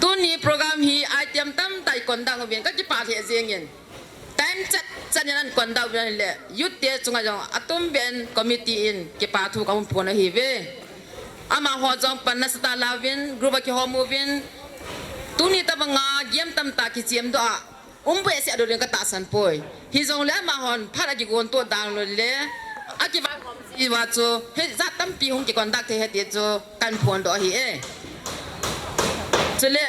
Tuni program hi item tamtah i conduct uvin kakipah lheh jengin, time chat chat in ahin conduct uvin ahile, youth te chunga jong atumbeh in committee in kipathu kahung phong ahiuve. Amaho jong pan nasatah a lauvin, group a kihom uvin, tuni tobanga game tamtah kichem doh a um behseh lou ding katahsan poi. Hijongle amahon phat a kigon toh dan lou le, akivaihom jeh uva chu hijat tampi hung kiconduct thei ahi ti chu kahin phondoh ahi e. Chule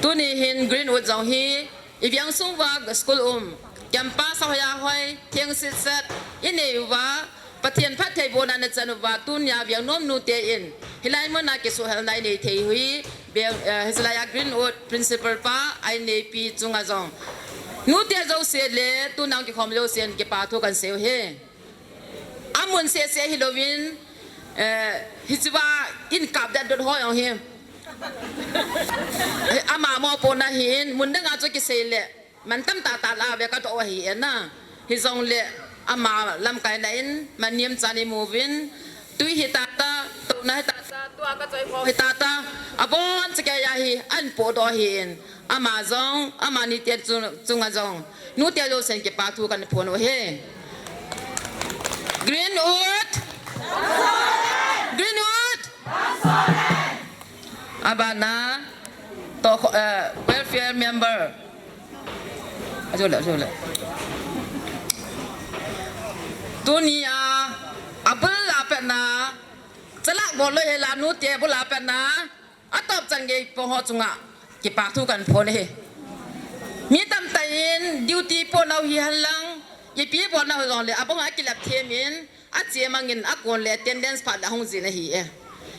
tuni hin Greenwood jong hi iveng sung uva school um, campus ahoiya hoi, theng sitset inei uva, Pathen phattheibohna ina chan uva, tunia Vengnom nute in hilai muna kisuhhalna inei thei u hi, Veng, eh, hichelaiya Greenwood principal pa a inneipi chunga jong, nute jouse le tuna hung kikhom jousen kipathu kahin sei u ahi. Amun sese hilouvin, eh, hichea in kap dat dot ho jong hi. Ama mopohna ahin, mun danga chu kisei le man tamtah tah la ve kadoh ahi e na. Hijongle ama lamkaina in man niamchan imuvin, tui hitata, touna hitata, tua kachoi ho hitata, abon chakei a hi ahin podoh ahin. Ama jong, amani te chunga jong, nute jousen kipathu kahin phong u ahi. Greenwood! Greenwood! Abana, to, eh, welfare member. Ajo le, ajo le. Tunia, abul a patna, chalak bol lou hela nute bul a patna, atop chan gei pang ho chunga kipathu kahin phong e. Mi tamtah in duty pohnau hihen lang, ipi pohnau hijongle, abang a kilep them in, ache mangin akon le attendance phat le ahung jin ahi e.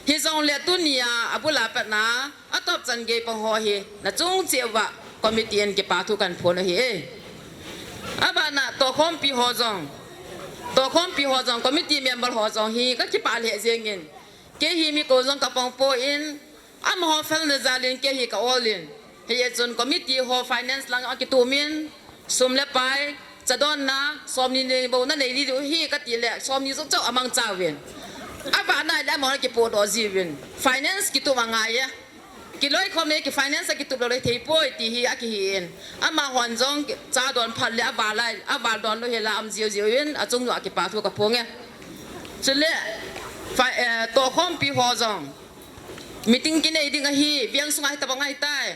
Hijongle tunia abul a patna, atop chan gei pang ho hi, nachung cheh uva committee in kipathu kahin phong ahi e. Abana tohkhompi ho jong, tohkhompi ho jong, committee member ho jong hi kakipah lheh jengin. Kei hi mi kou jong kapang poi, amaho felna jalin kei hi ka-ol in. Hijeh chun committee ho finance lang akitumin, sum le pai, chadonna, somni ni bou nanei diu hi kati le, somni jong chauh amangcha uvin. Avahna le amaho kipodoh jiuvin. Finance kitup angai e. Kiloikhom le ki finance akitup lou le thei poi ti hi akihin. Amahon jong cha don phat le aval lai, aval don lou hela um jiu jiu in, achung uva kipathu kaphong e. Chule, fa-, eh, tohkhompi ho jong meeting kinei ding ahi, veng sunga hitabang ahitai,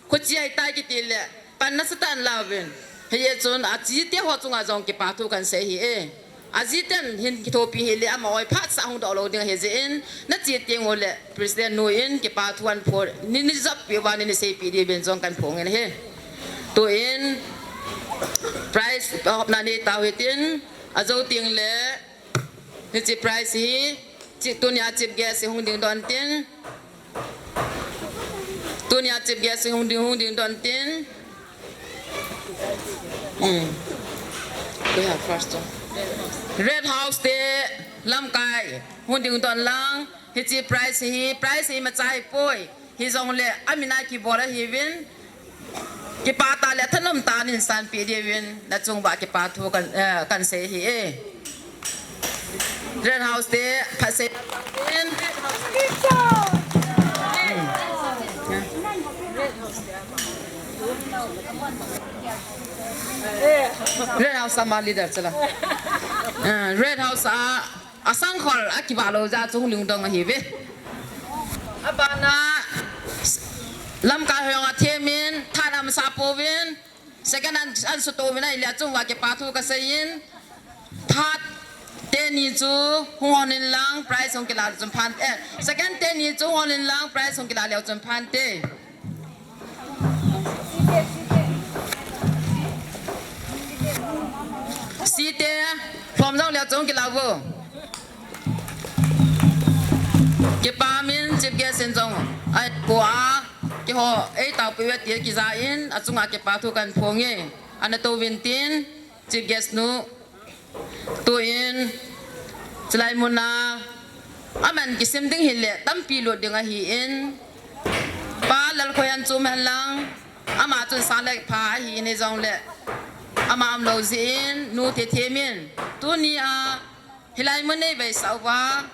khoche ahitai kiti le, pan nasatah in lauvin. Hijeh chun achite ho chunga jong kipathu kahin sei ahi e. Ajiten hin kithopi hile ama oi phatsah hung doh lou ding ahi jeh in, nache teng ule president nu in kipathu ahin phong, nei, nei joppi uva nei, nei seipi diuvin jong kahin phong in ahi. Tuin prize hopna nei tau hitin, ajou teng le, hiche prize hi, chi-, tunia chief guest hi hung dingdoh intin. Tunia chief guest hi hung ding, hung dingdoh intin. Hmm. We have first one. Red House te lamkai hung dingdoh inlang. Hiche prize hi, prize hi imacha ahipoi. Hijongle, amin a kibol ahiuvin. Kipah tah le thanom tah in sanpeh diuvin, nachung uva kipathu kahin, eh, kahin sei ahi e. Red House te, phatsei in. Red House a ama leader chu la. Eh, Red House a asangkhol a kivah lou jeh a chung lungdong ahiuve. Abana lamkai ho jong athemin, third a masa pouvin, second ahin, ahin sutouvin ahile achung uva kipathu kasei in, third teni chu hung hon inlang prize hung kila chun phante, eh, second teni chu hung hon inlang prize hung kila leu chun phante. Site, lhom jong leu chung kilah uvo. Kipa min chief guest in jong ahin kou a, keiho eitaopeh uve ti kija in, achunga kipathu kahin phong e. Ana touvin tin, chief guest nu. Tuin, chulai muna, aman kisim ding hile, tampi lut ding ahin, Pa Lalkhoihan chu um hen lang, ama chun sang le pha ahin hijongle, ama umlou jeh in, nu Thethem in, tunia, hilai mun nei veisah uva,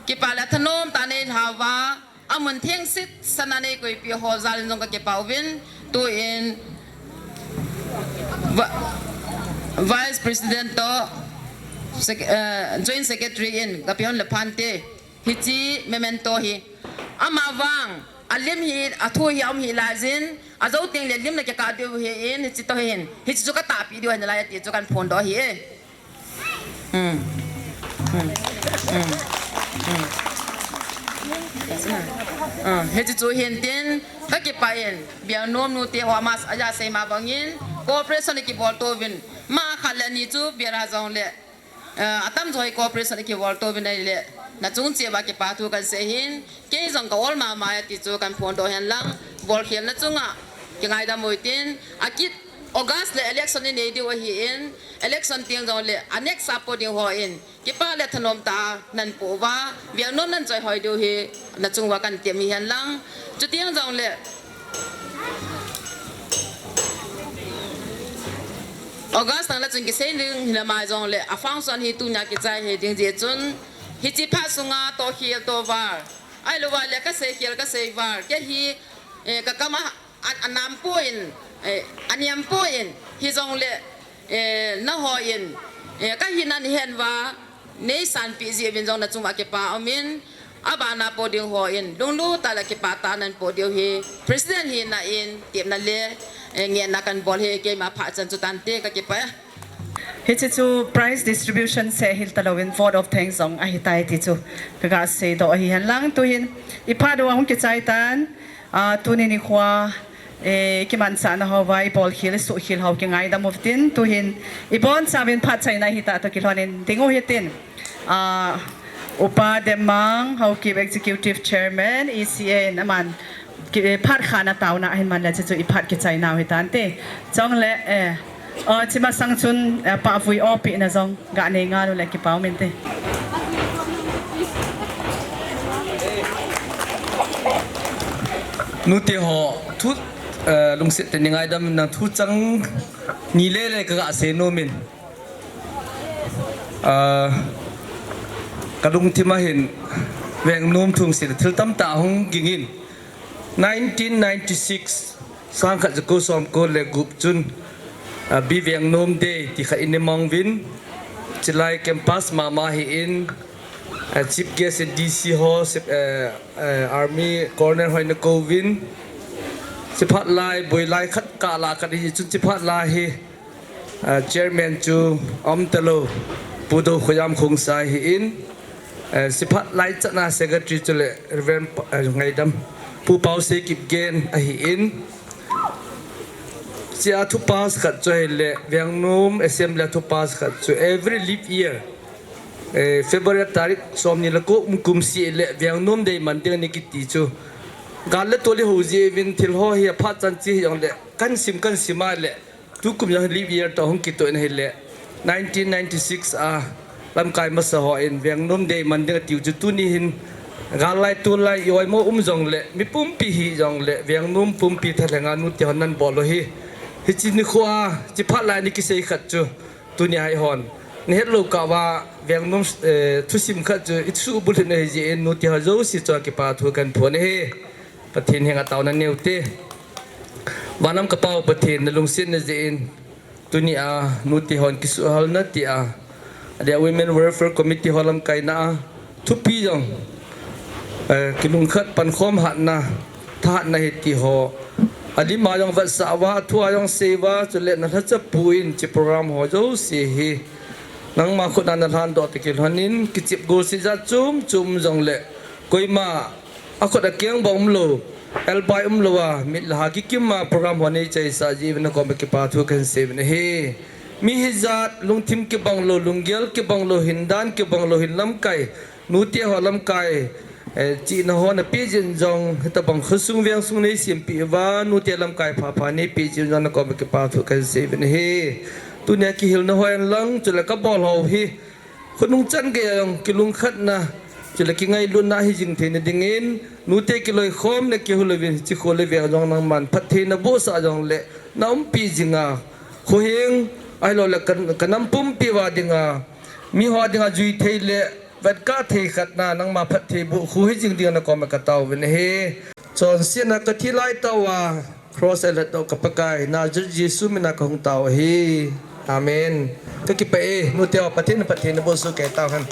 kipa le thanom tah nei lhauva, amun thengset sana nei koipeh ho jal in jong kakipah uvin, tuin Va-, Vice President toh, Sec-, eh, Joint Secretary in kapeh hon le phante, hiche memento hi. Ama vang, alim hi, athu hi, aum hi laijin, ajou teng le lim le kikah diu ahin, hiche toh hin, hiche chu katahpeh diu ahi nalai ati chu kahin phondoh ahi e. Hmm. Hmm. Hmm. Hmm. Ah, hiche chu hin tin, kakipah in, biang nom nu te ho ama s-, aja sei ma bangin, cooperation kibol touvin, ma khat le ni chu biang a jongle, ah, atamjo hi cooperation kibol touvin ahile, nachung cheh uva kipathu kahin sei ahin, kei jong ka-ol mama e ti chu kahin phondoh hen lang, bolkhelna chunga, kingaidam uvin tin, akit August le election inei diu ahin, election teng jongle a next a po ding hon kipa le thanom tah a nanpo uva, Vengnom nanchoi hoi diu hi nachung uva kahin tem ahi henlang. Chuteng jongle August lang le chun kisei ding hinamai jongle a function hi tunia kichai hiding jeh chun, hiche phat sunga tokhel tovar, ahilouva le kasei khel kasei val, kei hi, eh, kakam a, a, anam poi, eh, aniam poi, hijongle, eh, nahon, eh, kahin nahen uva, neisanpeh jeh uvin jong nachung uva kipa aumin, abana po ding hon lunglut tah le kipah tah a nanpo diu hi President hina in tepna le, eh, ngehna kahin bol ahi. Keima phat chan chu tante, kakipah e. Hiche chu prize distribution seh hil talouvin vote of thanks jong ahitai ti chu kaga seidoh ahi henlang. Tuhin iphat uva hung kichai tan, ah, tuni nikhoa, eh, kimanchahna hoa ibol khel, isuh khel ho kingaidam utin, tuhin ibonchauvin phat chaina hita toh kilhonin ding u hitin. Ah, Upa Demmang Haokip, Executive Chairman, E C A in aman ki, eh, phat khana taona ahin man le, chuchu iphat kichai nau hitante. Chule, eh, oh, hiche masang chun, eh, pahvui opehna jong ganei ngal ule kipa umin te. Nute ho, thu, eh, lungset tah in nei ngaidam in lang, thu chang ni le le kaga sei nomin. Ah, kalungthim a hin Vengnom thu seiyin thil tamtah hung ging in. Nineteen ninety-six, sangkhat jako somko le gup chun, ah, B Vengnom Day ti khat inei mang uvin, chulai campus mama hi in, ah, chief guest in D C ho, sep-, eh, eh, Army Colonel ho ana kou uvin, chuphat lai, boi lai khat kah lah khat hi chun chuphat lai hi, ah, chairman chu aum talou, Pu Doukhoyam Khongsai hi in, eh, chuphat lai chan a secretary chu le Reverend Pa, eh, ngaidam, Pu Paosei Kipgen ahi in. Chua thupas khat chu ahile, Vengnom Assembly a thupas khat chu every leap year, eh, February tarik somni le ko um kum seh le Vengnom Day man ding ahi kiti chu. Gal le tol iho jeh uvin thil ho hi aphat chan cheh hijongle, kasim kasim a le, tukum jong leap year toh hung kitoh in ahile, nineteen ninety-six a lamkai masa hon Vengnom Day man ding atiu chu tuni hin gal lai tol lai i oimo um jongle, mi pumpi hijongle, Vengnom pumpi thalhenga nute hon nabol u hi. Hiche nikhoa, chuphat lai a nei kisei khat chu, tunia eihon nahet lou kah uva, Vengnom, eh, thusim khat chu isuhbulhit u ahi jeh in, nute ho jouse chunga kipa thu kahin phong ahi. Pathen henga taona nei ute. Vannam ka Pa u Pathen, nalungsetna jeh in, tunia nute hon kisuhhalna tia, adia Women Welfare Committee ho lamkaina a, thupi jong, eh, kilungkhat pankhom hatna, thahatna ahi ti ho, alim a jong vetsah uva, athua jong sei uva, chule nalhacha pu in hiche program ho jouse hi nangma khut a nalhandoh toh kilhonin, kichep golseh jat chom chom jongle, koima akhut akeng bou umlou, elbai umlou a, mit le ha kikim a program ho neichaisah jeh uvin nakom a kipa thu kahin sei uvin ahi. Mi hijat, lungthim kibang lou, lunggel kibang lou, hindan kibang lou, hin lamkai, nute ho lamkai, eh, chihna ho napeh jeh in jong, hitobang khosung vengsung neisempeh uva, nute lamkai phapha neipeh jeh in jong nakom a kipa thu kahin sei uvin ahi. Tunia kihilna hoi hen lang, chule kabol ho hi, khonung chan geiya jong kilungkhatna, chule kingailutna hijing theina dingin, nute kiloikhomna kihou louvin, hiche kho le veng jong nangman phatthei nabohsah jongle, naumpi jinga, khoheng, ahilouleh ka, kanam pumpi uva dinga, miho dinga juithei le vetkah thei khatna, nangma phatthei boh kho hijing dinga nakom a kataovin ahi. Chonsetna kathi laitah uva, cross a lhatdoh ka Pakai, Nazareth Jesu mina kahung tao ahi. Amen. Kakipah e, nute ho, Pathen in phatthei naboh soh kei tahen.